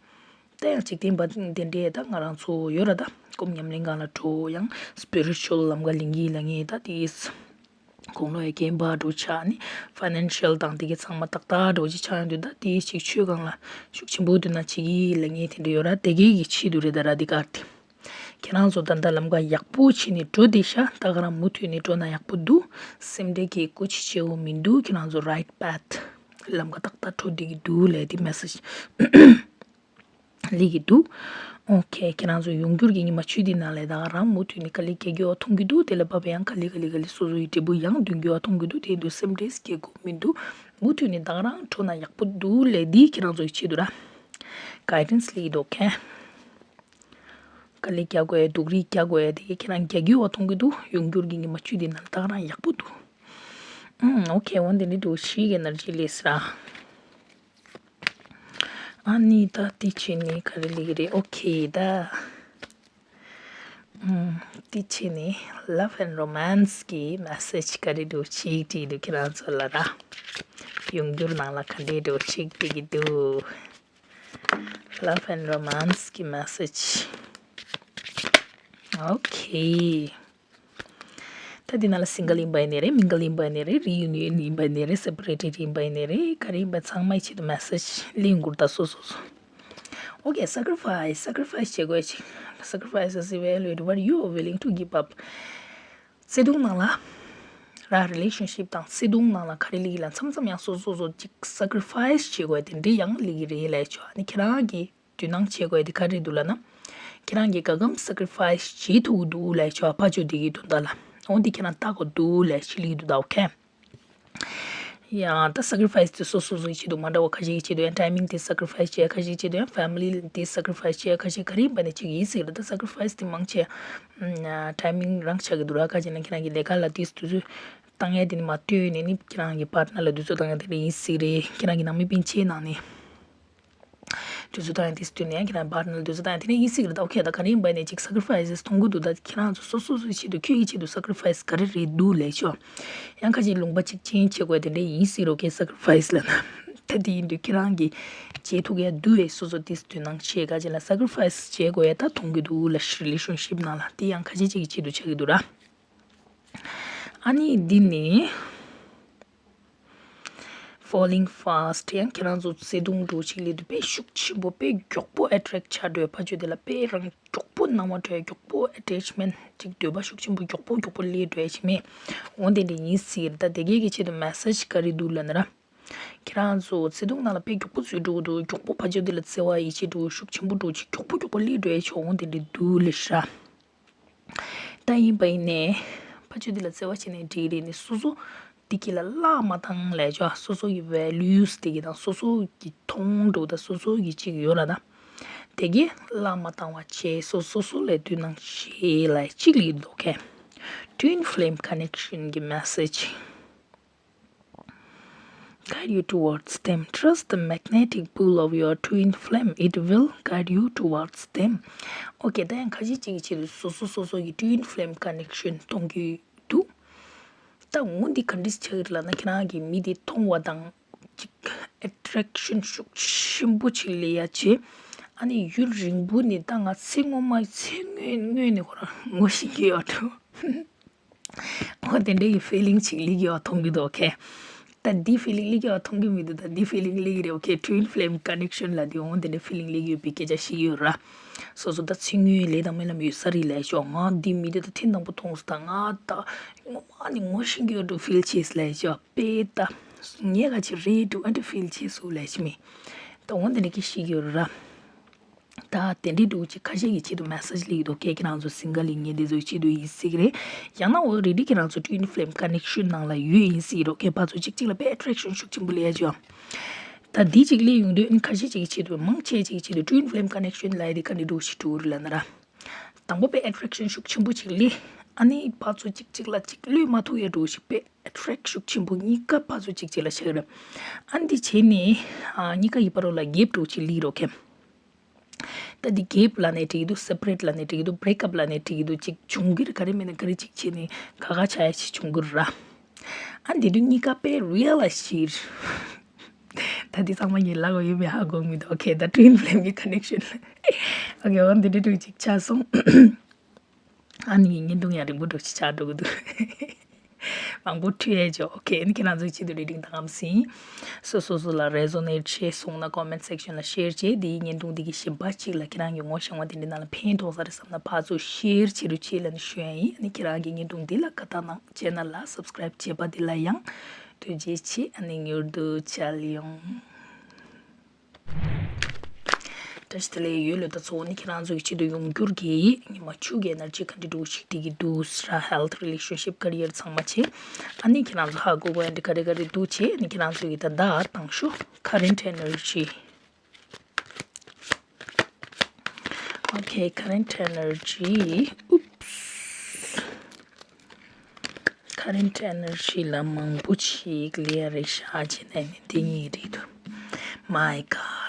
ད་ཡང་འཇིག་རྟེན་པ་དེ་འདྲས་ད་ང་རང་ཚོ་ཡོད་ར། ད་སྒོམ་ཉམས་ལེན་སྒང་ལ་འགྲོ་ཡང་spiritual་ལམ་ཀ་ལེན་གི་ལ་ངས་ད་དེ་དགུང་ལོ་ཡ་རྒན་པ་འགྲོ་ཆགས་ནི་financial་དང་དེ་གའི་ཚང་མ་ཏག་ཏག་འགྲོ་ཅིག་ཆགས་ཡོང་དུས། ད་དེའི་ཅིག་ཆོས་སྒང་ལ་ཤུགས་ཆེན་པོ་འདུག་ན་བྱེད་ཀྱི་ལ་ངས་དེ་འདྲ་ཡོད་ར། དེ་གའི་གི་ཆེད་དུ་རེད་ད་ར། དེ་གར་དེ་ཁྱེད་རང་ཚོ་ད་ལྟ་ལམ་ཀ་ཡག་པོ་བྱས་ནས་འགྲོ་བསྡད་ཤག་ད་ག་རང་མུ་མཐུད་ནས་འགྲོ་ན་ཡག་པོ་འདུག་སེམས་ཁྲལ་གྱི་སྐུ་ཅི་བྱེད་འོ་མི་འདུག་ཁྱེད་རང་ཚོ་right path་ལམ་ཀ་ཏག་ཏག་འགྲོ་བསྡད་ཀྱི་འདུག་ལས་དེ་message་སླེབས་ཀྱི་འདུག་ཨོ་ཁེ། ཁྱེད་རང་ཚོ་ཡོང་འགྱུར་གྱི་ཉི་མ་བཅུ་དེ་ནང་ལས་ད་ག་རང་མུ་མཐུད་ནས་དཀའ་ལས་རྒྱག་རྒྱུ་བ་མཐོང་གི་འདུག་དེ་ལ་བབ་པ་ཡང་དཀའ་ལས་དཀའ་ལས་དཀའ་ལས་སོ་སོ་ཡི་འབྲས་བུ་ཡང་འདོན་རྒྱུ་བ་མཐོང་གི་འདུག་དེ་འདུག་སེམས་ཁྲལ་སྐྱེ་དགོས་མི་འདུག་མུ་མཐུད་ནས་ད་ག་རང་འགྲོ་ན་ཡག་པོ་འདུག་ལས་འདི་ཁྱེད་རང་ཚོ་ཡི་ཆེད་དུ་ར་guidance་སླེབས་ཀྱི་འདུག་ཁེ། དཀའ་ལས་རྒྱག་དགོས་ཡ་སྡུག་རུས་རྒྱག་དགོས་ཡ་དེ་ཁྱེད་རང་རྒྱག་རྒྱུ་བ་མཐོང་གི་འདུག་ཡོང་འགྱུར་གྱི་ཉི་མ་བཅུ་དེ་ནང་ད་ག་རང་ཡག་པོ་འདུག་ཨུམ། ཨོ་ཁེ། འོ་འདི་འདྲ་འདུག་ཤི་གི་ན་རྗེས་ལས་སྲ། ཨ་ནི་ད་དེ་ཆེ་ནི་ག་རེ་ལེགས་རེད། ཨོ་ཁེ་ད། ཨུམ། དེ་ཆེ་ནི་love and romance་གི་message་ག་རེ་འདུག་ཅིག་བྲིས་འདུག་ཁྱེད་རང་ཚོ་ལ་ར། ཡོང་འགྱུར་ནང་ལ་ག་འདྲས་འདུག་ཅིག་བྲིས་ཀྱི་འདུག Love and romance་གི་message། ཨོ་ཁེ། ད་འདི་ནང་ལ་single་ཡིན་པ་ཡིན་ནའི་རེད། mingle་ཡིན་པ་ཡིན་ནའི་རེད། reunion་ཡིན་པ་ཡིན་ནའི་རེད། separated་ཡིན་པ་ཡིན་ནའི་རེད། ག་རེ་ཡིན་པ་ཚང་མའི་ཆེད་དུ་message་ལེན་དགོས་ད་སོ་སོ་སོ། ཨོ་ཁེ། sacrifice། sacrifice་བྱེད་དགོས་ཅིག sacrifice is evaluate what you are willing to give up། བརྩེ་དུང་ནང་ལ་ར་relationship་དང་བརྩེ་དུང་ནང་ལ་ག་རེ་ལེགས་ལ་མཚམས་མཚམས་ཡང་སོ་སོ་སོ་ཅིག་sacrifice་བྱེད་དགོས་དེ་འདྲ་ཡང་ལེགས་རེད་ལས་ཆོག་ཨ་ནི་ཁྱེད་རང་གི་དོ་སྣང་བྱེད་དགོས་དེ་ག་རེ་འདུག་ལབ་ན། ཁྱེད་རང་གིས་ག་གམ་sacrifice་བྱེད་ཐུབ་འདུག་ལས་ཆོག་ཕ་ཆོས་དེ་གི་དོན་དག་ལ་འོ་འདི་ཁྱེད་རང་ལྟ་དགོས་འདུག་ལས་ཆི་ལེགས་འདུག་ད་ཨོ་ཁེ། ཡང་ད་sacrifice་དེ་སོ་སོ་སོའི་ཆེད་དུ་མ་འདྲ་བ་ཁ་ཤས་ཀྱི་ཆེད་དུ་ཡང་timing་དེ་sacrifice་བྱེད་ཁ་ཤས་ཀྱི་ཆེད་དུ་ཡང་family་དེ་sacrifice་བྱེད་ཁ་ཤས་ག་རེ་ཡིན་པ་ནས་ཅིག་ཡིན་སྲིད་རེད། ད་sacrifice་དེ་མང་ཆེ་timing་རང་ཆགས་ཀྱི་འདུག་ར། ཁ་ཅིག་ན་ཁྱེད་རང་གི་ལས་ཀ་ལ་དུས་ཚོད་བཏང་ཡས་དེ་ནི་མ་ལྟོས་ནས་ནི་ཁྱེད་རང་གི་partner་ལ་དུས་ཚོད་བཏང་ཡས་དེ་འདྲ་ཡིན་སྲིད་རེད། ཁྱེད་རང་གི་ནང་མི་སྤུན་མཆེད་ནང་ནས། དུས་ཚོད་བཏང་ཡས་དེ་སྟོན་ནས་ཁྱེད་རང་partner་ལ་དུས་ཚོད་བཏང་ཡས་དེ་ནས་ཡིན་སྲིད་རེད། ད་ཨོ་ཁེ་ད་ག་རེ་ཡིན་པ་ནས་ཅིག་sacrifices་མཐོང་གི་འདུག་ད་ཁྱེད་རང་ཚོ་སོ་སོ་སོའི་ཆེད་དུ་ཁྱོད་ཀྱི་ཆེད་དུ་sacrifice་ག་རེ་རེད་འདུག་ལས་ཆོག་ཡང་ཁ་ཅིག་ལུང་པ་གཅིག་change་བྱེད་དགོས་དེ་འདྲ་ཡིན་སྲིད་རོ་ཁེ་sacrifice་ལ་ན། ད་དེ་ཡིན་དུས་ཁྱེད་རང་གིས་བྱེད་ཐུབ་ཡ་འདུག་བས་སོ་སོ་དེ་དུས་ནང་བྱེད་ག་ཅིག་ལ་sacrifice་བྱེད་དགོས་ཡ་ད་མཐོང་གི་འདུག་ལ་relationship་ནང་ལ་དེ་ཡང་ཁ་ཅིག་ཅིག་གི་ཆེད་དུ་ཆགས་ཀྱི་འདུག་ར། ཨ་ནི་འདི་ནི། Falling fast། ཡང་ཁྱེད་རང་ཚོ་བརྩེ་དུང་འགྲོ་ཅིག་ལས་དུ་དཔེ་ཤུགས་ཆེན་པོ་དཔེ་མགྱོགས་པོ་attract་ཆགས་འགྲོ་ཕ་ཆོས་དེ་ལ་དཔེ་རང་མགྱོགས་པོ་སྣང་བ་འགྲོ་མགྱོགས་པོ་attachment་ཅིག་འདོད་པ་ཤུགས་ཆེན་པོ་མགྱོགས་པོ་མགྱོགས་པོ་སླེབས་འགྲོ་ཡ་ཅིག་མེད། འོ་དེ་འདྲ་ཡིན་སྲིད་རེད། ད་དེ་གས་ཀྱི་ཆེད་དུ་message་ག་རེ་འདུག་ལབ་ན་ར། ཁྱེད་རང་ཚོ་བརྩེ་དུང་ནང་ལ་དཔེ་མགྱོགས་པོ་འཛུལ་འགྲོ་གི་འདུག་མགྱོགས་པོ་ཕ་ཆོས་དེ་ལ་བརྩེ་བ་ཡིད་ཆེས་འགྲོ་ཤུགས་ཆེན་པོ་འགྲོ་ཅིག་མགྱོགས་པོ་མགྱོགས་པོ་སླེབས་འགྲོ་ཡ་ཆོག་འོ་དེ་འདྲ་འདུག་ལབ་ཤག་ད་ཡིན་པ་ཡིན་ནའི་ཕ་ཆོས་འདི་ལ་བརྩེ་བ་བྱས་ནས་འགྲིག་རེད་ནི་སོ་སོ་འདི་གི་ལ་བརླག་མ་བཏང་ལས་ཆོག་སོ་སོ་གི་values་འདི་གི་དང་སོ་སོ་གི་མཐོང་འགྲོ་དང་སོ་སོ་གི་ཅིག་ཡོད་ལ་ད་དེ་གི་བརླག་མ་བཏང་བ་བྱས་སོ་སོ་སོ་ལས་དུས་ནང་བྱས་ལ་གཅིག་ལ་ཡོད་དོ་ཁེ། Twin flame connection་གི་message། Guide you towards them. Trust the magnetic pull of your twin flame. It will guide you towards them. Okay, ད་ཡང་ཁ་ཅིག་ཅིག་གི་ཆེད་དུ་སོ་སོ་སོ་སོ་གི་twin flame connection་མཐོང་གི་འདུག་ད་འོ་འདི་ག་འདྲས་ཆགས་ཀྱི་རེད་ལབ་ན་ཁྱེད་རང་གི་མི་དེ་མཐོང་བ་དང་ཅིག་attraction་ཤུགས་ཆེན་པོ་ཅིག་སླེབས་ཡ་བྱས། ཨ་ནི་ཡུན་རིང་པོ་ནས་ད་ང་ཚེ་སྔོན་མ་ཚེ་སྔོན་སྔོན་ནས་ཁོ་རང་ངོ་ཤེས་ཀྱི་ཡོད་འགྲོ། འོ་དེ་འདྲའི་feeling་ཅིག་སླེབས་ཀྱི་ཡོད་མཐོང་གི་འདུག་ཁེ། ད་འདི་feeling་སླེབས་ཀྱི་ཡོད་མཐོང་གི་མི་འདུག་ད་འདི་feeling་སླེབས་ཀྱི་རེད། Okay, twin flame connection་ལ་འདི་འོ་དེ་འདྲའི་feeling་སླེབས་ཀྱི་ཡོད་པའི་སྐད་ཆ་ཞིག་ཡོད་ར། སོ་སོ་ད་ཚེ་སྔོན་ལས་དང་སྨོན་ལམ་ཡོད་ས་རེད་ལས་ཤོག་ང་འདི་མི་འདི་ད་ཐེངས་དང་པོ་མཐོང་སོང་ད་ང་ད་ངོ་མ་ནི་ངོ་ཤེས་ཀྱི་ཡོད་འགྲོ་feel་བྱས་ལས་ཤོག་དཔེ་ད་ངས་ག་ཅིག་རེད་འགྲོ་ཨ་འདྲ་feel་བྱས་སོང་ལས་ཤི་མི་ད་འོ་དེ་འདྲ་གི་ཞིག་ཡོད་ར། ད་དེ་འདྲའི་འདྲ་བོ་ཅིག་ཁ་ཤས་ཀྱི་ཆེད་དུ་message་སླེབས་འདུག་ཁྱེད་ཁྱེད་རང་ཚོ་single་ཡིན་ངེས་དེ་ཚོའི་ཆེད་དུ་ཡིན་སྲིད་ཀྱི་རེད། ཡང་ན་already་ཁྱེད་རང་ཚོ་twin flame connection་ནང་ལ་ཡོད་ཡིན་སྲིད་རོགས་ཁྱེད་ཕར་ཚུར་གཅིག་གཅིག་ལ་དཔེ་attraction་ཤུགས་ཆེན་པོ་སླེབས་ཡ་ཅིག་ཡོད། ད་འདི་གཅིག་སླེབས་ཡོང་དུས་ཨ་ནི་ཁ་ཤས་ཅིག་གི་ཆེད་དུ་མང་ཆེ་ཅིག་གི་ཆེད་དུ་twin flame connection་ལབ་ཡ་དེ་ག་འདྲའི་འདྲ་བོ་ཞིག་འགྲོ་གི་རེད་ལབ་ན་ར། དང་པོ་དཔེ་attraction་ཤུགས་ཆེན་པོ་ཅིག་སླེབས། ཨ་ནི་ཕར་ཚུར་གཅིག་གཅིག་ལ་གཅིག་བློས་མ་ཐུབ་ཡ་འདྲ་བོ་ཞིག་དཔེ་attract་ཤུགས་ཆེན་པོ་གཉིས་ཀ་ཕར་ཚུར་གཅིག་གཅིག་ལ་ཆགས་རབས། ཨ་འདི་བྱས་ནས་ཨ་གཉིས་ཀ་ཡི་བར་ལ་gap་འདྲ་བོ་ཅིག་སླེབས་རོགས་ཁྱེད། ད་འདི་གེབ་ལབ་ནས་འགྲིག་གི་འདུག་སེ་པ་རེ་ཊི་ལབ་ནས་འགྲིག་གི་འདུག་བྷི་རེག་ཨབ་ལབ་ནས་འགྲིག་གི་འདུག་ཅིག་བྱུང་གི་རེད། ག་རེ་མིན་ན་ག་རེ་ཅིག་བྱས་ནས་ཁ་ཁ་ཆགས་ཡ་ཅིག་བྱུང་གི་རེད་ར། ཨ་འདི་དུས་གཉིས་ཀ་དཔེ་རི་ཡལ་ལ་ཤིར། ད་འདི་ཚང་མ་ངའི་ལག་ཡོད་མེད་ཧ་གོ་མི་འདུག་ཨོ་ཁེ། ད་ཊུ་ཡིན་ཕི་ལེམ་གྱི་ཀོན་ནེག་ཤན་ལ། ཨོ་ཁེ། འོ་འདི་འདྲ་འདྲ་ཅིག་ཆགས་སོང་། ཨ་ནི་བརྙན་ཐུང་ཡང་རིང་པོ་འགྲོ་ཅིག་ཆགས་འགྲོ་གི་འདུག་མང་པོ་ཁྲིད་ཡས་ཅོ། ཨོ་ཁེ། ཨ་ནི་ཁྱེད་རང་ཚོའི་ཆེད་དུ་རེ་ཌིང་དང་ཨམ་སིན། སོ་སོ་སོ་ལ་རེ་ཛོ་ནེ་ཊི་བྱས་སོང་ན་ཀོ་མེན་ཊི་སེག་ཤན་ལ་ཤེར་བྱས། དེའི་བརྙན་ཐུང་འདི་གི་གཞན་པ་གཅིག་ལ་ཁྱེད་རང་གི་ངོ་ཤེས་པ་དེ་འདྲ་ནང་ལ་ཕན་ཐོགས་ས་རེད་བསམ་ན་ཕར་ཚུར་ཤེར་བྱེད་རོགས་བྱེད་ལབ་ནས་ཞུ་ཡ་ཡིན། ཨ་ནི་ཁྱེད་རང་གི་བརྙན་ཐུང་འདི་ལ་བཀའ་བཏང་གནང་། ཅེ་ནལ་ལ་སབ་སི་ཀ་རེབ་བྱས་པ་འདི་ལ་ཡང་ཐུགས་རྗེ་ཆེ། ཨ་ནི་མྱུར་དུ་མཇལ་ཡོང་། བཀྲ་ཤིས་བདེ་ལེགས། ཡོད་ལོས་ད་གཙོ་བོ་ནི་ཁྱེད་རང་ཚོ་གི་ཆེད་དུ་ཡོང་འགྱུར་གྱི་ཉི་མ་བཅུ་གི་ཨེ་ནར་ཇི་ག་འདྲ་འདྲ་བོ་ཞིག་སྟེར་གྱི་འདུག་ཟེར་ར། ཧེལ་ཐི། རི་ལེ་ཤན་ཤིབ། ཀེ་རི་ཡར་ཚང་མ་བྱས། ཨ་ནི་ཁྱེད་རང་ཚོ་ཧ་གོ་གོ་ཡ་འདི་ག་རེ་ག་རེ་འདུག་བྱས། ཨ་ནི་ཁྱེད་རང་ཚོ་གི་ད་ད་དང་ཤོ་ཀ་རེན་ཊི་ཨེ་ནར་ཇི། ཨོ་ཁེ། ཀ་རེན་ཊི་ཨེ་ནར་ཇི། ཨུབས། ཀ་རེན་ཊི་ཨེ་ནར་ཇི་ལ་མང་པོ་ཞིག་ལེ་ཡར་རེ་བཞག་བྱས་ནས་ནི་འདི་གཉིས་རེད་འདུག་མའི་གོཌ།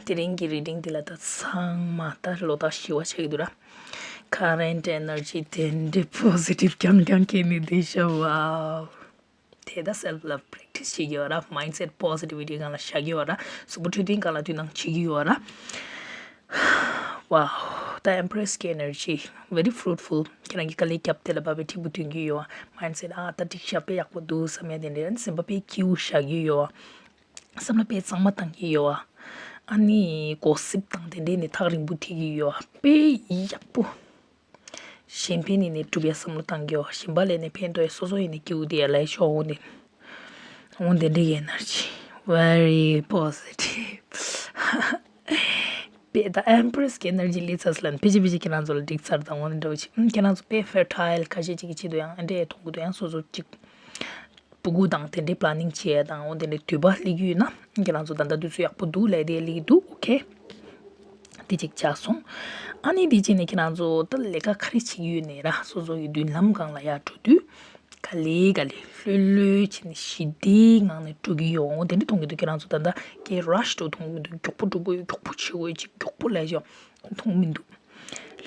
དེ་རིང་གི་རི་ཌིང་འདི་ལ་ད་ཚང་མ་ད་ལོ་ཟླ་བཞི་པ་ཆགས་ཀྱི་འདུག་ར། ཀ་རེན་ཊི་ཨེ་ནར་ཇི་དེ་འདྲའི་པོ་སི་ཊིབ་རྐྱང་རྐྱང་སྐྱེས་ནས་བསྡད་ཤག་ཝའོ། དེ་ད་སེལ་ཕི་ལབ་པྲེག་ཊི་སི་བྱེད་ཀྱི་ཡོད་ར། མའིན་ཌ་སེཊ་པོ་སི་ཊི་ཝི་ཊི་སྒང་ལ་བཞག་གི་ཡོད་ར། གཟུགས་པོ་འཕྲོད་བསྟེན་སྒང་ལ་དུས་ནང་བྱེད་ཀྱི་ཡོད་ར། ཝའོ། ད་ཨེམ་པི་རེ་སི་གི་ཨེ་ནར་ཇི་very fruitful། ཁྱེད་རང་གི་དཀའ་ལས་བརྒྱབ་དེ་ལ་བབས་པའི་འཕྲིན་ཕུ་ཐོན་གྱི་ཡོད། མའིན་ཌ་སེཊ་ཨ་ད་འགྲིག་ཤག་དཔེ་ཡག་པོ་འདུག་བསམ་ཡ་དེ་འདྲ། སེམས་པ་དཔེ་སྐྱིད་པོ་བཞག་གི་ཡོད། བསམ་བློ་དཔེ་གཙང་མ་བཏང་གི་ཡོད། ཨ་ནི་གོ་སིབ་དང་དེ་འདྲས་ནི་ཐག་རིང་པོ་ཐིག་གི་ཡོད། དཔེ་ཡག་པོ། གཞན་ཕན་ནི་ནས་སྒྲུབ་ཡ་བསམ་བློ་བཏང་གི་ཡོད། གཞན་པ་ལས་ནས་ཕན་ཐོགས་ཡ་སོ་སོ་ཡིན་ནས་སྐྱིད་པོ་དེ་ཡ་ལས་ཤོག་འོང་དེ། འོང་དེ་འདྲ་གི་ཨེ་ནར་ཇི། Very positive། དཔེ་ད་ཨེམ་པི་རེ་སི་གི་ཨེ་ནར་ཇི་ལས་ཚར་སླ་ན་ཕལ་ཆེར་ཕལ་ཆེར་ཁྱེད་རང་ཚོ་ལ་འགྲིག་ཚར་དང་འོང་དེ་འདྲ་བོ་ཅིག་ཁྱེད་རང་ཚོ་དཔེ་ཕེར་ཊ་ཡལ་ཁ་ཤས་ཅིག་གི་ཆེད་དུ་ཡང་ཨེ་འདྲས་མཐོང་གི་འདུག་ཡང་སོ་སོ་ཅིག་སྤུ་གུ་དང་དེ་འདྲའི་པ་ལ་ནིང་བྱེད་ཡ་དང་འོ་དེ་འདྲའི་འདོད་པ་སླེབས་ཀྱི་ཡོད་ན། ཁྱེད་རང་ཚོ་ད་ལྟ་དུས་ཚོད་ཡག་པོ་འདུག་ལབ་དེ་སླེབས་ཀྱི་འདུག་ཨོ་ཁེ། དེ་གཅིག་ཆགས་སོང་། ཨ་ནི་དེ་རྗེས་ནས་ཁྱེད་རང་ཚོ་ད་ལས་ཀ་ག་རེ་བྱེད་ཀྱི་ཡོད་ནའི་ར། སོ་སོ་ཡི་མདུན་ལམ་སྒང་ལ་ཡར་འགྲོ་དུས། ག་ལེ་ག་ལེ་ལྷོད་ལྷོད་བྱས་ནས་ཞི་བདེའི་ངང་ནས་འགྲོ་གི་ཡོད། འོ་དེ་འདྲ་མཐོང་གི་འདུག་ཁྱེད་རང་ཚོ་ད་ལྟ་ཀེ་ར་ཤི་འགྲོ་མཐོང་གི་འདུག་མགྱོགས་པོ་འགྲོ་དགོས། མགྱོགས་པོ་བྱེད་དགོས། ཅིག་མགྱོགས་པོ་ལས་ཤོག་མཐོང་མི་འདུག་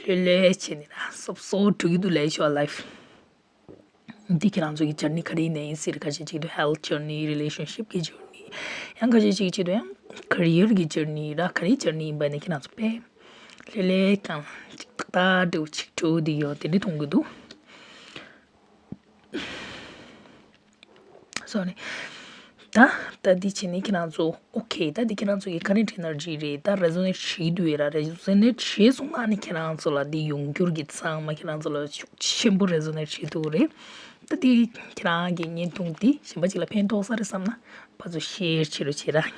ལྷོད་ལྷོད་བྱས་ནས་ར་སོབ་སོབ་འགྲོ་གི་འདུག་ལས་ཤོག་ལའིཕ། འདི་ཁྱེད་རང་ཚོ་གི་ཇར་ནི་ག་རེ་ཡིན་ནའི་ཡིན་སྲིད་རེད། ཁ་ཤས་ཅིག་ཏུ་ཧེལ་ཐི་ཇར་ནི། རི་ལེ་ཤན་ཤིབ་གི་ཇར་ནི། ཡང་ཁ་ཤས་ཅིག་ཅིག་ཏུ་ཡང་ཀེ་རི་ཡར་གི་ཇར་ནི་ར། ག་རེ་ཇར་ནི་ཡིན་པ་ནི་ཁྱེད་རང་ཚོ་དཔེ་ལྷོད་ལྷོད་གང་ཅིག་ཏག་ཏག་འདྲ་བོ་ཅིག་འགྲོ་འདི་ཡོད་དེ་འདྲ་མཐོང་གི་འདུག་སོ་རི། ད་ད་འདི་བྱས་ནས་ཁྱེད་རང་ཚོ་ཨོ་ཁེ། ད་འདི་ཁྱེད་རང་ཚོ་གི་ཀ་རེན་ཊི་ཨེ་ནར་ཇི་རེད། ད་རེ་ཛོ་ནེཊ་བྱེད་ཀྱི་འདུག་ཡ་ར། རེ་ཛོ་ནེཊ་བྱས་སོང་ན་ནི་ཁྱེད་རང་ཚོ་ལ་འདི་ཡོང་འགྱུར་གྱི་ཚང་མ་ཁྱེད་རང་ཚོ་ལ་ཤུགས་ཆེན་པོ་རེ་ཛོ་ནེཊ་བྱེད་ཐུབ་རེད། ད་འདི་ཁྱེད་རང་གི་བརྙན་ཐུང་འདི་གཞན་པ་ཅིག་ལ་ཕན་ཐོགས་ས་རེད་བསམ་ན་ཕར་ཚུར་ཤེར་བྱེད་རོགས་བྱེད་ར།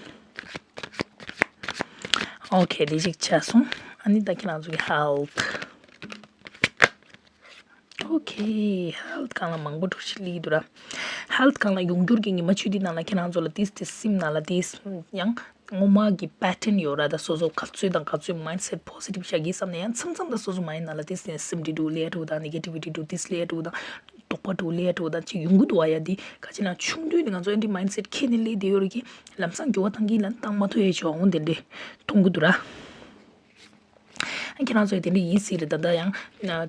ཨོ་ཁེ། འདི་ཞིག་ཆགས་སོང་། ཨ་ནི་ད་ཁྱེད་རང་ཚོ་གི་ཧེལ་ཐི། ཨོ་ཁེ། ཧེལ་ཐི་སྒང་ལ་མང་པོ་འགྲོ་ཞིག་སླེབས་འདུག་ར། ཧེལ་ཐི་སྒང་ལ་ཡོང་འགྱུར་གྱི་ཉི་མ་བཅུ་འདི་ནང་ལ་ཁྱེད་རང་ཚོ་ལ་ཏིས་ཏིས་སེམས་ནང་ལ་ཏིས་ཡང་སྔོན་མ་གི་པེ་ཊན་ཡོད་ར། ད་སོ་སོ་ག་ཚོད་དང་ག་ཚོད་མའིན་ཌི་སེཊ་པོ་སི་ཊིབ་བཞག་གི་བསམ་ནས་ཡང་མཚམས་མཚམས་ད་སོ་སོ་མའིན་ཌི་ནང་ལ་ཏིས་ཏིས་སེམས་འདི་འགྲོ་ལེ་ཡ་འགྲོ་དང་ནེ་གེ་ཊི་བི་ཊི་འགྲོ་ཏིས་ལེ་ཡ་འགྲོ་དང་དོགས་པ་འགྲོ་ལེ་ཡ་འགྲོ་དང་ཅིག་ཡོང་གི་འདུག་བ། ཡ་འདི་ག་ཅི་ན་ཆུང་དུས་ནས་ང་ཚོ་ཨེ་འདྲའི་མའིན་ཌི་སེཊ་ཁྱེར་ནས་སླེབས་བསྡད་ཡོད་རེད་ཀྱི། ལམ་སང་འགྱུར་བ་བཏང་གི་ལན་བཏང་མ་ཐུབ་ཡ་ཆོག་འོང་དེ་འདྲས་མཐོང་གི་འདུག་ར། ཁྱེད་རང་ཚོས་དེ་འདྲ་ཡིན་སྲིད་རེད། ད་ལྟ་ཡང་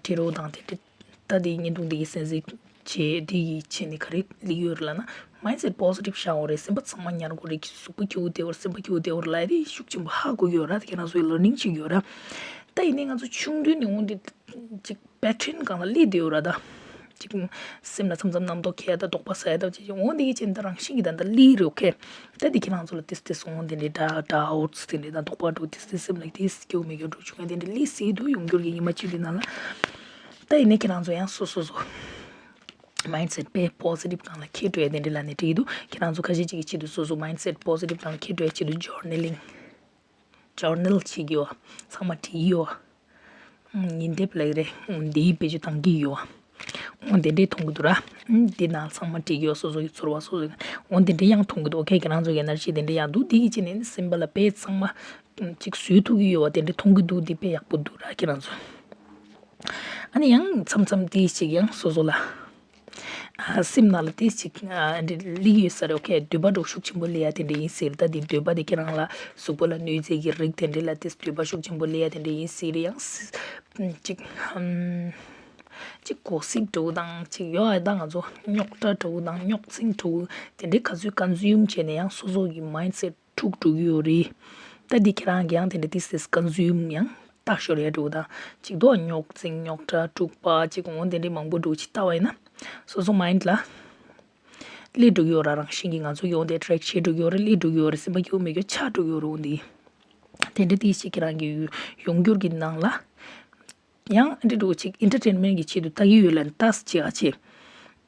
ཁྲི་རོ་དང་དེ་འདྲ་ད་དེ་བརྙན་ཐུང་འདི་གི་གསན་གཟིགས་བྱས་དེ་ཡི་བྱས་ནས་ག་རེ་ལི་ཡོད་རེད་ལབ་ན། མའིན་ཌི་སེཊ་པོ་སི་ཊིབ་བཞག་དགོས་རེད། སེམས་པ་ཚང་མ་ཉར་དགོས་རེད། གཟུགས་པོ་སྐྱིད་པོ་བསྡད་དགོས་རེད། སེམས་པ་སྐྱིད་པོ་བསྡད་དགོས་རེད་ལབ་ཡ་དེ་ཤུགས་ཆེན་པོ་ཧ་གོ་གི་ཡོད་ར། དེ་ཁྱེད་རང་ཚོས་ལར་ནིང་བྱེད་ཀྱི་ཡོད་ར། ད་ཡིན་ནའི་ང་ཚོ་ཆུང་དུས་ནས་འོང་དེ་ཅིག་པེ་ཊན་སྒང་ལ་སླེབས་བསྡད་ཡོད་ར། ད་ཅིག་སེམས་ལ་མཚམས་མཚམས་རྣམ་རྟོག་འཁོར་ཡ་ད་དོགས་པ་ཟ་ཡ་ད་ཅིག་འོང་དེ་གི་ཅན་ད་རང་བཞིན་གྱི་ད་ད་སླེབས་རེད། ཨོ་ཁེ། ད་དེ་ཁྱེད་རང་ཚོ་ལ་ཏིས་ཏིས་འོང་དེ་འདྲའི་ཌ་ཌའུ་ཊི་སི་དེ་འདྲའི་ད་དོགས་པ་འགྲོ་ཏིས་ཏིས་སེམས་ལ་ཏིས་སྐྱོ་མི་སྐྱོ་འགྲོ་བྱུང་ཡ་དེ་འདྲའི་སླེབས་སྲིད་འདུག་ཡོང་འགྱུར་གྱི་ཉི་མ་བཅུ་འདི་ནང་ལ། ད་ཡིན་ནའི་ཁྱེད་རང་ཚོ་ཡང་སོ་སོ་སོ་མའིན་ཌི་སེཊ་དཔེ་པོ་སི་ཊིབ་སྒང་ལ་འཁྱེར་འགྲོ་ཡ་དེ་འདྲའི་ལབ་ནས་འགྲིག་གི་འདུག་ཁྱེད་རང་ཚོ་ཁ་ཤས་ཅིག་གི་ཆེད་དུ་སོ་སོ་མའིན་ཌི་སེཊ་པོ་སི་ཊིབ་སྒང་ལ་འཁྱེར་འགྲོ་ཡ་ཆེད་དུ་ཇར་ནེ་ལིང་། ཇར་ནལ་བྱེད་ཀྱི་ཡོད། ཚང་མ་བྲིས་ཡོད། ཉིན་དེབ་ལབ་ཀྱི་རེད། འདིའི་བེད་སྤྱོད་བཏང་གི་ཡོད། འོ་དེ་འདྲས་མཐོང་གི་འདུག་ར། འདི་ནང་ཚང་མ་བྲིས་ཀྱི་ཡོད། སོ་སོ་ཡི་ཚོར་བ་སོ་སོ་ཡི། འོ་དེ་འདྲས་ཡང་མཐོང་གི་འདུག་ཨོ་ཁེ། ཁྱེད་རང་ཚོ་གི་ཨེ་ནར་ཇི་དེ་འདྲས་ཡང་འདུག་འདི་གི་ཅི་ནས་སེམས་པ་ལ་དཔེ་ཚང་མ་ཅིག་བཟོས་ཐུབ་ཀྱི་ཡོད་པ་དེ་འདྲས་མཐོང་གི་འདུག་འདི་དཔེ་ཡག་པོ་འདུག་ར་ཁྱེད་རང་ཚོ། ཨ་ནི་ཡང་མཚམས་མཚམས་དེ་ཅིག་ཡང་སོ་སོ་ལ། སེམས་ནང་ལ་དེ་ཅིག་འདི་སླེབས་ཡོད་ས་རེད། ཨོ་ཁེ། འདོད་པ་འདྲ་ཤུགས་ཆེན་པོ་སླེབས་ཡ་དེ་འདྲ་ཡིན་ཟེར། ད་འདི་འདོད་པ་དེ་ཁྱེད་རང་ལ་གཟུགས་པོ་ལ་གནོད་འཚེ་གི་རིགས་དེ་འདྲ་ལ་དེ་འདོད་པ་ཤུགས་ཆེན་པོ་སླེབས་ཡ་དེ་འདྲ་ཡིན་ཟེར། ཡང་ཅིག་ཅིག་གོ་སིབ་འདྲ་བོ་དང་ཅིག་ཡོད་ཨ། ད་ང་ཚོ་རྙོག་དྲ་འདྲ་བོ་དང་རྙོག་འཛིང་འདྲ་བོ་དེ་འདྲའི་ག་ཚོད་ཀོན་སིའུམ་བྱས་ནས་ཡང་སོ་སོ་གི་མའིན་སེཊ་འཁྲུག་འགྲོ་གི་ཡོད་རེད། ད་འདི་ཁྱེད་རང་གིས་ཡང་དེ་འདྲ་དེ་སེས་ཀོན་སིའུམ་ཡང་ལྟ་ཤོར་ཡ་འདྲ་བོ་དང་ཅིག་དོ། རྙོག་འཛིང་རྙོག་དྲ་འཁྲུག་པ་ཅིག་འོང་དེ་འདྲའི་མང་པོ་འདྲ་བོ་ཅིག་ལྟ་བ་ཡིན་ན་སོ་སོ་མའིན་ལ་སླེབས་འགྲོ་གི་ཡོད་ར། རང་བཞིན་གྱིས་ང་ཚོ་ཡོང་དེ་ཨེ་ཊེག་བྱེད་འགྲོ་གི་ཡོད་རེད། སླེབས་འགྲོ་གི་ཡོད་རེད། སེམས་པ་སྐྱིད་པོ་མེད་རྒྱུ་ཆགས་འགྲོ་གི་ཡོད་རེད། འོང་དེ་དེ་འདྲ་དེ་ཞིག་ཁྱེད་རང་གི་ཡོང་འགྱུར་གྱི་ནང་ལ་ཡང་འདི་འདྲ་བོ་ཅིག་ཨེན་ཊར་ཊེན་མེན་གི་ཆེད་དུ་ལྟ་གི་ཡོད་ལ་ལྟས་བྱེད་ཨ་ཆེ།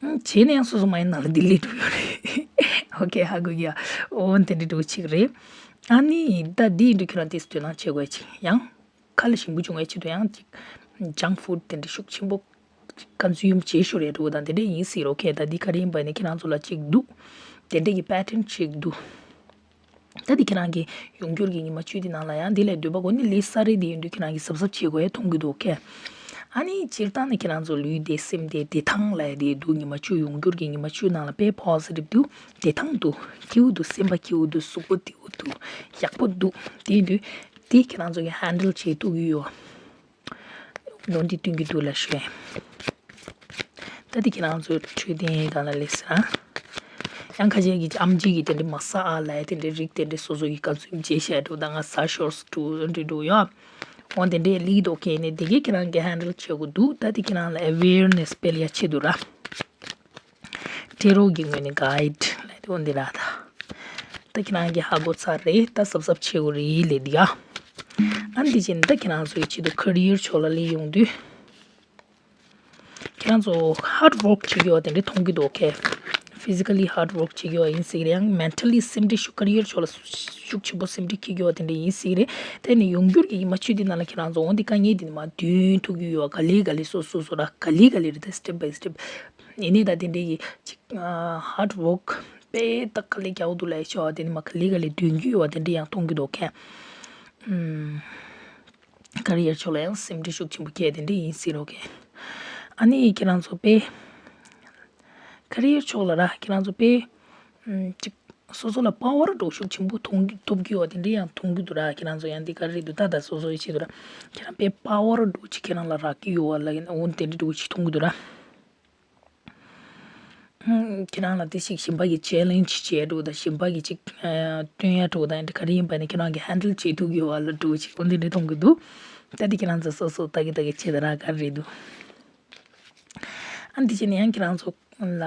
བྱས་ནས་ཡང་སོ་སོ་མའིན་ནང་ལ་ལྡི་ལི་འགྲོ་ཡོད་རེད། ཨོ་ཁེ། ཧ་གོ་གི་ཡ། འོ་དེ་འདྲ་བོ་ཅིག་རེད། ཨ་ནི་ད་འདི་འདྲ་ཁྱོད་རང་དེ་དོ་སྣང་བྱེད་དགོས་ཅིག་ཡང་ཁ་ལ་ཞིམ་པོ་བྱུང་བའི་ཆེད་དུ་ཡང་ཅིག་ཇང་ཕུཌ་དེ་འདྲ་ཤུགས་ཆེན་པོ་ཀོན་སིའུམ་བྱེད་ཤོར་ཡ་འདྲ་བོ་དང་དེ་འདྲ་ཡིན་སྲིད་རོ། ཨོ་ཁེ། ད་འདི་ག་རེ་ཡིན་པ་ནི་ཁྱེད་རང་ཚོ་ལ་ཅིག་འདུག་དེ་འདྲ་གི་པེ་ཊན་ཅིག་འདུག་ད་འདི་ཁྱེད་རང་གི་ཡོང་འགྱུར་གྱི་ཉི་མ་བཅུ་དེ་ནང་ལ་ཡང་འདི་ལས་འདོད་པ་གོ་ནི་ལས་ས་རེད། དེ་ཡིན་དུས་ཁྱེད་རང་གི་གཟབ་གཟབ་བྱེད་དགོས་ཡ་མཐོང་གི་འདུག་ཨོ་ཁེ། ཨ་ནི་སྤྱིར་བཏང་ནི་ཁྱེད་རང་ཚོ་ལུས་བདེ་སེམས་བདེ་བདེ་ཐང་ལ་ཡ་དེ་འདུག་ཉི་མ་བཅུ་ཡོང་འགྱུར་གྱི་ཉི་མ་བཅུ་ནང་ལ་དཔེ་པོ་ཟི་ཊིབ་འདུག་བདེ་ཐང་འདུག་སྐྱིད་པོ་འདུག་སེམས་པ་སྐྱིད་པོ་འདུག་གཟུགས་པོ་བདེ་པོ་འདུག་ཡག་པོ་འདུག་དེ་ཡིན་དུས་དེ་ཁྱེད་རང་ཚོ་གི་ཧེན་ཌལ་བྱེད་ཐུབ་ཀྱི་ཡོད། ལོ་འདི་སྟོན་གྱི་འདུག་ལ་ཤོད། ད་འདི་ཁྱེད་རང་ཚོའི་འཕྲོད་བསྟེན་སྒང་ལ་སླེབས་ས། ཡང་ཁ་ཤས་ཀྱིས་ཨམ་ཆི་གི་དེ་འདྲའི་མ་ས་ཨ་ལ་དེ་འདྲའི་རིགས་དེ་འདྲའི་སོ་སོ་གི་ཀོན་སིའུམ་བྱེད་བཞག་འདུག་ད་ང་ཟ་ཤོར་འདུག་འདྲ་འདུག་ཡ། འོ་དེ་འདྲའི་ལིག་འདུག་ཁེ་ནས་དེ་གས་ཁྱེད་རང་གིས་ཧེན་ཌལ་བྱེད་དགོས་འདུག་ད་འདི་ཁྱེད་རང་ལ་ཨེ་ཝེར་ནེས་སྤེལ་ཡ་ཆེད་དུ་ར། སྤྲད་རོགས་ཀྱི་ངོས་ནས་གྷའིཌ་ལ་དེ་འོ་འདི་ར་ད། ད་ཁྱེད་རང་གིས་ཧ་གོ་ཚར་རེད། ད་གཟབ་གཟབ་བྱེད་དགོས་རེད་ལས་འདི་ཡ། ཨ་འདི་བྱས་ནས་ད་ཁྱེད་རང་ཚོའི་ཆེད་དུ་ཁེ་རི་ཡར་ཕྱོགས་ལ་སླེབས་ཡོང་དུས། ཁྱེད་རང་ཚོ་ཧར་ཌི་ཝོག་བྱེད་ཀྱི་ཡོད་དེ་འདྲ་མཐོང་གི་འདུག་ཨོ་ཁེ། ཕི་ཟི་ཀ་ལི་ཧར་ཌི་ཝོག་བྱེད་ཀྱི་ཡོད་ཡིན་ཟེར་གི་རེད། ཡང་མེན་ཊལ་ལི་སེམས་ཁྲལ་ཤུགས་ཀེ་རི་ཡར་ཕྱོགས་ལ་ཤུགས་ཆེན་པོ་སེམས་ཁྲལ་འཁྱེར་གྱི་ཡོད་དེ་འདྲ་ཡིན་ཟེར་གི་རེད། དེ་ནི་ཡོང་འགྱུར་གྱི་ཉི་མ་བཅུ་དེ་ནང་ལ་ཁྱེད་རང་ཚོ་འོ་འདི་དཀའ་ངལ་དེ་ནི་མ་འདོན་ཐུབ་ཀྱི་ཡོད། ག་ལེ་ག་ལེ་སོ་སོ་སོ་ར་ག་ལེ་ག་ལེ་རེད། ད་སི་ཊེབ་བྷའི་སི་ཊེབ་ཡིན་ནི་ད་དེ་འདྲ་གི་ཅིག་ཧར་ཌི་ཝོག་དཔེ་ད་ག་ལེ་རྒྱག་འདུག་ལ་ཤོག་དེ་ནི་མ་ག་ལེ་ག་ལེ་འདོན་གྱི་ཡོད་དེ་འདྲ་ཡང་མཐོང་གི་འདུག་ཨོ་ཁེ། ཨུམ། ཀེ་རི་ཡར་ཕྱོགས་ལ་ཡང་སེམས་ཁྲལ་ཤུགས་ཆེན་པོ་བསྐྱེད་དེ་འདྲ་ཡིན་སྲིད་རོགས་ཀྱི། ཨ་ནི་ཁྱེད་རང་ཚོ་དཔེ། ཀེ་རི་ཡར་ཕྱོགས་ལ་ར་ཁྱེད་རང་ཚོ་དཔེ། ཨུམ། ཅིག་སོ་སོ་ལ་པ་ཝར་འདྲ་ཤུགས་ཆེན་པོ་མཐོང་གི་ཐོབ་ཀྱི་ཡོད་དེ་འདྲ་ཡང་མཐོང་གི་འདུག་ར། ཁྱེད་རང་ཚོ་ཡང་འདི་ག་རེ་རེད་འདུག་ད་ད་སོ་སོ་ཡི་ཆེད་དུ་ར། ཁྱེད་རང་དཔེ་པ་ཝར་འདྲ་ཅིག་ཁྱེད་རང་ལ་རག་གི་ཡོད་པ་ལ་ཡིན་འོ་དེ་འདྲ་འདྲ་ཅིག་མཐོང་གི་འདུག་ར། ཁྱེད་རང་ལ་དེ་ཞིག་གཞན་པ་གི་ཆེ་ལེན་ཇི་བྱས་འགྲོ་དང་གཞན་པ་གི་ཅིག་སྟོན་ཡ་འགྲོ་དང་འདི་ག་རེ་ཡིན་པ་ནི་ཁྱེད་རང་གི་ཧེན་ཌལ་བྱེད་ཐུབ་ཀྱི་ཡོད་པ་ལ་འགྲོ་ཅིག་འོ་འདི་འདྲ་མཐོང་གི་འདུག་ད་དེ་ཁྱེད་རང་ཚོ་སོ་སོ་ལྟ་གི་ལྟ་གི་བྱེད་ད་ར་ག་རེ་རེད་འདུག་ཨ་འདི་བྱས་ནས་ཡང་ཁྱེད་རང་ཚོ་ལ་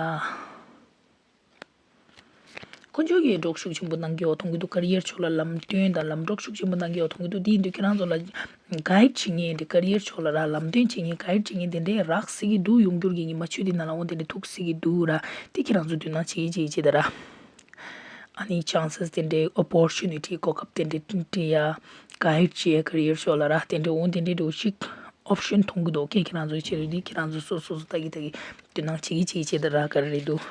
དཀོན་མཆོག་གིས་གྲོགས་ཤུགས་ཆེན་པོ་གནང་གི་ཡོད་མཐོང་གི་འདུག་ཀེ་རི་ཡར་ཕྱོགས་ལ་ལམ་སྟོན་དང་ལམ་གྲོགས་ཤུགས་ཆེན་པོ་གནང་གི་ཡོད་མཐོང་གི་འདུག་དེ་ཡིན་དུས་ཁྱེད་རང་ཚོ་ལ་གྷའིཌ་བྱེད་མཁན་དེ་ཀེ་རི་ཡར་ཕྱོགས་ལ་ར་ལམ་སྟོན་བྱེད་མཁན་གྷའིཌ་བྱེད་མཁན་དེ་འདྲའི་རག་སྲིད་ཀྱི་འདུག་ཡོང་འགྱུར་གྱི་ཉི་མ་བཅུ་དེ་ནང་ལ་འོ་དེ་འདྲ་ཐུག་སྲིད་ཀྱི་འདུག་ར། དེ་ཁྱེད་རང་ཚོ་དོ་སྣང་བྱེད་ཀྱི་བྱེད་ཀྱི་བྱེད་ད་ར། ཨ་ནི་ཆན་སེས་དེ་འདྲའི་ཨོ་པོར་ཅུ་ནི་ཊི་གོ་སྐབས་དེ་འདྲའི་སྤྲད་ཡ་གྷའིཌ་བྱེད་ཡ་ཀེ་རི་ཡར་ཕྱོགས་ལ་ར་དེ་འདྲའི་འོ་དེ་འདྲའི་འདྲ་བོ་ཞིག་ཨོབ་ཤན་མཐོང་གི་འདུག་ཁྱེད་ཁྱེད་རང་ཚོའི་ཆེད་དུ་དེ་ཁྱེད་རང་ཚོ་སོ་སོ་སོ་ལྟ་གི་ལྟ་གི་དོ་སྣང་བྱེད་ཀྱི་བྱེད་ཀྱི་བྱེད་ད་ར་ག་རེ་རེད་འདུག་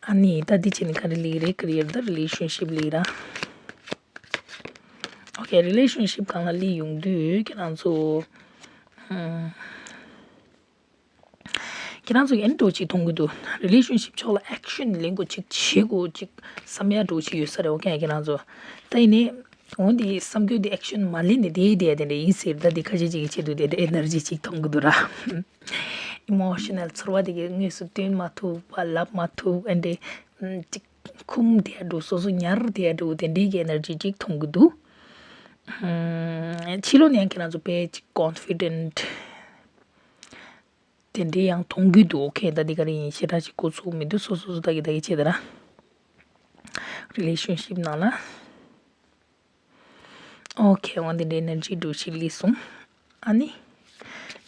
ཨ་ནི་ད་འདི་བྱས་ནས་ག་རེ་ལེགས་རེད། ཀེ་རི་ཡར་དང་རི་ལེ་ཤན་ཤིབ་ལེགས་ར། ཨོ་ཁེ། རི་ལེ་ཤན་ཤིབ་སྒང་ལ་སླེབས་ཡོང་དུས་ཁྱེད་རང་ཚོ་ཨམ། ཁྱེད་རང་ཚོ་ཡན་འགྲོ་ཅིག་མཐོང་གི་འདུག་རི་ལེ་ཤན་ཤིབ་ཕྱོགས་ལ་ཨེག་ཤན་ལེན་དགོས་ཅིག་བྱེད་དགོས་ཅིག་བསམ་ཡ་འགྲོ་ཅིག་ཡོད་ས་རེད། ཨོ་ཁེ། ཁྱེད་རང་ཚོ་ད་ཡིན་ནའི་འོ་འདི་བསམ་རྒྱུ་འདི་ཨེག་ཤན་མ་ལེན་ནས་བསྡད་བསྡད་དེ་འདྲ་ཡིན་ཟེར། ད་འདི་ཁ་ཤས་ཅིག་གི་ཆེད་དུ་དེ་འདྲ་ཨེ་ནར་ཇི་ཅིག་མཐོང་གི་འདུག་ར། ཨི་མོ་ཤ་ནལ་ཚོར་བ་དེ་གའི་དངོས་སུ་སྟོན་མ་ཐུབ་པ་ལབ་མ་ཐུབ་ཨེ་འདྲ་ཅིག་འཁུམ་བསྡད་འགྲོ་སོ་སོ་ཉར་བསྡད་འགྲོ་དེ་འདྲའི་གི་ཨེ་ནར་ཇི་ཅིག་མཐོང་གི་འདུག་ཕྱི་ལོགས་ནས་ཡང་ཁྱེད་རང་ཚོ་དཔེ་ཅིག་ཀོན་ཕི་ཌེན་ཊི་དེ་འདྲའི་ཡང་མཐོང་གི་འདུག་ཨོ་ཁེ། ད་འདི་ག་རེ་ཡིན་ཞེ་དྲག་ཅིག་གོ་ཚུགས་མི་འདུག་སོ་སོ་སོ་ལྟ་གི་ལྟ་གི་བྱེད་ད་ར། རི་ལེ་ཤན་ཤིབ་ནང་ལ། ཨོ་ཁེ། འོ་འདི་འདྲའི་ཨེ་ནར་ཇི་འགྲོ་ཞིག་སླེབས་སོང་། ཨ་ནི་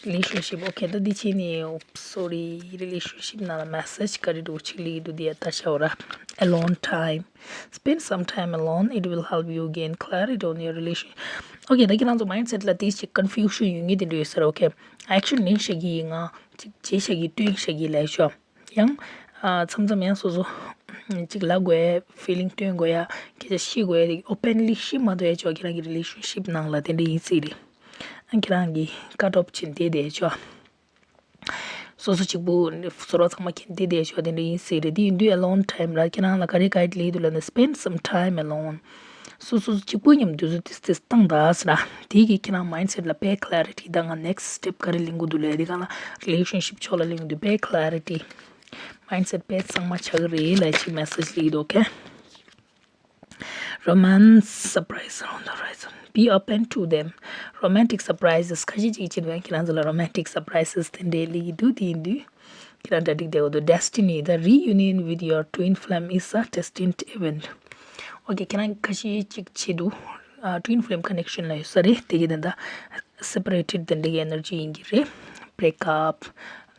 རི་ལེ་ཤན་ཤིབ། ཨོ་ཁེ། ད་འདི་བྱས་ནས། ཨོབ་སོ་རི། རི་ལེ་ཤན་ཤིབ་ནང་ལ་མེ་སེཇ་ག་རེ་འགྲོ་ཅིག་སླེབས་ཀྱི་འདུག་དེ་ཡ་ལྟ་ཤོག་ར། Alone time. Spend some time alone. It will help you gain clarity on your relation. ཨོ་ཁེ། ད་ཁྱེད་རང་ཚོ་མའིན་སེཊ་ལ་དེ་ཅིག་ཀོན་ཕིའུ་ཤན་ཡོད་མཁན་དེ་འདྲ་ཡོད་ས་རེད། ཨོ་ཁེ། ཨེག་ཤན་ལེན་བཞག་གི་ཡིན། ང་ཅིག་བྱེད་བཞག་གི་སྟོན་བཞག་གི་ལབ་ཤོག་ཡང་། ཨ། མཚམས་མཚམས་ཡང་སོ་སོ་ཅིག་ལབ་དགོས་ཡ། ཕི་ལིང་སྟོན་དགོས་ཡ། སྐད་ཆ་བཤད་དགོས་ཡ་དེ་ཨོ་པན་ལི་བཤད་མ་ཐུབ་ཡ་ཅོག་ཁྱེད་རང་གི་རི་ལེ་ཤན་ཤིབ་ནང་ལ་དེ་འདྲ་ཡིན་སྲིད་རེད། ཨ། ཁྱེད་རང་གི་ཀཊ་ཨོཕ་ཕྱིན་བསྡད་བསྡད་ཅོག་སོ་སོ་གཅིག་པུ་ཟུར་པ་ཚང་མ་མཁྱེན་བསྡད་བསྡད་ཤོག་དེ་འདྲ་ཡིན་ཟེར་རེད། དེ་ཡིན་དུས་alone time ར། ཁྱེད་རང་ལ་ག་རེ་གའིཌ་ལས་འདུག་ལབ་ན། spend some time alone. སོ་སོ་གཅིག་པུ་མཉམ་དུས་ཚོད་ཏིས་ཏིས་བཏང་དང་ཟེར་ར། དེ་གིས་ཁྱེད་རང་མའིན་སེཊ་ལ་དཔེ་clarity དང་ང་next step ག་རེ་ལེན་དགོས་འདུག་ལབ། དེ་ག་ལ་relationship ཕྱོགས་ལ་ལེན་དགོས་འདུག་དཔེ་clarity མའིན་སེཊ་དཔེ་གཙང་མ་ཆགས་ཀྱི་རེད་ལབ་ཅིག་message སླེབས་ཀྱི་འདུག་ཨོ་ཁེ། Romance surprise on the horizon. Be open to them. Romantic surprises ཁ་ཤས་ཅིག་བྱེད་དུས་ཁྱེད་རང་ཚོ་ལ་romantic surprises དེ་འདྲའི་སླེབས་ཀྱི་འདུག་དེ་ཡིན་དུས་ཁྱེད་རང་གྲ་སྒྲིག་བསྡད་དགོས་འདུག Destiny, the reunion with your twin flame is a destined event. ཨོ་ཁེ། ཁྱེད་རང་ཁ་ཤས་ཅིག་བྱེད་དུས་ཨ་twin flame connection ལ་ཡོད་ས་རེད། དེ་གི་ད་ལྟ་separated དེ་འདྲའི་energy ཡིན་གྱི་རེད། Break up,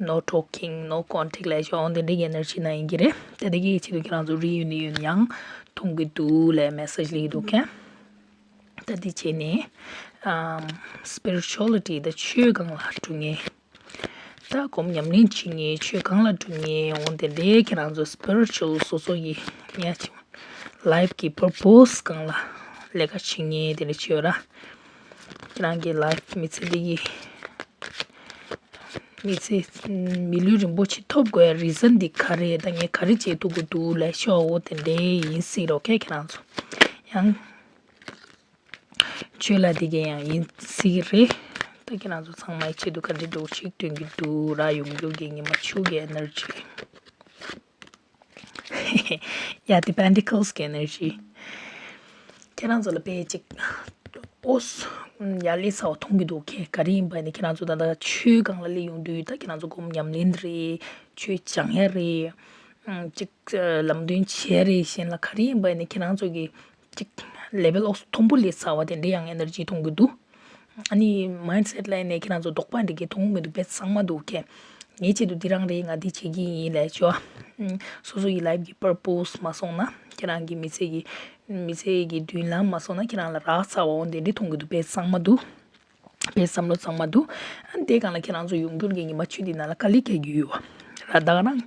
no talking, no contact ལབ་ཤོག་འོ་དེ་འདྲའི་energy ནང་ཡིན་གྱི་རེད། དེ་དེ་གི་ཆེད་དུ་ཁྱེད་རང་ཚོ་reunion ཡང་མཐོང་གི་འདུག་ལབ་message སླེབས་ཀྱི་འདུག་ཁེ། ད་དེ་བྱས་ནས་ཨམ་spirituality དང་ཆོས་སྒང་ལ་འགྲོ་མཁན། ད་སྒོམ་ཉམས་ལེན་བྱེད་མཁན། ཆོས་སྒང་ལ་འགྲོ་མཁན། འོ་དེ་འདྲའི་ཁྱེད་རང་ཚོ་spiritual སོ་སོ་ཡི་ཉག་ཅིག life གི་purpose སྒང་ལ་ལས་ཀ་བྱེད་མཁན་དེ་འདྲ་བྱེད་ཡོད་ར། ཁྱེད་རང་གི་life མི་ཚེ་འདི་གི་མི་ཚེ་མི་ལུས་རིན་པོ་ཆེ་ཐོབ་དགོས་ཡ་reason འདི་ག་རེ། ད་ངས་ག་རེ་བྱེད་ཐུབ་ཀྱི་འདུག་ལབ་ཤོག་འོ་དེ་འདྲའི་ཡིན་སྲིད་རོགས་ཁེ། ཁྱེད་རང་ཚོ་ཡང་ཆོས་ལ་དེ་གས་ཡང་ཡིན་སྲིད་རེད། ད་ཁྱེད་རང་ཚོ་ཚང་མའི་ཆེད་དུ་ག་འདྲའི་འགྲོ་ཞིག་སྟོན་གྱི་འདུག་ར། ཡོང་རྒྱུ་གི་ཉི་མ་བཅུ་གི་energy. Yeah, the Pentacles གི་energy. ཁྱེད་རང་ཚོ་ལ་དཔེ་ཅིག་ཨོ་སི་ཡར་སླེབས་ཚར་བ་མཐོང་གི་འདུག་ཁེ། ག་རེ་ཡིན་པ་ནི་ཁྱེད་རང་ཚོ་ད་ལྟ་ཆོས་སྒང་ལ་སླེབས་ཡོང་དུས་ད་ཁྱེད་རང་ཚོ་སྒོམ་ཉམས་ལེན་རེད། ཆོས་སྦྱང་ཡ་རེད། ཨམ་ཅིག་ལམ་སྟོན་བྱེད་ཡ་རེད་གཞན་ལ། ག་རེ་ཡིན་པ་ནི་ཁྱེད་རང་ཚོ་གི་ཅིག་level ཨོ་སི་མཐོན་པོ་སླེབས་ཚར་བ་དེ་འདྲའི་ཡང་energy མཐོང་གི་འདུག་ཨ་ནི་མའིན་སེཊ་ལ་ཡིན་ནའི་ཁྱེད་རང་ཚོ་དོགས་པ་འདྲ་གི་མཐོང་གི་མི་འདུག་དཔེ་གཙང་མ་འདུག་ཁེ། ངའི་ཆེད་དུ་འདི་རང་རེད། ང་འདི་བྱེད་ཀྱི་ཡིན་ལབ་ཆོག་ཨ། སོ་སོ་ཡི་life གི་purpose མ་སོང་ན། ཁྱེད་རང་གི་མི་ཚེ་གི་མི་ཚེ་གི་མདུན་ལམ་མ་སོང་ན། ཁྱེད་རང་ལ་རག་ཚར་བ་འོ་དེ་འདྲ་མཐོང་གི་འདུག་དཔེ་གཙང་མ་འདུག་དཔེ་བསམ་བློ་གཙང་མ་འདུག་ཨ་ནི་དེ་སྒང་ལ་ཁྱེད་རང་ཚོ་ཡོང་འགྱུར་གྱི་ཉི་མ་བཅུ་འདི་ནང་ལ་དཀའ་ལས་རྒྱག་རྒྱུ་ཡོད་ར། ད་ག་རང་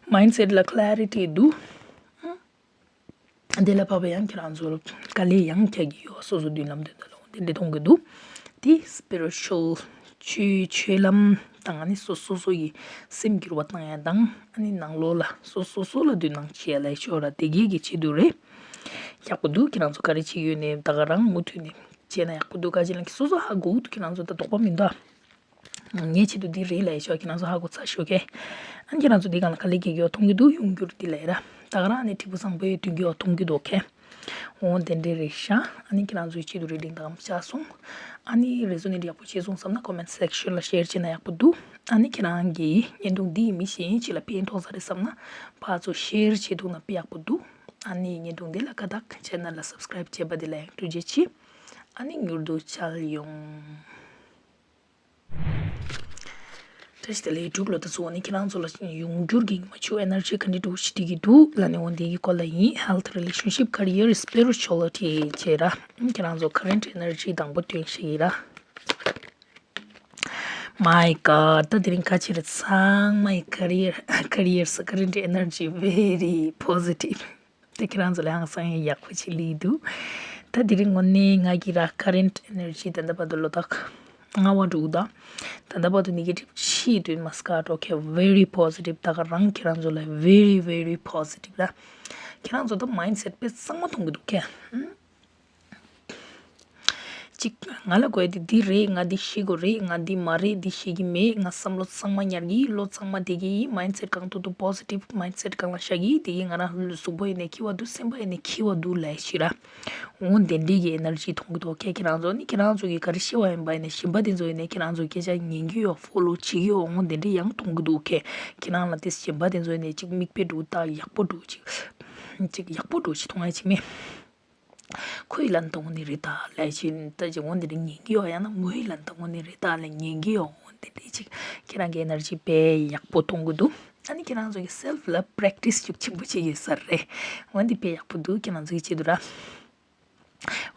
མའིན་སེཊ་ལ་clarity འདུག་དེ་ལ་བབ་པ་ཡང་ཁྱེད་རང་ཚོར་དཀའ་ལས་ཡང་རྒྱག་གི་ཡོད། སོ་སོ་མདུན་ལམ་དོན་དག་ལ་འོང་དེ་འདྲ་གཏོང་གི་འདུག་དེ་spiritual ཆོས་ཆོས་ལམ་དང་ནི་སོ་སོ་སོ་ཡི་སེམས་འགྱུར་བ་བཏང་ཡ་དང་ཨ་ནི་ནང་ལོགས་ལ་སོ་སོ་སོ་ལ་མདུན་ལམ་བྱེད་ཡ་ལ་ཤོག་ར་དེ་གས་ཀྱི་ཆེད་དུ་རེད། ཡག་པོ་འདུག་ཁྱེད་རང་ཚོ་ག་རེ་བྱེད་ཡོད་ནས་ད་ག་རང་མུ་མཐུད་ནས་བྱས་ན་ཡག་པོ་འདུག་ག་ཅི་ལ་སོ་སོ་ཧ་གོ་འདུག་ཁྱེད་རང་ཚོ་ད་དོགས་པ་མི་འདུག་ངའི་ཆེད་དུ་འདི་རེད་ལབ་ཡ་ཤོག་ཁྱེད་རང་ཚོ་ཧ་གོ་ཚར་ཤོག་ཁེ། ཨ་ནི་ཁྱེད་རང་ཚོ་འདི་སྒང་ལ་དཀའ་ལས་རྒྱག་གི་ཡོད་མཐོང་གི་འདུག་ཡོང་རྒྱུར་འདི་ལབ་ཡ་ར། ད་ག་རང་ནི་འབྲས་བུ་བཟང་པོ་ཡོད་མཐོང་གི་ཡོད་མཐོང་གི་འདུག་ཁེ། འོ་དེ་འདྲ་རེད་ཤག་ཨ་ནི་ཁྱེད་རང་ཚོའི་ཆེད་དུ་རེ་ལྟོས་དང་བཅར་སོང་། ཨ་ནི་resonate ཡག་པོ་བྱས་སོང་བསམ་ན་comment section ལ་share བྱས་ན་ཡག་པོ་འདུག་ཨ་ནི་ཁྱེད་རང་གིས་བརྙན་ཐུང་འདི་མི་གཞན་ཅིག་ལ་ཕན་ཐོགས་ས་རེད་བསམ་ན་ཕར་ཚུར་share བྱེད་ཐུབ་ན་དཔེ་ཡག་པོ་འདུག་ཨ་ནི་བརྙན་ཐུང་འདི་ལ་ཁ་ཐག་channel ལ་subscribe བྱས་པ་དེ་ལ་ཡང་ཐུགས་རྗེ་ཆེ། ཨ་ནི་མྱུར་དུ་མཇལ་ཡོང་། བཀྲ་ཤིས་བདེ་ལེགས། འབྲུག་ལོ་ད་ཚོ་འོ་ནི་ཁྱེད་རང་ཚོ་ལ་ཡོང་འགྱུར་གྱི་ཉི་མ་བཅུ་energy ག་འདྲ་འདྲ་བོ་ཞིག་སྟེར་གྱི་འདུག་ལབ་ནས་འོ་འདི་གི་སྐོར་ལ་ཡིན། health, relationship, career, spirituality བྱས་ར། ཁྱེད་རང་ཚོ་current energy དང་པོ་སྟོན་ཞིག་ཡིན་ར། My God ད་དེ་རིང་ཁ་ཆེ་རེད། ཚང་མའི་career, careers, current energy very positive. དེ་ཁྱེད་རང་ཚོ་ལ་ཧང་སང་ཡག་པོ་ཅིག་སླེབས་འདུག་ད་དེ་རིང་དངོས་གནས་ང་གི་ར་current energy ད་ལྟ་བར་དུ་ལོ་ཏོག་ལྔ་པ་འགྲོ་གི་འདུག་ད་ལྟ་བར་དུ་negative ཅིག་དུས་མ་སྐར་འགྲོ་ཁེ། very positive ད་ག་རང་ཁྱེད་རང་ཚོ་ལ་very very positive ར། ཁྱེད་རང་ཚོ་ད་མའིན་སེཊ་དཔེ་གཙང་མ་མཐོང་གི་འདུག་ཁེ། ཨུམ། གཅིག་ང་ལ་དགོས་དེ་འདི་རེད། ང་འདི་ཤེས་དགོས་རེད། ང་འདི་མ་རེད། འདི་ཤེས་ཀྱི་མེད། ང་བསམ་བློ་གཙང་མ་ཉར་གི་ཡིན། བློ་གཙང་མ་བསྡད་ཀྱི་ཡིན། མའིན་སེཊ་གང་ཐུབ་ཐུབ་positive མའིན་སེཊ་སྒང་ལ་བཞག་གི་ཡིན། དེ་གིས་ང་རང་གཟུགས་པོ་ཡིན་ནའི་འཁྱིལ་བ་འདུག་སེམས་པ་ཡིན་ནའི་འཁྱིལ་བ་འདུག་ལབ་ཤིག་ར། འོ་དེ་འདྲའི་གི་energy མཐོང་གི་འདུག་ཁྱེད་ཁྱེད་རང་ཚོ་ནི་ཁྱེད་རང་ཚོ་གིས་ག་རེ་ཤེས་པ་ཡིན་པ་ཡིན་ནའི་གཞན་པ་དེ་ཚོ་ཡིན་ནའི་ཁྱེད་རང་ཚོ་སྐད་ཆ་ཉན་གི་ཡོད། follow བྱེད་ཀྱི་ཡོད། འོ་དེ་འདྲ་ཡང་མཐོང་གི་འདུག་ཁྱེད་ཁྱེད་རང་ལ་དེ་གཞན་པ་དེ་ཚོ་ཡིན་ནའི་གཅིག་མིག་དཔེ་འདྲ་བོ་ད་ཡག་པོ་འདྲ་བོ་གཅིག་གཅིག་ཡག་པོ་འདྲ་བོ་གཅིག་མཐོང་ཡ་ཅིག་མེད། ཁོའི་ལན་དང་འོ་ནི་རེད་ད་ལས་ཅི་ད་ཅི་འོ་འདི་རེད་ཉན་གི་ཡོད། ཡང་ན་མོའི་ལན་དང་འོ་ནི་རེད་ད་ལས་ཉན་གི་ཡོད། འོ་འདི་འདྲ་ཅིག་ཁྱེད་རང་གི་energy དཔེ་ཡག་པོ་མཐོང་གི་འདུག་ཨ་ནི་ཁྱེད་རང་ཚོ་གི་self love practice ཅིག་ཆེན་པོ་བྱེད་ཀྱི་ཡོད་ས་རེད། འོ་འདི་དཔེ་ཡག་པོ་འདུག་ཁྱེད་རང་ཚོ་གི་ཆེད་དུ་ར།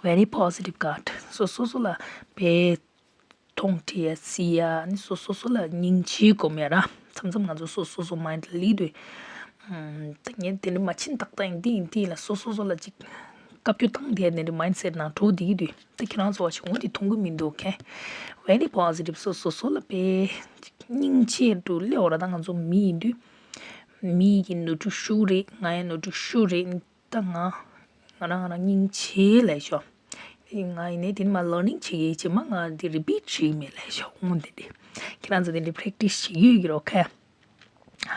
Very positive card. སོ་སོ་སོ་ལ་དཔེ་མཐོང་ཁྲིད་ཡ་སྲིད་ཡ་ནི་སོ་སོ་སོ་ལ་སྙིང་རྗེ་སྒོམ་ཡ་ར། མཚམས་མཚམས་ང་ཚོ་སོ་སོ་སོ་mind ལ་ལི་དུས། ད་ངས་དེ་འདྲ་མ་ཕྱིན་ཏག་ཏག་ཡིན་འདི་ཡིན་དེ་ཡིན་ལ་སོ་སོ་སོ་ལ་ཅིག་ བཀའ་བཀྱོན་བཏང་བསྡད་ནས་རེད། མའིན་སེཊ་ནང་འགྲོ་བསྡད་ཀྱི་འདུག་ད་ཁྱེད་རང་ཚོ་བ་ཞིག་འོང་དེ་མཐོང་གི་མི་འདུག་ཁེ། Very positive. སོ་སོ་སོ་ལ་དཔེ་སྙིང་རྗེ་འདུག་སླེ་འོ་ར། ད་ང་ཚོ་མི་ཡིན་དུས་མི་གི་ནོར་འཁྲུལ་ཤུགས་རེད། ང་ཡང་ནོར་འཁྲུལ་ཤུགས་རེད། ད་ང་ང་རང་ང་རང་སྙིང་རྗེ་ལས་ཤོག་ང་ཡིན་ནའི་དེ་ནི་མ་ལར་ནིང་བྱེད་ཀྱི་ཡིན། རྗེས་མ་ང་དེ་རི་པིཊ་བྱེད་ཀྱི་མེད་ལས་ཤོག་འོང་དེ་འདྲ་ཁྱེད་རང་ཚོ་དེ་འདྲ་པེ་རེག་ཊི་སི་བྱེད་ཀྱི་ཡོད་ཀྱི་རོགས་ཁེ།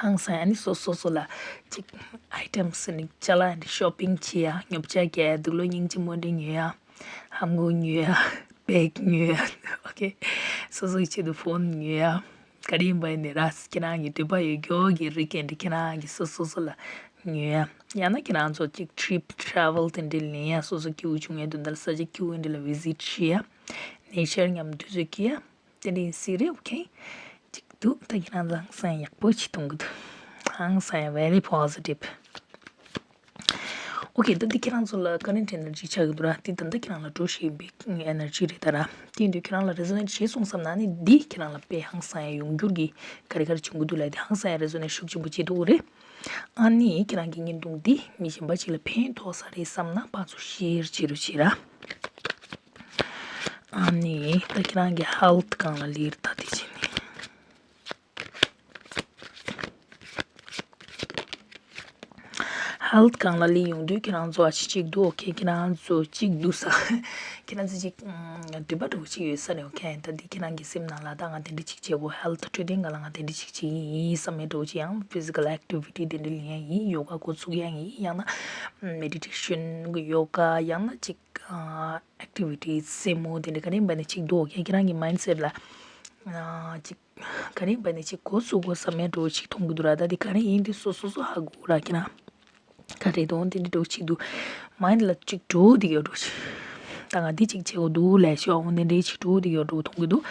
ཧང་སང་ཡ་ནི་སོ་སོ་སོ་ལ་ཅིག་ཨའི་ཊེམ་སི་ནི་ཅ་ལག་འདི་ཤོ་པིང་བྱེད་ཡ། ཉོ་ཆ་རྒྱག་ཡ། དུག་ལོག་སྙིང་རྗེ་མོ་འདི་ཉོ་ཡ། ལྷམ་གོག་ཉོ་ཡ། བེག་ཉོ་ཡ། ཨོ་ཁེ། སོ་སོ་གི་ཆེད་དུ་ཕོན་ཉོ་ཡ། ག་རེ་ཡིན་པ་ཡིན་ནའི་ར། ཁྱེད་རང་གི་འདོད་པ་ཡོད་རྒྱུ་གི་རིགས་འདི་ཁྱེད་རང་གི་སོ་སོ་སོ་ལ་ཉོ་ཡ། ཡང་ན་ཁྱེད་རང་ཚོ་ཅིག་ཊི་རིཔ་ཊེ་རེ་ཝལ་དེ་འདྲ་ལེན་ཡ། སོ་སོ་སྐྱིད་པོ་བྱུང་ཡ་དོན་དག་ལ་ས་ཆ་སྐྱིད་པོ་འདི་ལ་བི་ཟིཊ་བྱེད་ཡ། ནེ་ཅར་མཉམ་དུས་ཚོད་སྐྱེལ་ཡ། དེ་འདྲ་ཡིན་སྲིད་རེད། ཨོ་ཁེ། ཅིག་འདུག་ད་ཁྱེད་རང་ཚོ་ཧང་སང་ཡག་པོ་ཅིག་མཐོང་གི་འདུག་ཧང་སང་ཡ་very positive. ཨོ་ཁེ། ད་འདི་ཁྱེད་རང་ཚོ་ལ་ཀ་རེན་ཊི་ཨེ་ནར་ཇི་ཆགས་ཀྱི་འདུག་ར། འདི་ད་ལྟ་ཁྱེད་རང་ལ་འགྲོ་བཞིན་པའི་ཨེ་ནར་ཇི་རེད་ད་ར། དེ་ཡིན་དུས་ཁྱེད་རང་ལ་རེ་ཛོ་ནེཊ་བྱས་སོང་བསམ་ན་ནི་འདི་ཁྱེད་རང་ལ་དཔེ་ཧང་སང་ཡ་ཡོང་འགྱུར་གྱི་ག་རེ་ག་རེ་བྱུང་གི་འདུག་ལབ་དེ་ཧང་སང་ཡ་རེ་ཛོ་ནེཊ་ཤུགས་ཆེན་པོ་བྱེད་ཐུབ་ཀྱི་རེད། ཨ་ནི་ཁྱེད་རང་གི་བརྙན་ཐུང་འདི་མི་གཞན་པ་ཅིག་ལ་ཕན་ཐོགས་ས་རེད་བསམ་ན་ཕར་ཚུར་ཤེར་བྱེད་རོགས་བྱེད་ར། ཨ་ནི་ད་ཁྱེད་རང་གི་ཧེལ་ཐི་སྒང་ལ་སླེབས་ད་དེ་བྱས་ནས། ཧེལ་ཐི་སྒང་ལ་སླེབས་ཡོང་དུས་ཁྱེད་རང་ཚོ་ཨ་ཅིག་ཅིག་འདུག་ཨོ་ཁེ། ཁྱེད་རང་ཚོ་ཅིག་འདུག་ས། ཁྱེད་རང་ཚོ་ཅིག་ཨམ། འདོད་པ་འདྲ་བོ་ཅིག་ཡོད་ས་རེད། ཨོ་ཁེ། ད་འདི་ཁྱེད་རང་གི་སེམས་ནང་ལ་ད་ང་དེ་འདྲ་ཅིག་བྱེད་དགོས། ཧེལ་ཐི་འཕྲོད་བསྟེན་སྒང་ལ་ང་དེ་འདྲ་ཅིག་བྱེད་ཀྱི་ཡིན་བསམ་མེད་འདྲ་བོ་ཅིག་ཡང་ཕི་ཟི་ཀལ་ཨེག་ཊི་བི་ཊི་དེ་འདྲ་ལེན་ཡ་ཡིན། ཡོ་ག་འགོ་ཚུགས་ཡ་ཡིན། ཡང་ན་མེ་ཌི་ཊེ་ཤན་ཡོ་ག་ཡང་ན་ཅིག་ཨེག་ཊི་བི་ཊི་སེ་མོ་དེ་འདྲ་ག་རེ་ཡིན་པ་ནས་ཅིག་འདུག་ཨོ་ཁེ། ཁྱེད་རང་གི་མའིན་སེཊ་ལ་ཨ་ཅིག་ག་རེ་ཡིན་པ་ནས་ཅིག་འགོ་ཚུགས་དགོས་བསམ་མེད་འདྲ་བོ་ཅིག་མཐོང་གི་འདུག་ར། ད་དེ་ག་རེ་ཡིན་དེ་སོ་སོ་སོ་ཧ་གོ་ར། ཁྱེད་རང་ག་རེ་དོན་དེ་འདྲ་འདྲ་བོ་ཅིག་འདུག་མའིན་ལ་ཅིག་འགྲོ་བསྡད་ཡོད་འགྲོ་ཅིག་ད་ང་འདི་ཅིག་བྱེད་དགོས་འདུག་ལབ་ཤོག་འོ་འདི་འདྲའི་ཅིག་འགྲོ་བསྡད་ཡོད་འགྲོ་མཐོང་གི་འདུག་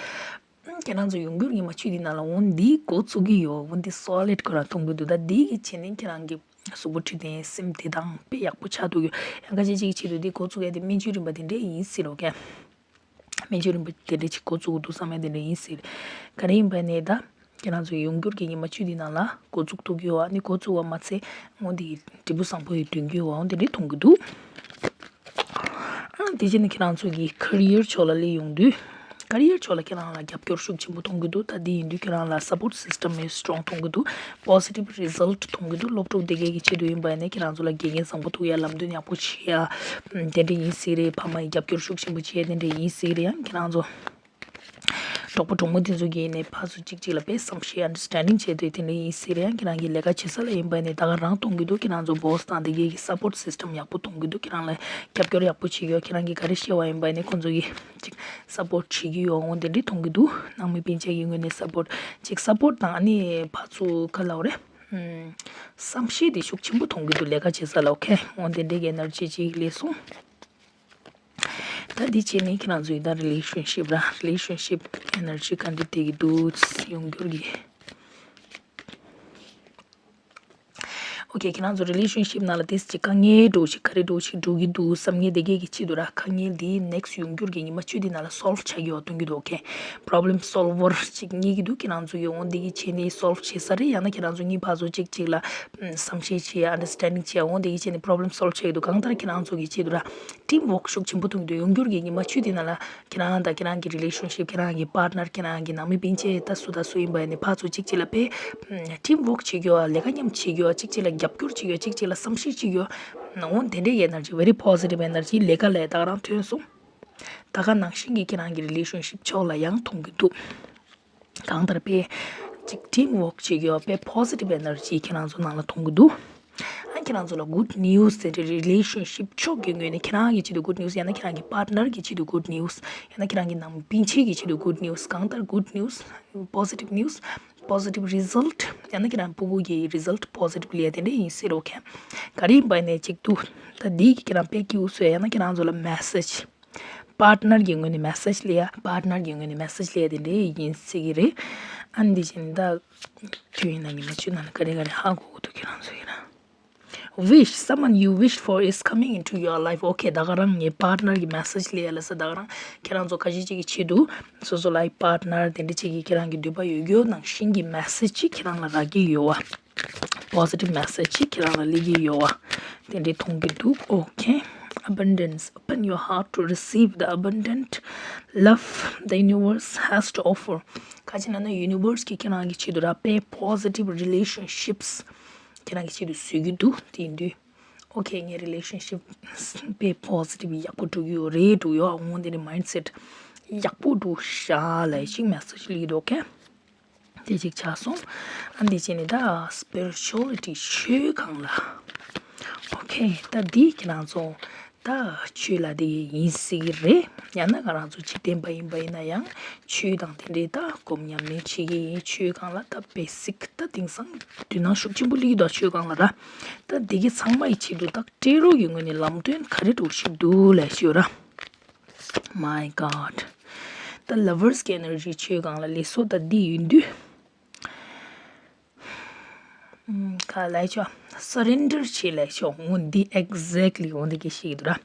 ཁྱེད་རང་ཚོ་ཡོང་རྒྱུར་ཉི་མ་བཅུ་འདི་ནང་ལ་འོ་འདི་འགོ་ཚུགས་ཀྱི་ཡོད། འོ་འདི་སོ་ལིཌ་ཁོ་རང་མཐོང་གི་འདུག་ད་འདི་གི་བྱས་ནས་ཁྱེད་རང་གི་གཟུགས་པོ་འཕྲོད་བསྟེན་སེམས་བདེ་ཐང་དཔེ་ཡག་པོ་ཆགས་འདུག་ཡོད། ཡང་ཁ་ཤས་ཅིག་བྱེད་དུས་འདི་འགོ་ཚུགས་ཡ་དེ་སྨན་བཅོས་རིམ་པ་དེ་འདྲས་ཡིན་སྲིད་རོགས་ཀྱང་། སྨན་བཅོས་རིམ་པ་དེ་འདྲས་ཅིག་འགོ་ཚུགས་འདུག་བསམ་ཡ་དེ་འདྲས་ཡིན་སྲིད། ག་རེ་ཡིན་པ་ནས་ད་ཁྱེད་རང་ཚོ་ཡོང་རྒྱུར་གྱི་ཉི་མ་བཅུ་དེ་ནང་ལ་འགོ་ཚུགས་ཐུབ་ཀྱི་ཡོད། ཨ་ནི་འགོ་ཚུགས་པ་མ་ཚད་སྔོན་དེ་འབྲས་བུ་བཟང་པོ་ཡོད་འདོན་གྱི་ཡོད། འོ་དེ་འདྲས་མཐོང་གི་འདུག་ཨ་དེ་རྗེས་ནས་ཁྱེད་རང་ཚོ་གི་ཁེ་རི་ཡར་ཕྱོགས་ལ་སླེབས་ཡོང་དུས། ཁེ་རི་ཡར་ཕྱོགས་ལ་ཁྱེད་རང་ལ་རྒྱབ་སྐྱོར་ཤུགས་ཆེན་པོ་མཐོང་གི་འདུག་ད་དེ་ཡིན་དུས་ཁྱེད་རང་ལ་སབ་པོར་ཊི་སིས་ཊམ་ཡང་སི་ཊོང་མཐོང་གི་འདུག་པོ་སི་ཊིབ་རི་ཛལ་ཊི་མཐོང་གི་འདུག་སློབ་ཕྲུག་དེ་གའི་གི་ཆེད་དུ་ཡིན་པ་ཡིན་ན་ཁྱེད་རང་ཚོ་ལ་དགེ་རྒན་བཟང་པོ་ཐུག་ཡ། ལམ་སྟོན་ཡག་པོ་བྱེད་ཡ་དེ་འདྲ་ཡིན་སྲིད་རེད། ཕ་མ་ཡི་རྒྱབ་སྐྱོར་ཤུགས་ཆེན་པོ་བྱེད་ཡ་དེ་འདྲ་ཡིན་སྲིད་རེད། ཡང་ཁྱེད་རང་ཚོ་གྲོགས་པོ་གྲོགས་མོ་དེ་ཚོ་གིས་ནས་ཕར་ཚུར་གཅིག་གཅིག་ལ་དཔེ་བསམ་ཤེས་ཨན་ཌར་སི་ཊེན་ཌིང་བྱེད་དུས་དེ་འདྲ་ཡིན་སྲིད་རེད། ཡང་ཁྱེད་རང་གི་ལས་ཀ་བྱེད་ས་ལ་ཡིན་པ་ནས་ད་ག་རང་མཐོང་གི་འདུག་ཁྱེད་རང་ཚོ་བོ་སི་དང་དེ་གའི་གི་སབ་པོར་ཊི་སིས་ཊམ་ཡག་པོ་མཐོང་གི་འདུག་ཁྱེད་རང་ལ་རྒྱབ་སྐྱོར་ཡག་པོ་བྱེད་ཀྱི་ཡོད། ཁྱེད་རང་གིས་ག་རེ་བཤད་པ་ཡིན་པ་ནས་ཁོང་ཚོ་གིས་ཅིག་སབ་པོར་ཊི་བྱེད་ཀྱི་ཡོད། འོ་དེ་འདྲ་མཐོང་གི་འདུག་ནང་མི་སྤུན་མཆེད་ཀྱི་ངོས་ནས་སབ་པོར་ཊི་ཅིག་སབ་པོར་ཊི་དང་ཨ་ནི་ཕར་ཚུར་ག་ལབ་རེད། ཨམ། བསམ་ཤེས་དེ་ཤུགས་ཆེན་པོ་མཐོང་གི་འདུག་ལས་ཀ་བྱེད་ས་ལ། ཨོ་ཁེ། འོ་དེ་འདྲའི་གི་ཨེ་ནར་ཇི་ཅིག་སླེབས་སོང་། ད་འདི་བྱས་ནས་ཁྱེད་རང་ཚོ་ཡི་ད་རི་ལེ་ཤན་ཤིབ་ར། རི་ལེ་ཤན་ཤིབ་ཨེ་ནར་ཇི་ག་འདྲ་བསྡད་ཀྱི་འདུག་ཡོང་རྒྱུར་གྱི། ཨོ་ཁེ། ཁྱེད་རང་ཚོ་རི་ལེ་ཤན་ཤིབ་ནང་ལ་ཏོག་ཙམ་ཅིག་དཀའ་ངལ་འདྲ་བོ་ཞིག་ག་རེ་འདྲ་བོ་ཞིག་འགྲོ་གི་འདུག་བསམ་མཁན་དེ་གས་ཀྱི་ཆེད་དུ་ར། དཀའ་ངལ་འདི་ནེག་སི་ཊི་ཡོང་རྒྱུར་གྱི་ཉི་མ་བཅུ་དེ་ནང་ལ་སོལ་ཝི་བྱ་གི་ཡོད་སྟོན་གྱི་འདུག་ཨོ་ཁེ། པོ་རོབ་ལེམ་སོལ་ཝར་ཅིག་རྙེད་ཀྱི་འདུག་ཁྱེད་རང་ཚོ་ཡི་འོ་འདི་གི་བྱས་ནས་སོལ་ཝི་བྱེད་ས་རེད། ཡང་ན་ཁྱེད་རང་ཚོ་གཉིས་ཕར་ཚུར་གཅིག་གཅིག་ལ་བསམ་ཤེས་བྱེད། ཨན་ཌར་སི་ཊེན་ཌིང་བྱེད། འོ་འདི་གི་བྱས་ནས་པོ་རོབ་ལེམ་སོལ་ཝི་བྱེད་ཀྱི་འདུག་གང་ལྟར་ཁྱེད་རང་ཚོ་གི་ཆེད་དུ་ར། ཊིམ་ཝོག་ཤུགས་ཆེན་པོ་མཐོང་གི་འདུག་ཡོང་རྒྱུར་གྱི་ཉི་མ་བཅུ་དེ་ནང་ལ་ཁྱེད་རང་དང་ཁྱེད་རང་གི་རི་ལེ་ཤན་ཤིབ། ཁྱེད་རང་གི་པཱར་ཊི་ནར། ཁྱེད་རང་གི་ནང་མི་སྤུན་མཆེད། ད་སུ་དང་སུ་ཡིན་པ་ཡིན་ནའི་ཕར་ཚུར་གཅིག་གཅིག་ལ་དཔེ་ཊིམ་ཝོག་བྱེད་རྒྱུ་བ། ལས་ཀ་མཉམ་བྱེད་རྒྱུ་བ། གཅིག་གཅིག་ལ་རྒྱབ་སྐྱོར་བྱེད་རྒྱུ་བ། གཅིག་གཅིག་ལ་བསམ་ཤེས་བྱེད་རྒྱུ་བ། འོ་དེ་འདྲའི་ཨེ་ནར་ཇི། very positive energy ལས་ཀ་ལ་ད་ག་རང་ཐོན་སོང་། ད་ག་ནང་བཞིན་གྱི་ཁྱེད་རང་གི་རི་ལེ་ཤན་ཤིབ་ཕྱོགས་ལ་ཡང་མཐོང་གི་འདུག་གང་ལྟར་དཔེ་ཅིག་ཊིམ་ཝོག་བྱེད་རྒྱུ་བ། དཔེ་པོ་སི་ཊིབ་ཨེ་ནར་ཇི་ཁྱེད་རང་ཚོ་ནང་ལ་མཐོང་གི་འདུག་ཨ་ཁྱེད་རང་ཚོ་ལ་གུཌ་ནིའུ་སི་དེ་འདྲའི་རི་ལེ་ཤན་ཤིབ་ཕྱོགས་ཀྱི་ངོས་ནས་ཁྱེད་རང་གི་ཆེད་དུ་གུཌ་ནིའུ་སི། ཡང་ན་ཁྱེད་རང་གི་པཱར་ཊི་ནར་གྱི་ཆེད་དུ་གུཌ་ནིའུ་སི། ཡང་ན་ཁྱེད་རང་གི་ནང་མི་སྤུན་མཆེད་ཀྱི་ཆེད་དུ་གུཌ་ནིའུ་སི། གང་ལྟར་གུཌ་ནིའུ་སི། པོ་སི་ཊིབ་ནིའུ་སི། པོ་སི་ཊིབ་རི་ཛལ་ཊི། ཡང་ན་ཁྱེད་རང་ཕྲུ་གུ་གི་རི་ཛལ་ཊི་པོ་སི་ཊིབ་ལ་དེ་འདྲ་ཡིན་སྲིད་རོགས་མཁན། ག་རེ་ཡིན་པ་ནས་ཅིག་འདུག་ད་འདི་གི་ཁྱེད་རང་དཔེ་སྐྱིད་པོ་བཟོས། ཡང་ན་ཁྱེད་རང་ཚོ་ལ་མེ་སེཇ། པཱར་ཊི་ནར་གྱི་ངོས་ནས་མེ་སེཇ་སླེབས་ཡ། པཱར་ཊི་ནར་གྱི་ངོས་ནས་མེ་སེཇ་སླེབས་ཡ་དེ་འདྲའི་ཡིན་སྲིད་ཀྱི་རེད། ཨ་ནི་དེ་བཞིན་ད་དུས་ཡིན་ན་ཉི་མ་བཅུ་ནང་ལ་ག་རེ་ག་རེ་ཧ་གོ་གི་འདུག་ཁྱེད་རང་ཚོ་ཡིན་ན། Wish, someone you wished for is coming into your life. ཨོ་ཁེ། ད་ག་རང་ངའི་པཱར་ཊི་ནར་གྱི་མེ་སེཇ་སླེབས་ཡ་ལ་ས། ད་ག་རང་ཁྱེད་རང་ཚོ་ཁ་ཤས་ཅིག་གི་ཆེད་དུ་སོ་སོ་ལ་པཱར་ཊི་ནར་དེ་འདྲ་ཅིག་གི་ཁྱེད་རང་གི་འདོད་པ་ཡོད་རྒྱུ་ནང་བཞིན་གྱི་མེ་སེཇ་ཅིག་ཁྱེད་རང་ལ་རག་གི་ཡོད་བ། པོ་སི་ཊིབ་མེ་སེཇ་ཅིག་ཁྱེད་རང་ལ་སླེབས་ཀྱི་ཡོད་བ། དེ་འདྲའི་མཐོང་གི་འདུག་ཨོ་ཁེ། abundance. Open your heart to receive the abundant love the universe has to offer. ག་ཅི་ན་ན་ཡུ་ནི་བར་སི་གིས་ཁྱེད་རང་གི་ཆེད་དུ་ར་དཔེ་positive relationships ཁྱེད་རང་གི་ཆེད་དུ་བཟོ་གི་འདུག་དེ་ཡིན་དུས། ཨོ་ཁེ། ངའི་རི་ལེ་ཤན་ཤིབ་དཔེ་པོ་སི་ཊིབ་ཡག་པོ་འགྲོ་གི་ཡོད་རེད། འགྲོ་ཡོད། འོ་དེ་ནི་མའིན་སེ་ཊི་ཡག་པོ་འགྲོ་ཤག་ལབ་ཅིག་མེ་སེ་ཇི་སླེབས་འདུག་ཨོ་ཁེ། དེ་ཅིག་ཆགས་སོང་། ཨ་འདི་བྱས་ནས་ད་སི་པི་རི་ཅུ་ཨ་ལི་ཊི་ཆོས་སྒང་ལ། ཨོ་ཁེ། ད་འདི་ཁྱེད་རང་ཚོ་ད་ཆོས་ལ་དེ་ཡིན་སྲིད་ཀྱི་རེད། ཡང་ན་ང་རང་ཚོ་འཇིག་རྟེན་པ་ཡིན་པ་ཡིན་ན་ཡང་ཆོས་དང་དེ་འདྲའི་ད་སྒོམ་ཉམས་ལེན་བྱེད་ཀྱི་ཡིན། ཆོས་སྒང་ལ་ད་བེ་སིག་ད་དེང་སང་དོ་སྣང་ཤུགས་ཆེན་པོ་སླེབས་ཀྱི་འདུག་ཆོས་སྒང་ལ་ར། ད་འདི་གི་ཚང་མ་ཡི་ཆེད་དུ་ད་སྤྲད་རོགས་ཀྱི་ངོས་ནས་ལམ་སྟོན་ག་རེ་འགྲོ་ཞིག་འདུག་ལབ་ཤོད་ར། My God. ད་ལ་བར་སི་གི་ཨེ་ནར་ཇི་ཆོས་སྒང་ལ་སླེབས་སོང་། ད་འདི་ཡིན་དུས། ཨམ། ག་ལབ་ཆོག་སར་རེན་ཌར་བྱེད་ལབ་ཆོག་འོ་འདི་ཨེག་ཛེག་ལི་འོ་འདི་གི་ཞིག་འདུག་ར།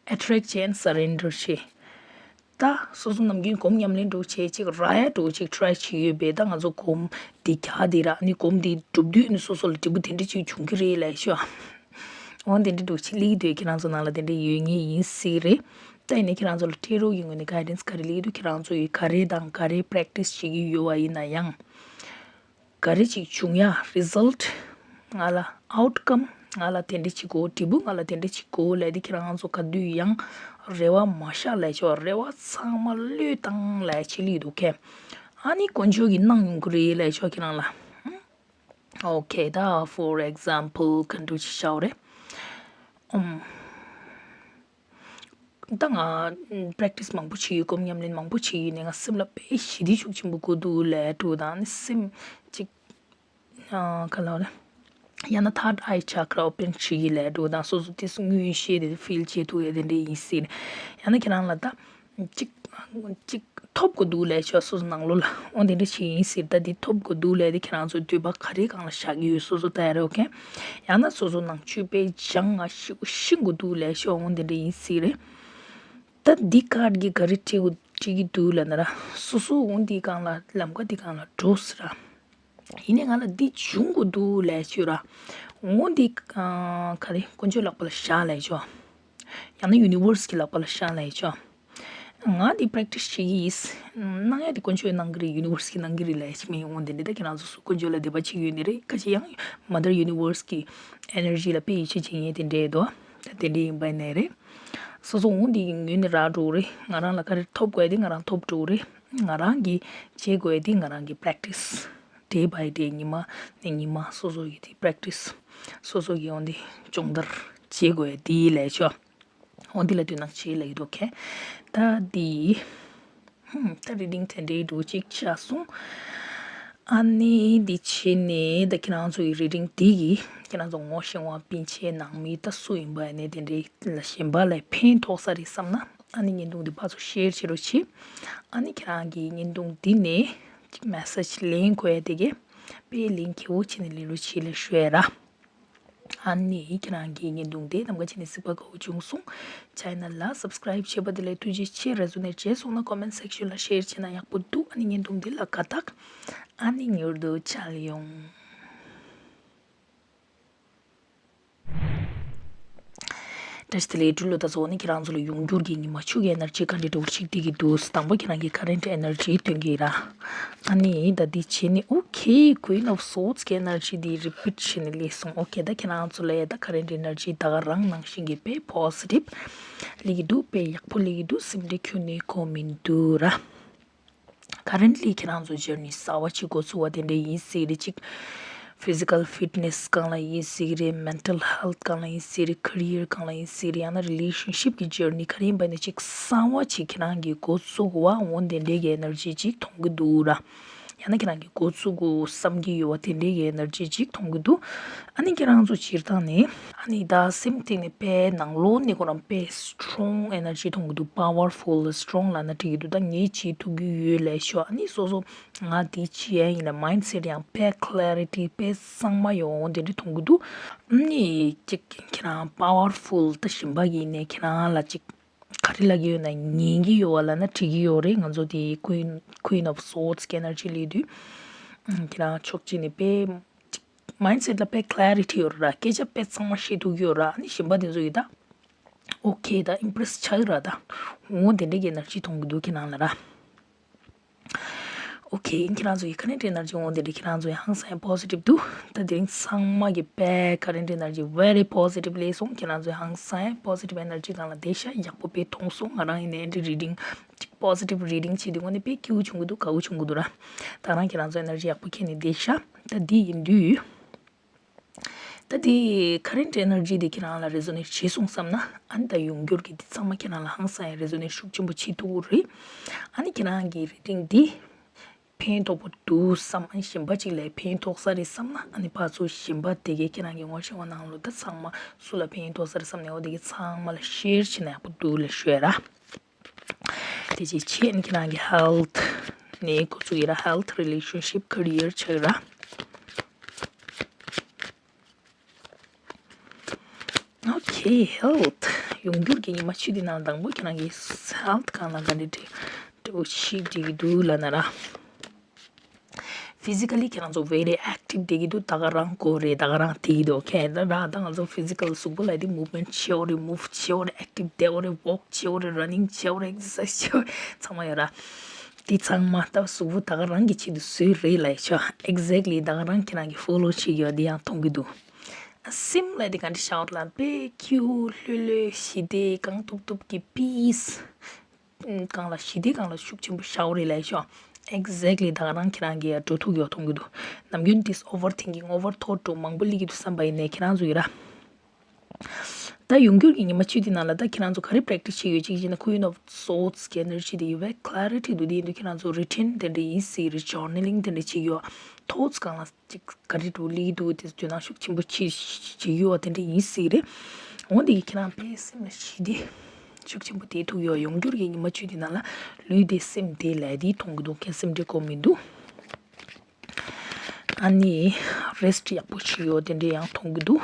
ཨེ་ཊེག་བྱས་ནས་སར་རེན་ཌར་བྱེད། ད་སོ་སོ་ནམ་རྒྱུན་སྒོམ་ཉམས་ལེན་འགྲོ་བྱེད་ཅིག་ར་ཡ་འགྲོ་ཅིག་ཊི་རའི་བྱེད་ཡོད་པས། ད་ང་ཚོ་སྒོམ་འདི་རྒྱག་འདི་ར་ནི་སྒོམ་འདི་སྒྲུབ་དུས་ནི་སོ་སོ་ལ་འབྲས་བུ་དེ་འདྲ་ཅིག་འབྱུང་གི་རེད་ལབ་ཤོག་འོ་དེ་འདྲ་འགྲོ་ཅིག་སླེབས་དུས་ཁྱེད་རང་ཚོ་ནང་ལ་དེ་འདྲ་ཡོད་ངེས་ཡིན་སྲིད་རེད། ད་ཡིན་ནའི་ཁྱེད་རང་ཚོ་ལ་སྤྲད་རོགས་ཀྱི་ངོས་ནས་གའི་ཌེན་སི་ག་རེ་སླེབས་ཀྱི་འདུག་ཁྱེད་རང་ཚོ་ཡིས་ག་རེ་དང་ག་རེ་པེ་རེག་ཊི་སི་བྱེད་ཀྱི་ཡོད་པ་ཡིན་ན་ཡང་། ག་རེ་ཅིག་བྱུང་ཡ་རི་ཛལ་ཊི་ང་ལ་ཨའུ་ཊི་ཀམ་ང་ལ་དེ་འདྲ་ཅིག་དགོས། འབྲས་བུ་ང་ལ་དེ་འདྲ་ཅིག་དགོས་ལབ་དེ་ཁྱེད་རང་ཚོ་ག་དུས་ཡང་རེ་བ་མ་བཞག་ལབ་ཆོག་རེ་བ་ཚང་མ་བློས་བཏང་ལབ་ཅིག་སླེབས་འདུག་ཁེ། ཨ་ནི་དཀོན་མཆོག་གིས་གནང་ཡོང་གི་རེད་ལབ་ཆོག་ཁྱེད་རང་ལ། ཨོ་ཁེ། ད་for example ག་འདྲ་ཅིག་བྱའོ་རེད། ཨུམ། ད་ང་པེ་རེག་ཊི་སི་མང་པོ་བྱེད་ཡོད། སྒོམ་ཉམས་ལེན་མང་པོ་བྱེད་ཡོད་ནས་ང་སེམས་ལ་དཔེ་ཞི་བདེ་ཤུགས་ཆེན་པོ་དགོས་འདུག་ལབ་འགྲོ་དང་ནི་སེམས་ཅིག་ཨ་ག་ལབ་རེད། ཡང་ན་ཐར་ཌི་ཨའི་ཆ་ཀ་ར་ཨོ་པེན་བྱེད་ཀྱི་ལབ་འགྲོ་དང་སོ་སོ་དེ་མངོན་ཤེས་དེ་ཕིལ་བྱེད་ཐུབ་ཡ་དེ་འདྲ་ཡིན་སྲིད། ཡང་ན་ཁྱེད་རང་ལ་ད་ཅིག་ཅིག་ཐོབ་དགོས་འདུག་ལབ་ཆོག་སོ་སོ་ནང་ལོགས་ལ་འོ་དེ་འདྲ་ཞིག་ཡིན་སྲིད། ད་དེ་ཐོབ་དགོས་འདུག་ལབ་དེ་ཁྱེད་རང་ཚོ་འདོད་པ་ག་རེ་སྒང་ལ་བཞག་གི་ཡོད་སོ་སོ་ལྟ་ཡ་རེད། ཨོ་ཁེ། ཡང་ན་སོ་སོ་ནང་ཆོས་དཔེ་སྦྱང་ང་ཤི་ཤི་དགོས་འདུག་ལབ་ཆོག་འོ་དེ་འདྲ་ཡིན་སྲིད་རེད། ད་འདི་ཀར་ཌི་གིས་ག་རེ་སྤྲད་དགོས་སྤྲད་ཀྱི་འདུག་ལབ་ན་ར། སོ་སོ་འོ་འདི་སྒང་ལ་ལམ་ཀ་འདི་སྒང་ལ་འགྲོ་ཟེར་ར། ཡིན་ནའི་ང་ལ་འདི་འབྱུང་དགོས་འདུག་ལབ་ཤོད་ར། འོ་འདི་ཨ་ག་རེ་དཀོན་མཆོག་ལག་པ་ལ་བཞག་ལབ་ཆོག་ཡང་ན་ཡུ་ནི་བར་སི་གི་ལག་པ་ལ་བཞག་ལབ་ཆོག་ང་འདི་པེ་རེག་ཊི་སི་བྱེད་ཀྱི་ཡིན། གནང་ཡ་འདི་དཀོན་མཆོག་གནང་གི་རེད། ཡུ་ནི་བར་སི་གིས་གནང་གི་རེད་ལབ་ཅིག་མིན། འོ་འདི་འདྲ་ད་ཁྱེད་རང་ཚོ་སུ་དཀོན་མཆོག་ལ་དད་པ་བྱེད་ཀྱི་ཡོད་ནི་རེད། ཁ་ཅིག་ཡང་མ་དར་ཡུ་ནི་བར་སི་གི་ཨེ་ནར་ཇི་ལ་དཔེ་ཡིད་ཆེས་བྱེད་མཁན་དེ་འདྲ་འདུག་ད་དེ་འདྲ་ཡིན་པ་ཡིན་ནའི་རེད། སོ་སོ་འོ་འདི་ངོས་ནས་རག་འགྲོ་གི་རེད། ང་རང་ལ་ག་རེ་ཐོབ་དགོས་ཡ་དེ་ང་རང་ཐོབ་འགྲོ་གི་རེད། ང་རང་གིས་བྱེད་དགོས་ཡ་དེ་ང་རང་གིས་པེ་རེག་ཊི་སི་ཌེ་བའི་ཌེ་ཉི་མ་ནས་ཉི་མ་སོ་སོ་ཡི་དེ་པེ་རེག་ཊི་སི་སོ་སོ་གིས་འོ་འདི་སྦྱོང་བརྡར་བྱེད་དགོས་ཡ་དེ་ལབ་ཆོག་འོ་འདི་ལ་དོ་སྣང་བྱེད་ལབ་ཀྱི་འདུག་ཁེ། ད་འདི་ཧུམ། ད་རི་ཌིང་དེ་འདྲའི་འདྲ་ཅིག་ཆགས་སོང་། ཨ་ནི་འདི་བྱས་ནས་ད་ཁྱེད་རང་ཚོ་ཡི་རི་ཌིང་འདི་གིས་ཁྱེད་རང་ཚོ་ངོ་ཤེས་པ་སྤུན་མཆེད་ནང་མི་ད་སུ་ཡིན་པ་ནས་དེ་འདྲའི་ལ་གཞན་པ་ལ་ཕན་ཐོགས་ས་རེད་བསམ་ན་ཨ་ནི་བརྙན་ཐུང་འདི་ཕར་ཚུར་ཤེར་བྱེད་རོགས་གྱིས། ཨ་ནི་ཁྱེད་རང་གིས་བརྙན་ཐུང་འདི་ནས་ཅིག་མེ་སེ་ཇི་ལེན་དགོས་ཡ་དེ་གས་དཔེ་ལེན་མཁས་པོ་བྱས་ནས་ལེན་རོགས་གྱིས་ལབ་ཞུ་ཡ་ར། ཨ་ནི་ཁྱེད་རང་གིས་བརྙན་ཐུང་དེ་ནམ་མཁའ་ཅན་ནས་གཟིགས་པ་དགའ་བོ་བྱུང་སོང་། ཅེ་ནལ་ལ་སབ་སི་ཀ་རའིབ་བྱས་པ་དེ་ལ་ཐུགས་རྗེ་ཆེ། རེ་ཟུང་ནས་བརྗེད་སོང་ན་ཀོ་མེན་ཊི་སེག་ཤན་ལ་ཤེར་བྱས་ན་ཡག་པོ་འདུག་ཨ་ནི་བརྙན་ཐུང་འདི་ལ་དགའ་རྟགས། ཨ་ནི་མྱུར་དུ་མཇལ་ཡོང་། བཀྲ་ཤིས་བདེ་ལེགས་སྤྲུལ་ལོ། ད་གཟོད་ནི་ཁྱེད་རང་ཚོ་ལ་ཡོང་འགྱུར་གྱི་ཉི་མ་ཕྱུགས་ཀྱི་ཨེ་ནར་ཇི་ག་འདྲ་འདྲ་བོ་ཞིག་སྟེར་གྱི་འདུག་དང་པོ་ཁྱེད་རང་གི་ཀ་རེན་ཊི་ཨེ་ནར་ཇི་སྟོན་གྱི་ར། ཨ་ནི་ད་འདི་བྱས་ནི་ཨོ་ཁེ། Queen of Swords གི་ཨེ་ནར་ཇི་འདི་རི་པིཊ་བྱས་ནི་སླེབས་སོང་། ཨོ་ཁེ། ད་ཁྱེད་རང་ཚོ་ལ་ཡ་ད་ཀ་རེན་ཊི་ཨེ་ནར་ཇི་ད་ག་རང་ནང་བཞིན་གྱི་དཔེ་པོ་སི་ཊིབ་སླེབས་ཀྱི་འདུག་དཔེ་ཡག་པོ་སླེབས་ཀྱི་འདུག་སེམས་ཁྲལ་ཁྱོན་ནས་དགོས་མི་འདུག་ར། ཀ་རེན་ཊི་ལི་ཁྱེད་རང་ཚོ་ཇར་ནི་གསར་བ་ཅིག་འགོ་ཚུགས་པ་དེ་འདྲ་ཡིན་སྲིད་རེད། ཅིག་ཕི་ཟི་ཀལ་ཕིཊ་ནེ་སི་སྒང་ལ་ཡིན་སྲིད་རེད། མེན་ཊལ་ཧེལ་ཐི་སྒང་ལ་ཡིན་སྲིད་རེད། ཁེ་རི་ཡར་སྒང་ལ་ཡིན་སྲིད་རེད། ཡང་ན་རི་ལེ་ཤན་ཤིབ་ཀྱི་ཇར་ནི་ག་རེ་ཡིན་པ་ཡིན་ན་ཅིག་གསར་བ་ཅིག་ཁྱེད་རང་གིས་འགོ་ཚུགས་པ་འོ་དེ་འདྲའི་གི་ཨེ་ནར་ཇི་ཅིག་མཐོང་གི་འདུག་ར། ཡང་ན་ཁྱེད་རང་གིས་འགོ་ཚུགས་དགོས་བསམ་གྱི་ཡོད་པ་དེ་འདྲའི་གི་ཨེ་ནར་ཇི་ཅིག་མཐོང་གི་འདུག་ཨ་ནི་ཁྱེད་རང་ཚོ་སྤྱིར་བཏང་ནས་ཨ་ནི་ད་སེམས་གཏིང་ནས་དཔེ་ནང་ལོགས་ནས་ཁོ་རང་དཔེ་སི་ཊོང་ཨེ་ནར་ཇི་མཐོང་གི་འདུག་པ་ཝར་ཕུལ་སི་ཊོང་ལབ་ན་འགྲིག་གི་འདུག་ད་ངས་བྱེད་ཐུབ་ཀྱི་ཡོད་ལབ་ཤོག་ཨ་ནི་སོ་སོ་ང་འདི་བྱེད་ཡ་ཡིན་ལབ་མའིན་སེ་ཊི་ཡང་དཔེ་ཀ་ལེ་རི་ཊི་དཔེ་གཙང་མ་ཡོང་དེ་འདྲ་མཐོང་གི་འདུག་ཨ་ནི་ཅིག་ཁྱེད་རང་པ་ཝར་ཕུལ་ད་གཞན་པ་གི་ཡིན་ནའི་ཁྱེད་རང་ལ་ཅིག་ག་རེ་ལབ་ཀྱི་ཡོད་ན་ཉན་གྱི་ཡོད་པ་ལབ་ན་འགྲིག་གི་ཡོད་རེད། ང་ཚོ་དེ་Queen Queen of Swords གི་ཨེ་ནར་ཇི་སླེབས་དུས་ཁྱེད་རང་ཕྱོགས་གཅིག་ནས་དཔེ་ཅིག་ མའིན་སེཊ་ལ་དཔེ་ཀླེ་རི་ཊི་ཡོད་ར། སྐད་ཆ་དཔེ་ཚང་མ་བཤད་ཐུབ་ཀྱི་ཡོད་ར། ཨ་ནི་གཞན་པ་དེ་ཚོ་ཡིས་ད་ཨོ་ཁེ་ད་ཨིམ་པི་རེ་སི་ཆགས་ཀྱི་ར། ད་འོ་དེ་འདྲ་གི་ཨེ་ནར་ཇི་མཐོང་གི་འདུག་ཁྱེད་རང་ལ་ར། ཨོ་ཁེ། ཁྱེད་རང་ཚོ་ཡི་ཁ་རེན་ཊི་ཨེ་ནར་ཇི་འོ་དེ་འདྲ་ཁྱེད་རང་ཚོ་ཡི་ཧང་སང་པོ་སི་ཊིབ་འདུག་ད་དེ་རིང་ཚང་མ་གི་དཔེ་ཁ་རེན་ཊི་ཨེ་ནར་ཇི་ཝེ་རི་པོ་སི་ཊིབ་སླེབས་སོང་། ཁྱེད་རང་ཚོ་ཡི་ཧང་སང་པོ་སི་ཊིབ་ཨེ་ནར་ཇི་སྒང་ལ་བསྡད་ཤག་ཡག་པོ་དཔེ་མཐོང་སོང་། ང་རང་ཡིན་ནའི་ཨེ་ནར་ཇི་རི་ཌིང་ཅིག་པོ་སི་ཊིབ་རི་ཌིང་བྱེད་དུས་དངོས་གནས་དཔེ་སྐྱིད་པོ་བྱུང་གི་འདུག་དགའ་པོ་བྱུང་གི་འདུག་ར། ད་རང་ཁྱེད་རང་ཚོ་ཨེ་ནར་ཇི་ཡག་པོ་ཁྱེར་ནས་བསྡད་ཤག་ད་འདི་ཡིན་དུས། ད་དེ་ཁ་རེན་ཊི་ཨེ་ནར་ཇི་དེ་ཁྱེད་རང་ལ་རེ་ཛོ་ནེཊ་བྱས་སོང་བསམ་ན། ཨ་ནི་ད་ཡོང་འགྱུར་གྱི་དེ་ཚང་མ་ཁྱེད་རང་ལ་ཧང་སང་ཡ་རེ་ཛོ་ནེཊ་ཤུགས་ཆེན་པོ་བྱེད་ཐུབ་ཀྱི་རེད། ཨ་ནི་ཁྱེད་རང་གི་རི་ཌིང་འདི་ཕན་ཐོགས་པོ་འདུག་བསམ། ཨ་ནི་གཞན་པ་ཅིག་ལ་ཕན་ཐོགས་ས་རེད་བསམ་ན། ཨ་ནི་ཕར་ཚུར་གཞན་པ་དེ་གས་ཁྱེད་རང་གི་ངོ་ཤེས་པ་ནང་ལོགས་ད་ཚང་མ་སུ་ལ་ཕན་ཐོགས་ས་རེད་བསམ་ནས་འོ་དེ་གས་ཚང་མ་ལ་ཤེར་བྱས་ན་ཡག་པོ་འདུག་ལབ་ཞུ་ཡ་ར། དེ་རྗེས་ཁྱེད་ནི་ཁྱེད་རང་གི་ཧེལ་ཐི་ནས་འགོ་ཚུགས་ཡིན་ར། ཧེལ་ཐི་རི་ལེ་ཤན་ཤིབ་ཁེ་རི་ཡར་ཆགས་ཡིན་ར། ཨོ་ཁེ། ཧེལ་ཐི་ཡོང་འགྱུར་གྱི་ཉི་མ་བཅུ་དེ་ནང་དང་པོ་ཁྱེད་རང་གི་ཧེལ་ཐི་སྒང་ལ་ག་འདྲ་འདྲ་འདྲ་པོ་ཞིག་འགྲིག་གི་འདུག་ལབ་ན་ར། ཕི་ཟི་ཀ་ལི་ཁྱེད་རང་ཚོ་ཝེ་རི་ཨེག་ཊིབ་བསྡད་ཀྱི་འདུག་ད་ག་རང་སྐོར་རེད། ད་ག་རང་བསྡད་ཀྱི་འདུག་ཁེ་ད་ར་ད་ང་ཚོ་ཕི་ཟི་ཀལ་གཟུགས་པོ་ལ་དེ་མུབ་མེན་ཊི་བྱེད་འོ་རེད། མུབ་བྱེད་འོ་རེད། ཨེག་ཊིབ་བསྡད་འོ་རེད། ཝོག་བྱེད་འོ་རེད། ར་ནིང་བྱེད་འོ་རེད། ཨེག་སར་སའིཛ་བྱེད་འོ་རེད། ཚང་མ་ཡོད་ར། དེ་ཚང་མ་ད་གཟུགས་པོ་ད་ག་རང་གི་ཆེད་དུ་བཟོས་རེད་ལབ་ཡ་ཆོ། ཨེག་ཟེག་ལི་ད་ག་རང་ཁྱེད་རང་གི་ཕོ་ལོ་བྱེད་ཀྱི་ཡོད་དེ་ཡང་མཐོང་གི་འདུག་སེམས་ལ་དེ་ག་འདྲ་ཤར་ལ་དཔེ་སྐྱིད་པོ་ལྷོད་ལྷོད་ཞི་བདེ་གང་ཐུབ་ཐུབ་ཀྱི་པིས། སྒང་ལ་ཞི་བདེ་སྒང་ལ་ཤུགས་ཆེན་པོ་ཤར་རེད་ལབ་ཤོག་ཨེག་ཟེག་ལི་ད་ག་རང་ཁྱེད་རང་གིས་འགྲོ་ཐུབ་ཡོད་མཐོང་གི་འདུག་ནམ་རྒྱུན་this overthinking, overthought འགྲོ་མང་པོ་སླེབས་ཀྱི་འདུག་བསམ་པ་ཡིན་ནའི་ཁྱེད་རང་ཚོ་ཡིན་ར། ད་ཡོང་འགྱུར་གྱི་ཉི་མ་བཅུ་དེ་ནང་ལ་ད་ཁྱེད་རང་ཚོ་ག་རེ་པྲེག་ཊིས་བྱེད་ཡོད་ཅིག་བྱས་ན། Queen of Swords གི་ཨེ་ནར་ཇི་དེ་ཡོད་པས་ཀླེ་རི་ཊི་འདུག་དེ་ཡིན་དུས་ཁྱེད་རང་ཚོ་རི་ཊིན་དེ་འདྲ་ཡིན་སྲིད་རེད། ཇོར་ནལ་ལིང་དེ་འདྲ་བྱེད་ཀྱི་ཡོད། ཐོཊ་སྒང་ལ་ཅིག་ག་རེ་འགྲོ་སླེབས་འདུག་དེ་ཚོ་དོ་སྣང་ཤུགས་ཆེན་པོ་བྱེད་བྱེད་ཀྱི་ཡོད་པ་དེ་འདྲ་ཡིན་སྲིད་རེད། འོན་ཏེ་ཁྱེད་རང་དཔེ་སེམས་ལ་ཞི་བདེ་ཤུགས་ཆེན་པོ་དེ་ཐུག་ཡོད། ཡོང་འགྱུར་གྱི་ཉི་མ་བཅུ་དེ་ནང་ལ་ལུས་བདེ་སེམས་བདེ་ལབ་དེ་མཐོང་གི་འདུག་ཁྱེད་སེམས་ཁྲལ་དགོས་མི་འདུག་ཨ་ནི་རེ་སི་ཊི་ཡག་པོ་བྱེད་ཡོད་དེ་འདྲ་ཡང་མཐོང་གི་འདུག་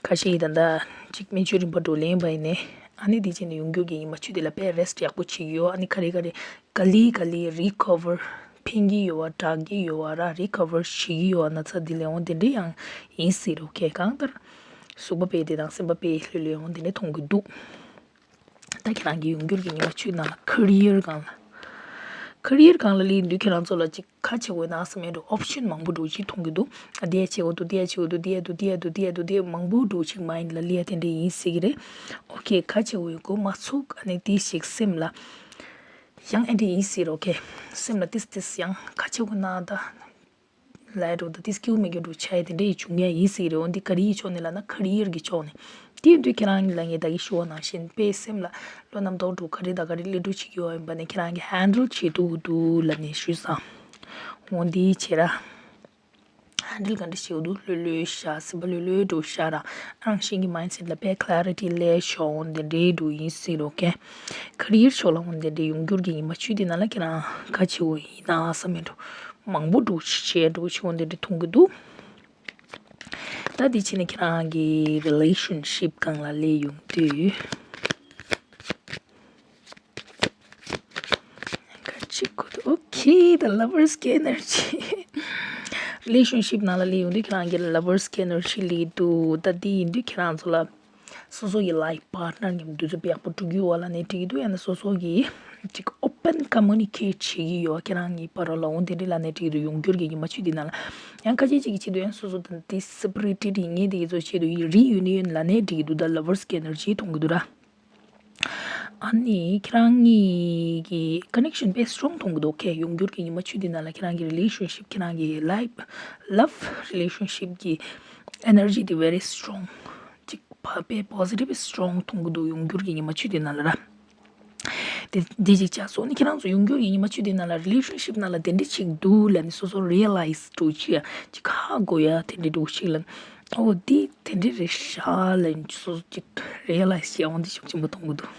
ཁ་ཤས་ཀྱིས་ད་ལྟ་ཅིག་སྨན་བཅོས་རིམ་པ་འགྲོ་ལེན་པ་ཡིན་ནའི། ཨ་ནི་དེ་བྱས་ནས་ཡོང་འགྱུར་གྱི་ཉི་མ་བཅུ་དེ་ལ་དཔེ་རེ་སི་ཊི་ཡག་པོ་བྱེད་ཀྱི་ཡོད། ཨ་ནི་ག་ལེ་ག་ལེ་ག་ལེ་རི་ཁ་ཝར་ཕན་གྱི་ཡོད་པ། དྲག་གི་ཡོད་པ་ར། རི་ཁ་ཝར་བྱེད་ཀྱི་ཡོད་པ། ན་ཚ་འདི་ལས་འོང་དེ་འདྲ་ཡང་ཡིན་སྲིད་རོ། ཁྱེད་གང་ལྟར་གཟུགས་པོ་དཔེ་བདེ་དང་སེམས་པ་དཔེ་ལྷོད་ལྷོད་འོང་དེ་འདྲ་མཐོང་གི་འདུག་ད་ཁྱེད་རང་གི་ཡོང་འགྱུར་གྱི་ཉི་མ་བཅུའི་ནང་ལ་ཁེ་རི་ཡར་སྒང་ལ། ཁེ་རི་ཡར་སྒང་ལ་སླེབས་དུས་ཁྱེད་རང་ཚོ་ལ་ཅིག་ག་བྱེད་དགོས་ན་བསམ་ཡས་འདྲ་ཨོབ་ཤན་མང་པོ་འདྲ་ཅིག་མཐོང་གི་འདུག་ཨ་འདི་ཡ་བྱེད་དགོས་འདུག་འདི་ཡ་བྱེད་དགོས་འདུག་འདི་ཡ་འདུག་འདི་ཡ་འདུག་འདི་ཡ་འདུག་འདི་ཡ་མང་པོ་འདྲ་ཅིག་མའིན་ཌ་ལ་སླེབས་ཡ་དེ་འདྲ་ཡིན་སྲིད་ཀྱི་རེད། ཨོ་ཁེ་ག་བྱེད་དགོས་ཡོད་གོ་མ་ཚུགས། ཨ་ནི་དེ་ཞིག་སེམས་ལ་ཡང་ཨེ་འདྲ་ཡིན་སྲིད་རོ། ཁེ་སེམས་ལ་ཏིས་ཏིས་ཡང་ག་བྱེད་དགོས་ན་ད། ལས་འགྲོ་ད་དེ་སྐྱིད་མི་སྐྱིད་འདྲ་ཆགས་ཡ་དེ་འདྲ་ཡི་བྱུང་ཡ་ཡིན་སྲིད་རེད། འོན་ཏེ་ག་རེ་ཡི་ཕྱོགས་ནས་ལབ་ན་ཁེ་རི་ཡར་གྱི་ཕྱོགས་ནས། དེ་ཡིན་དུས་ཁྱེད་རང་ལ་ངས་ད་གིན་ཞུ་བ་ནང་བཞིན་དཔེ་སེམས་ལ་བློ་རྣམ་རྟོག་འདྲ་ག་རེ་དང་ག་རེ་སླེབས་འགྲོ་བྱེད་ཀྱི་ཡོད་ཡིན་པ་ནས་ཁྱེད་རང་གིས་ཧན་ཌལ་བྱེད་ཐུབ་ཀྱི་འདུག་ལབ་ནས་ཞུས་སོང་། འོ་འདི་བྱེད་ར། ཧན་ཌལ་ག་འདྲ་བྱེད་ཀྱི་འདུག་ལྷོད་ལྷོད་བཞག་སེམས་པ་ལྷོད་ལྷོད་འདྲ་བཞག་ར། རང་བཞིན་གྱི་མའིན་ཌ་སེཊ་ལ་དཔེ་ཀླེ་རི་ཊི་སླེབས་ཤོག་འོ་འདི་འདྲའི་འདྲ་ཡིན་སྲིད་རོ། ཁེ་ཁེ་རི་ཡར་ཕྱོགས་ལ་འོ་འདི་འདྲའི་ཡོང་འགྱུར་གྱི་ཉི་མ་བཅུ་དེ་ནང་ལ་ཁྱེད་རང་ག་བྱེད་དགོས་ཡིན་ན་བསམ་ཡས་འདྲ། མང་པོ་འདྲ་བྱེད་འདྲ་བྱེད་འོ་འདི་འདྲ་མཐོང་གི་འདུག་ད་འདི་བྱས་ནས་ཁྱེད་རང་གི་རི་ལེ་ཤན་ཤིབ་སྒང་ལ་སླེབས་ཡོང་དུས། ག་ཅིག་གོ་འདུག་ཨོ་ཁེ། ད་ལ་ཝར་སི་གི་ཨེ་ནར་ཇི། རི་ལེ་ཤན་ཤིབ་ནང་ལ་སླེབས་ཡོང་དུས་ཁྱེད་རང་གི་ལ་ཝར་སི་གི་ཨེ་ནར་ཇི་སླེབས་འདུག་ད་འདི་ཡིན་དུས་ཁྱེད་རང་ཚོ་ལ། སོ་སོ་ཡི་ལའིཕ་པཱར་ཊི་ནར་མཉམ་དུ་ཚོད་ཡག་པོ་འགྲོ་གི་ཡོད་པ་ལབ་ནའི་འགྲིག་གི་འདུག་ཡང་ན་སོ་སོ་གི་ཅིག་ཨོ་པན་ཀོ་མུ་ནི་ཀེཊ་བྱེད་ཀྱི་ཡོད་པ་ཁྱེད་རང་གཉིས་བར་ལ་འོ་དེ་འདྲ་ལབ་ནའི་འགྲིག་གི་འདུག་ཡོང་འགྱུར་གྱི་ཉི་མ་བཅུ་དེ་ནང་ལ། ཡང་ཁ་ཤས་ཅིག་གི་ཆེད་དུ་ཡང་སོ་སོ་དང་དེ་སེ་པ་རེ་ཊེཌ་ཡིན་མཁན་དེ་གི་ཚོ་ཆེད་དུ་ཡི་རི་ཡུ་ནི་ཡོན་ལབ་ནའི་འགྲིག་གི་འདུག་ད་ལ་ཝར་སི་གི་ཨེ་ནར་ཇི་མཐོང་གི་འདུག་ར། ཨ་ནི་ཁྱེད་རང་གཉིས་ཀྱི་ཀ་ནེག་ཤན་དཔེ་སི་ཊོང་མཐོང་གི་འདུག་ཁེ་ཡོང་འགྱུར་གྱི་ཉི་མ་བཅུ་དེ་ནང་ལ་ཁྱེད་རང་གི་རི་ལེ་ཤན་ཤིབ་ཁྱེད་རང་གི་ལའིཕ་ལབ་རི་ལེ་ཤན་ཤིབ་ཀྱི་ཨེ་ནར་ཇི་དེ་ཝེ་རི་སི་ཊོང་། ཅིག་ཕ་དཔེ་པོ་སི་ཊིབ་སི་ཊོང་མཐོང་གི་འདུག་ཡོང་འགྱུར་གྱི་ཉི་མ་བཅུ་དེ་ནང་ལ་ར། དེ་དེ་ཅིག་ཆགས་སོང་ནི་ཁྱེད་རང་ཚོ་ཡོང་འགྱུར་གྱི་ཉི་མ་བཅུ་དེ་ནང་ལ་རི་ལེ་ཤན་ཤིབ་ནང་ལ་དེ་འདྲ་ཅིག་འདུག་ལབ་ནི་སོ་སོ་རི་ཡ་ལའིཛ་འགྲོ་ཅིག་ཡ་ཅིག་ཧ་གོ་ཡ་དེ་འདྲ་འགྲོ་ཅིག་ལབ་ནི། ཨོ་འདི་དེ་འདྲ་རེད་ཤག་ལབ་ནི་སོ་སོ་ཅིག་རི་ཡ་ལའིཛ་བྱས་འོང་འདི་ཤུགས་ཆེན་པོ་མཐོང་གི་འདུག་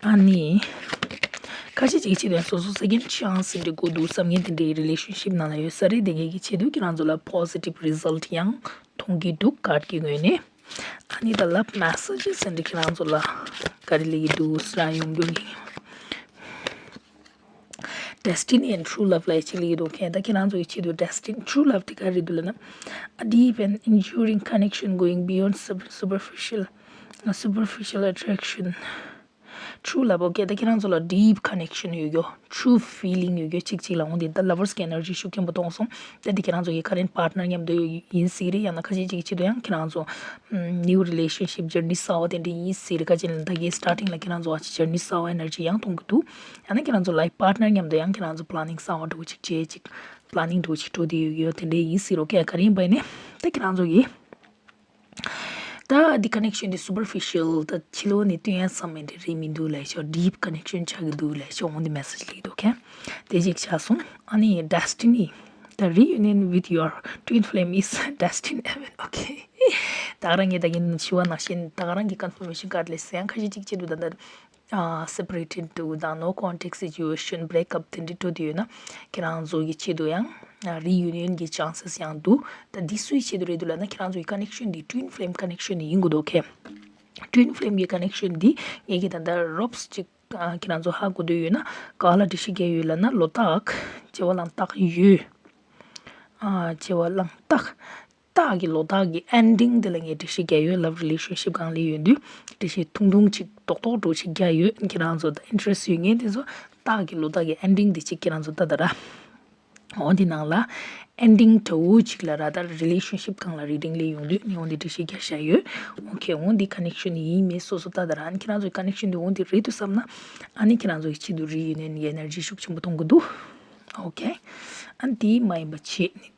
ཨ་ནི། ཁ་ཤས་ཅིག་གི་ཆེད་དུ་ཡང་སོ་སོ་སེ་ཀེན་ཌ་ཆན་སི་འདྲ་དགོས་འདུག་བསམ་མཁན་དེ་འདྲའི་རི་ལེ་ཤན་ཤིབ་ནང་ལ་ཡོད་ས་རེད། དེ་འགའི་གི་ཆེད་དུ་ཁྱེད་རང་ཚོ་ལ་པོ་སི་ཊིབ་རི་ཛལ་ཊི་ཡང་མཐོང་གི་འདུག་ཀཱཌ་གི་ངོས་ནས། ཨ་ནི་ད་ལབ་མེ་སེ་ཇེ་སི་འདྲ་ཁྱེད་རང་ཚོ་ལ་ག་རེ་སླེབས་ཀྱི་འདུག་ཟེར་ཡོང་རྒྱུ་ཡིན། Destiny and true love ལབ་ཅིག་ལབ་ཀྱི་འདུག་གས། ད་ཁྱེད་རང་ཚོ་ཡི་ཆེད་དུ་destiny, true love དེ་ག་རེ་འདུག་ལབ་ན། A deep and enduring connection going beyond sub- superficial, uh, superficial attraction. True love, okay, ད་ཁྱེད་རང་ཚོ་ལ་deep connection ཡོད་རྒྱུ། True feeling ཡོད་རྒྱུ་གཅིག་གཅིག་ལ་འོང་དེ་ད་lovers གི་energy ཤུགས་ཆེན་པོ་གཏོང་སོང་། ད་འདི་ཁྱེད་རང་ཚོ་གི་current partner མཉམ་དུ་ཡིན་སྲིད་རེད། ཡང་ན་ཁ་ཤས་ཅིག་གི་ཆེད་དུ་ཡང་ཁྱེད་རང་ཚོ་ཨམ་new relationship journey གསར་བ་དེ་འདྲ་ཡིན་སྲིད་རེད། ཁ་ཅིག་ལ་ད་གའི་starting ལ་ཁྱེད་རང་ཚོ་ཨ་ཅིག་journey གསར་བ་energy ཡང་གཏོང་གི་འདུག་ཡང་ན་ཁྱེད་རང་ཚོ་life partner མཉམ་དུ་ཡང་ཁྱེད་རང་ཚོ་planning གསར་བ་འགྲོ་གཅིག་བྱེད་ཅིག planning འགྲོ་གཅིག་འགྲོ་དེ་ཡོད་ཡོད་དེ་འདྲ་ཡིན་སྲིད་རོ། ཁ་ག་རེ་ཡིན་པ་ཡིན་ནའི་ད་ཁྱེད་རང་ཚོ་གི་ད་འདི་connection འདི་superficial ད་ཕྱི་ལོགས་ནས་སྟོན་ཡ་བསམ་མེད་འདྲ་རེད་མི་འདུག་ལབ་ཤོག deep connection ཆགས་ཀྱི་འདུག་ལབ་ཤོག་འོང་འདི་message ལིག་འདུག་གས། དེ་གཅིག་ཆགས་སོང་། ཨ་ནི་destiny, the reunion with your twin flame is destined event, okay. ད་ག་རང་ངས་ད་གིན་ཞུ་བ་ནང་བཞིན་ད་ག་རང་གི་confirmation card ལས་ཡང་ཁ་ཤས་གཅིག་བྱེད་འདུག་ད་ལྟ་ཨ་separated འདུག་དང་no contact situation, break up དེ་འདྲ་འགྲོ་དུས་ཡོད་ན་ཁྱེད་རང་ཚོ་གི་ཆེད་དུ་ཡང་reunion གི་chances ཡང་འདུག་ད་འདི་སུའི་ཆེད་དུ་རེད་འདུག་ལབ་ན་ཁྱེད་རང་ཚོ་གི་connection འདི་twin flame connection འདི་ཡིན་དགོས་འདུག་གས། Twin flame གི་connection འདི་ངེད་ཀྱི་ད་ལྟ་རོབས་ཅིག་ཨ་ཁྱེད་རང་ཚོ་ཧ་གོ་འདོད་ཡོད་ན་ག་ལ་འགྲེལ་བཤད་རྒྱག་ཡོད་ལབ་ན་ལོ་རྟགས་བྱེ་བ་གླང་སྟག་ཡོས། ཨ་བྱེ་བ་གླང་སྟག་སྟག་གི་ལོ་རྟགས་ཀྱི་ending དེ་ལ་ངས་འགྲེལ་བཤད་རྒྱག་ཡོད། love relationship སྒང་ལ་ཡོད་དུས་འགྲེལ་བཤད་ཐུང་ཐུང་ཅིག་རྡོག་རྡོག་འགྲོ་ཅིག་རྒྱག་ཡོད། ཁྱེད་རང་ཚོ་ད་interest ཡོད་མཁན་དེ་ཚོ་སྟག་གི་ལོ་རྟགས་ཀྱི་ending དེ་ཅིག་ཁྱེད་རང་ཚོ་ལྟ་ད་ར། འོ་འདི་ནང་ལ་ending འདྲ་བོ་ཅིག་ལ་ར་ད་relationship སྒང་ལ་reading ལས་ཡོང་དུས་ནི་འོ་འདི་འགྲེལ་བཤད་རྒྱག་བཞག་ཡོད། Okay འོ་འདི་connection ཡིན་མིན་སོ་སོ་ལྟ་ད་ར། ཨ་ནི་ཁྱེད་རང་ཚོའི་connection འདི་འོ་འདི་རེད་འདུག་བསམ་ན་ཨ་ནི་ཁྱེད་རང་ཚོ་ཡི་ཆེད་དུ་reunion གི་energy ཤུགས་ཆེན་པོ་གཏོང་གི་འདུག Okay ཨ་ནི་དེ་མ་ཡིན་པ་བྱེད་ནི།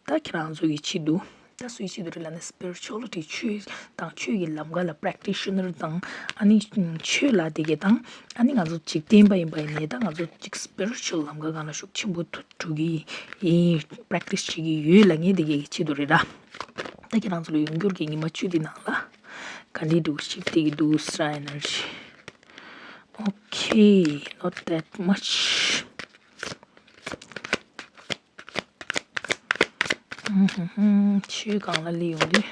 ད་ཁྱེད་རང་ཚོ་ཡི་ཆེད་དུ་ད་སུའི་ཆེད་དུ་རེད་ལབ་ན་spirituality ཆོས་དང་ཆོས་ཀྱི་ལམ་ཁ་ལ་practitioner དང་ཨ་ནི་ཆོས་ལ་དེ་གས་དང་ཨ་ནི་ང་ཚོ་འཇིག་རྟེན་པ་ཡིན་པ་ཡིན་ནའི་ད་ང་ཚོ་ཅིག་spiritual ལམ་ཁ་སྒང་ལ་ཤུགས་ཆེན་པོ་ཐུག་འགྲོ་གི་ཡིན། practice བྱེད་ཀྱི་ཡོད་ལབ་མཁན་དེ་གས་ཀྱི་ཆེད་དུ་རེད་ར། ད་ཁྱེད་རང་ཚོ་ལ་ཡོང་འགྱུར་གྱི་ཉི་མ་བཅུ་དེ་ནང་ལ་ག་འདྲས་འདུག་ཞིབ་བལྟས་ཀྱི་འདུག་star energy. Okay, not that much. ཆོས་སྒང་ལ་སླེབས་ཡོང་དུས།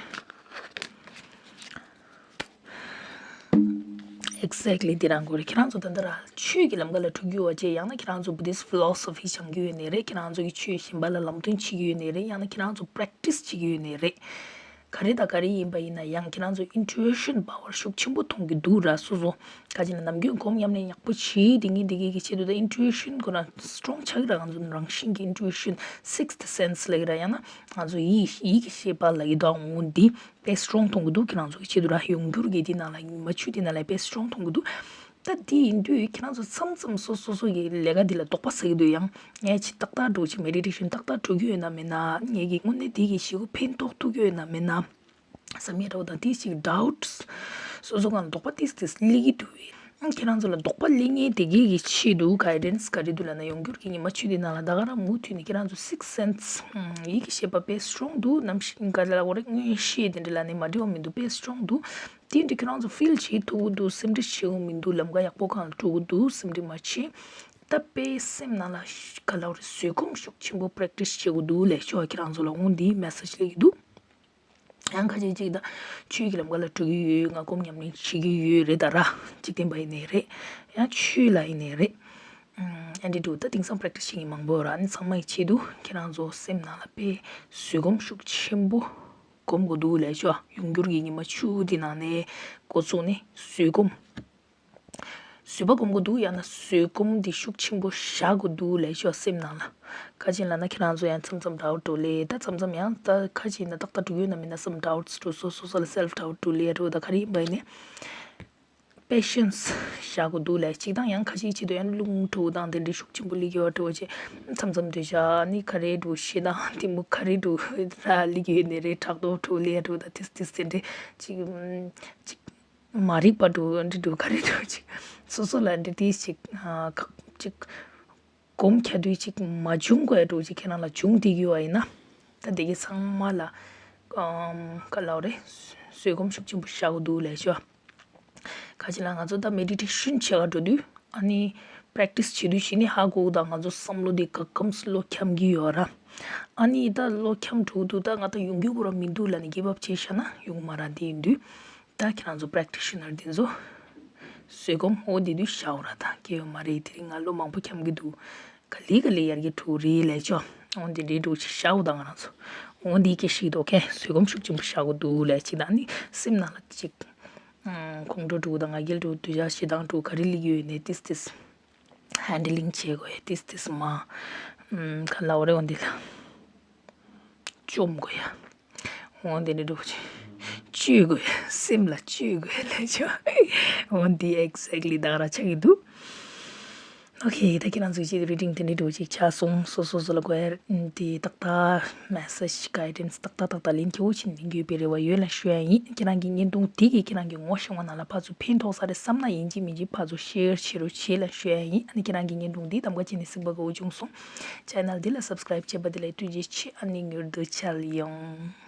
Exactly དེ་རང་གོ་རེད། ཁྱེད་རང་ཚོ་ད་ལྟ་ར་ཆོས་ཀྱི་ལམ་ཁ་ལ་འགྲོ་རྒྱུ་བ་བྱས་ཡང་ན་ཁྱེད་རང་ཚོ་Buddhist philosophy སྦྱང་རྒྱུ་ཡོད་ནའི་རེད། ཁྱེད་རང་ཚོ་གི་ཆོས་གཞན་པ་ལ་ལམ་སྟོན་བྱེད་ཀྱི་ཡོད་ནའི་རེད། ཡང་ན་ཁྱེད་རང་ཚོ་practice བྱེད་ཀྱི་ཡོད་ནའི་རེད། ག་རེ་དང་ག་རེ་ཡིན་པ་ཡིན་ན་ཡང་ཁྱེད་རང་ཚོ་intuition power ཤུགས་ཆེན་པོ་གཏོང་གི་འདུག་ར། སོ་སོ་ག་ཅི་ན་ནམ་རྒྱུན་སྒོམ་ཉམས་ལེན་ཡག་པོ་བྱེད་དེ་ངེས་དེ་གས་ཀྱི་ཆེད་དུ་ད་intuition ཁོ་རང་strong ཆགས་ཀྱི་ར། ང་ཚོ་རང་བཞིན་གྱི་intuition, sixth sense ལབ་ཀྱི་ར། ཡང་ན་ང་ཚོ་ཡིད་ཡིད་ཀྱི་ཤེས་པ་ལབ་ཀྱི་འདུག་འོ་འདི་དཔེ་strong གཏོང་གི་འདུག་ཁྱེད་རང་ཚོ་གི་ཆེད་དུ་ར། ཡོང་འགྱུར་གྱི་འདི་ནང་ལ་ཉི་མ་བཅུ་འདི་ནང་ལ་དཔེ་strong གཏོང་གི་འདུག་ད་འདི་ཡིན་དུས་ཁྱེད་རང་ཚོ་མཚམས་མཚམས་སོ་སོ་སོ་གི་ལས་ཀ་འདི་ལ་དོགས་པ་ཟ་གི་འདུག་ཡང་ངས་ཅིག་ཏག་ཏག་འགྲོ་ཅིག་meditation ཏག་ཏག་འགྲོ་གི་ཡོད་ན་མེད་ན། ངས་ཀྱི་དངོས་གནས་འདི་གི་ཞི་གུ་ཕན་ཐོགས་ཐུབ་ཀྱི་ཡོད་ན་མེད་ན་བསམ་ཡས་འདྲ་བོ་དང་། དེ་ཅིག་doubts སོ་སོ་གང་དོགས་པ་ཏིས་ཏིས་སླེབས་ཀྱི་འདུག་བས། ཁྱེད་རང་ཚོ་ལ་དོགས་པ་སླེབས་མཁན་དེ་གས་ཀྱི་ཆེད་དུ་guidance ག་རེ་འདུག་ལབ་ན། ཡོང་འགྱུར་གྱི་ཉི་མ་བཅུ་དེ་ནང་ལ་ད་ག་རང་མུ་མཐུད་ནས་ཁྱེད་རང་ཚོ་sixth sense ཡིད་ཀྱི་ཤེས་པ་དཔེ་strong འདུག་ནམ་ཞིག་ག་ལ་འོ་རེ་མངོན་ཤེས་དེ་འདྲ་ལ་ནི་མ་འདྲི་བ་མི་འདུག་དཔེ་strong འདུག་དེ་འདྲ་ཁྱེད་རང་ཚོ་feel བྱེད་ཐུབ་ཀྱི་འདུག་སེམས་ཁྲལ་བྱེད་དགོས་མི་འདུག་ལམ་ཁ་ཡག་པོ་གང་ལ་འགྲོ་གི་འདུག་སེམས་ཁྲལ་མ་བྱེད། ད་དཔེ་སེམས་ནང་ལ་ག་ལ་བཟོད་སྒོམ་ཤུགས་ཆེན་པོ་practice བྱེད་དགོས་འདུག་ལབ་ཤོག་ཁྱེད་རང་ཚོ་ལ་འོང་འདིའི་message སླེབས་ཀྱི་འདུག་ཡང་ཁ་ཅིག་ཅིག་ད་ཆོས་ཀྱི་ལམ་ཁ་ལ་འགྲོ་གི་ཡོད། ང་སྒོམ་ཉམས་ལེན་བྱེད་ཀྱི་ཡོད་རེད་ད་ར། འཇིག་རྟེན་པ་ཡིན་ནའི་རེད། ཡང་ཆོས་ལ་ཡིན་ནའི་རེད། ཨ་འདྲ་འདུག་ད་དེང་སང་practice བྱེད་མཁན་མང་པོ་ཡོད་ར། ཨ་ནི་ཚང་མ་ཡི་ཆེད་དུ་ཁྱེད་རང་ཚོ་སེམས་ནང་ལ་དཔེ་བཟོད་སྒོམ་ཤུགས་ཆེན་པོ་སྒོམ་དགོས་འདུག་ལབ་ཤོག་ཡོང་འགྱུར་གྱི་ཉི་མ་བཅུ་འདི་ནང་ནས་འགོ་བཙུགས་ནས་བཟོད་སྒོམ། བཟོད་པ་སྒོམ་དགོས་འདུག་ཡང་ན་བཟོད་སྒོམ་འདི་ཤུགས་ཆེན་པོ་བཞག་དགོས་འདུག་ལབ་ཤོག་སེམས་ནང་ལ། ཁ་ཅིག་ལབ་ན་ཁྱེད་རང་ཚོ་ཡང་མཚམས་མཚམས་doubt འགྲོ་ལེ། ད་མཚམས་མཚམས་ཡང་ད་ཁ་ཅིག་ན་ཏག་ཏག་འགྲོ་གི་ཡོད་ན་མིན་ན་བསམ་doubts འགྲོ། སོ་སོ་སོ་ལ་self doubt འགྲོ་ལེ་འགྲོ། ད་ག་རེ་ཡིན་པ་ཡིན་ནའི་patience བཞག་དགོས་འདུག་ལབ། གཅིག་དང་ཡང་ཁ་ཅིག་ཆེད་དུ་ཡང་རླུང་འགྲོ་དང་དེ་འདྲའི་ཤུགས་ཆེན་པོ་སླེབས་ཡོད་འགྲོ་བྱས། མཚམས་མཚམས་འདོད་ཆགས་ནི་ག་རེ་འགྲོ་ཞེ་སྡང་གཏི་མུག་ག་རེ་འགྲོ་ར་སླེབས་ཡོད་ནའི་རེད། ཕྲག་དོག་འགྲོ་ལེ་འགྲོ། ད་དེ་དེ་དེ་འདྲའི་ཅིག་ཅིག་མ་རིག་པ་འགྲོ་འདྲ་འགྲོ་ག་རེ་འགྲོ་ཅིག་སོ་སོ་ལ་འདྲ་དེ་ཅིག་ཁག་ཅིག་སྒོམ་ཁྱ་དུས་ཅིག་མ་བྱུང་དགོས་འགྲོ་ཅིག་ཁྱེད་རང་ལ་བྱུང་བསྡད་ཀྱི་ཡོད་པ་ཡིན་ན། ད་དེ་གི་ཚང་མ་ལ་ཨམ་ག་ལབ་རེད། བཟོད་སྒོམ་ཤུགས་ཆེན་པོ་བཞག་དགོས་འདུག་ལབ་ཤོག་ཁ་ཅིག་ལ་ང་ཚོ་ད་meditation བྱེད་ག་འགྲོ་དུས་ཨ་ནི་practice བྱེད་དུས་གཞི་ནས་ཧ་གོ་དང་། ང་ཚོ་བསམ་བློ་དེ་ག་གམ་བློ་འཁྱམ་གྱི་ཡོད་ར། ཨ་ནི་ད་བློ་འཁྱམ་འགྲོ་དུས་ད་ང་ད་ཡོང་རྒྱུ་གོ་ར་མི་འདུག་ལབ་ནས་give up བྱས་བཞག་ན་ཡོང་མ་ར། དེ་ཡིན་དུས་ད་ཁྱེད་རང་ཚོ་practitioner དེ་ཚོ་བཟོད་སྒོམ་འོ་དེ་དུས་བཞག་འོ་ར། ད་སྐྱེ་ཡོད་མ་རེད། དེ་རིང་ང་བློ་མང་པོ་འཁྱམ་གྱི་འདུག་ག་ལེ་ག་ལེ་ཡར་རྒྱས་འགྲོ་རེད་ལས་ཆོག་འོ་འདི་འདྲའི་འགྲོ་ཅིག་བཞག་འོ་ད་ང་རང་ཚོ། འོ་འདི་སྐད་ཤིག་འདུག་ཁེ་བཟོད་སྒོམ་ཤུགས་ཆེན་པོ་བཞག་དགོས་འདུག་ལས་ཅིག་ད་ནི་སེམས་ནང་ལ་ཅིག་ཁོང་ཁྲོ་འགྲོ་དང་ང་རྒྱལ་འགྲོ་དུས་ཡ་ཞེ་སྡང་འགྲོ་ག་རེ་ལིག་ཡོད་ནས་ཏིས་ཏིས་ཧན་ཌི་ལིང་བྱེད་དགོས་ཡ་ཏིས་ཏིས་མ་ག་ལ་འོ་རེ་འོ་འདི་ལ། བཅོམ་དགོས་ཡ། འོ་འདི་ནི་འགྲོ་ཅིག་བཅོས་དགོས་ཡ། སེམས་ལ་བཅོས་དགོས་ཡ་ལས་ཆོག་འོ་འདི་exactly ད་ག་རང་ཆགས་ཀྱི་འདུག་ཨོ་ཁེ། ད་ཁྱེད་རང་ཚོས་ཅིག་reading དེ་འདྲ་འགྲོ་ཅིག་ཆགས་སོང་། སོ་སོ་སོ་ལ་དགོས་ཡ་དེ་ཏག་ཏག་message guidance ཏག་ཏག་ཏག་ཏག་ལན་ཁྱེད་འོ་ཆེན་ལེན་རྒྱུའི་པའི་རེ་བ་ཡོད་ལ་ཞུ་ཡ་ཡིན། ཁྱེད་རང་གི་བརྙན་ཐུང་དེ་གིས་ཁྱེད་རང་གི་ངོ་ཤེས་པ་ནང་ལ་ཕར་ཚུར་ཕན་ཐོགས་ས་རེད་བསམ་ན་ཡིན་གཅིག་མིན་གཅིག་ཕར་ཚུར་share བྱེད་རོགས་བྱེད་ལ་ཞུ་ཡ་ཡིན། ཨ་ནི་ཁྱེད་རང་གི་བརྙན་ཐུང་འདི་གདམ་ག་བྱས་ནས་གཟིགས་པ་དགའ་བོ་བྱུང་སོང་། channel འདི་ལ་subscribe བྱས་པ་དེ་ལ་ཐུགས་རྗེ་ཆེ། ཨ་ནི་མྱུར་དུ་མཇལ་ཡོང་།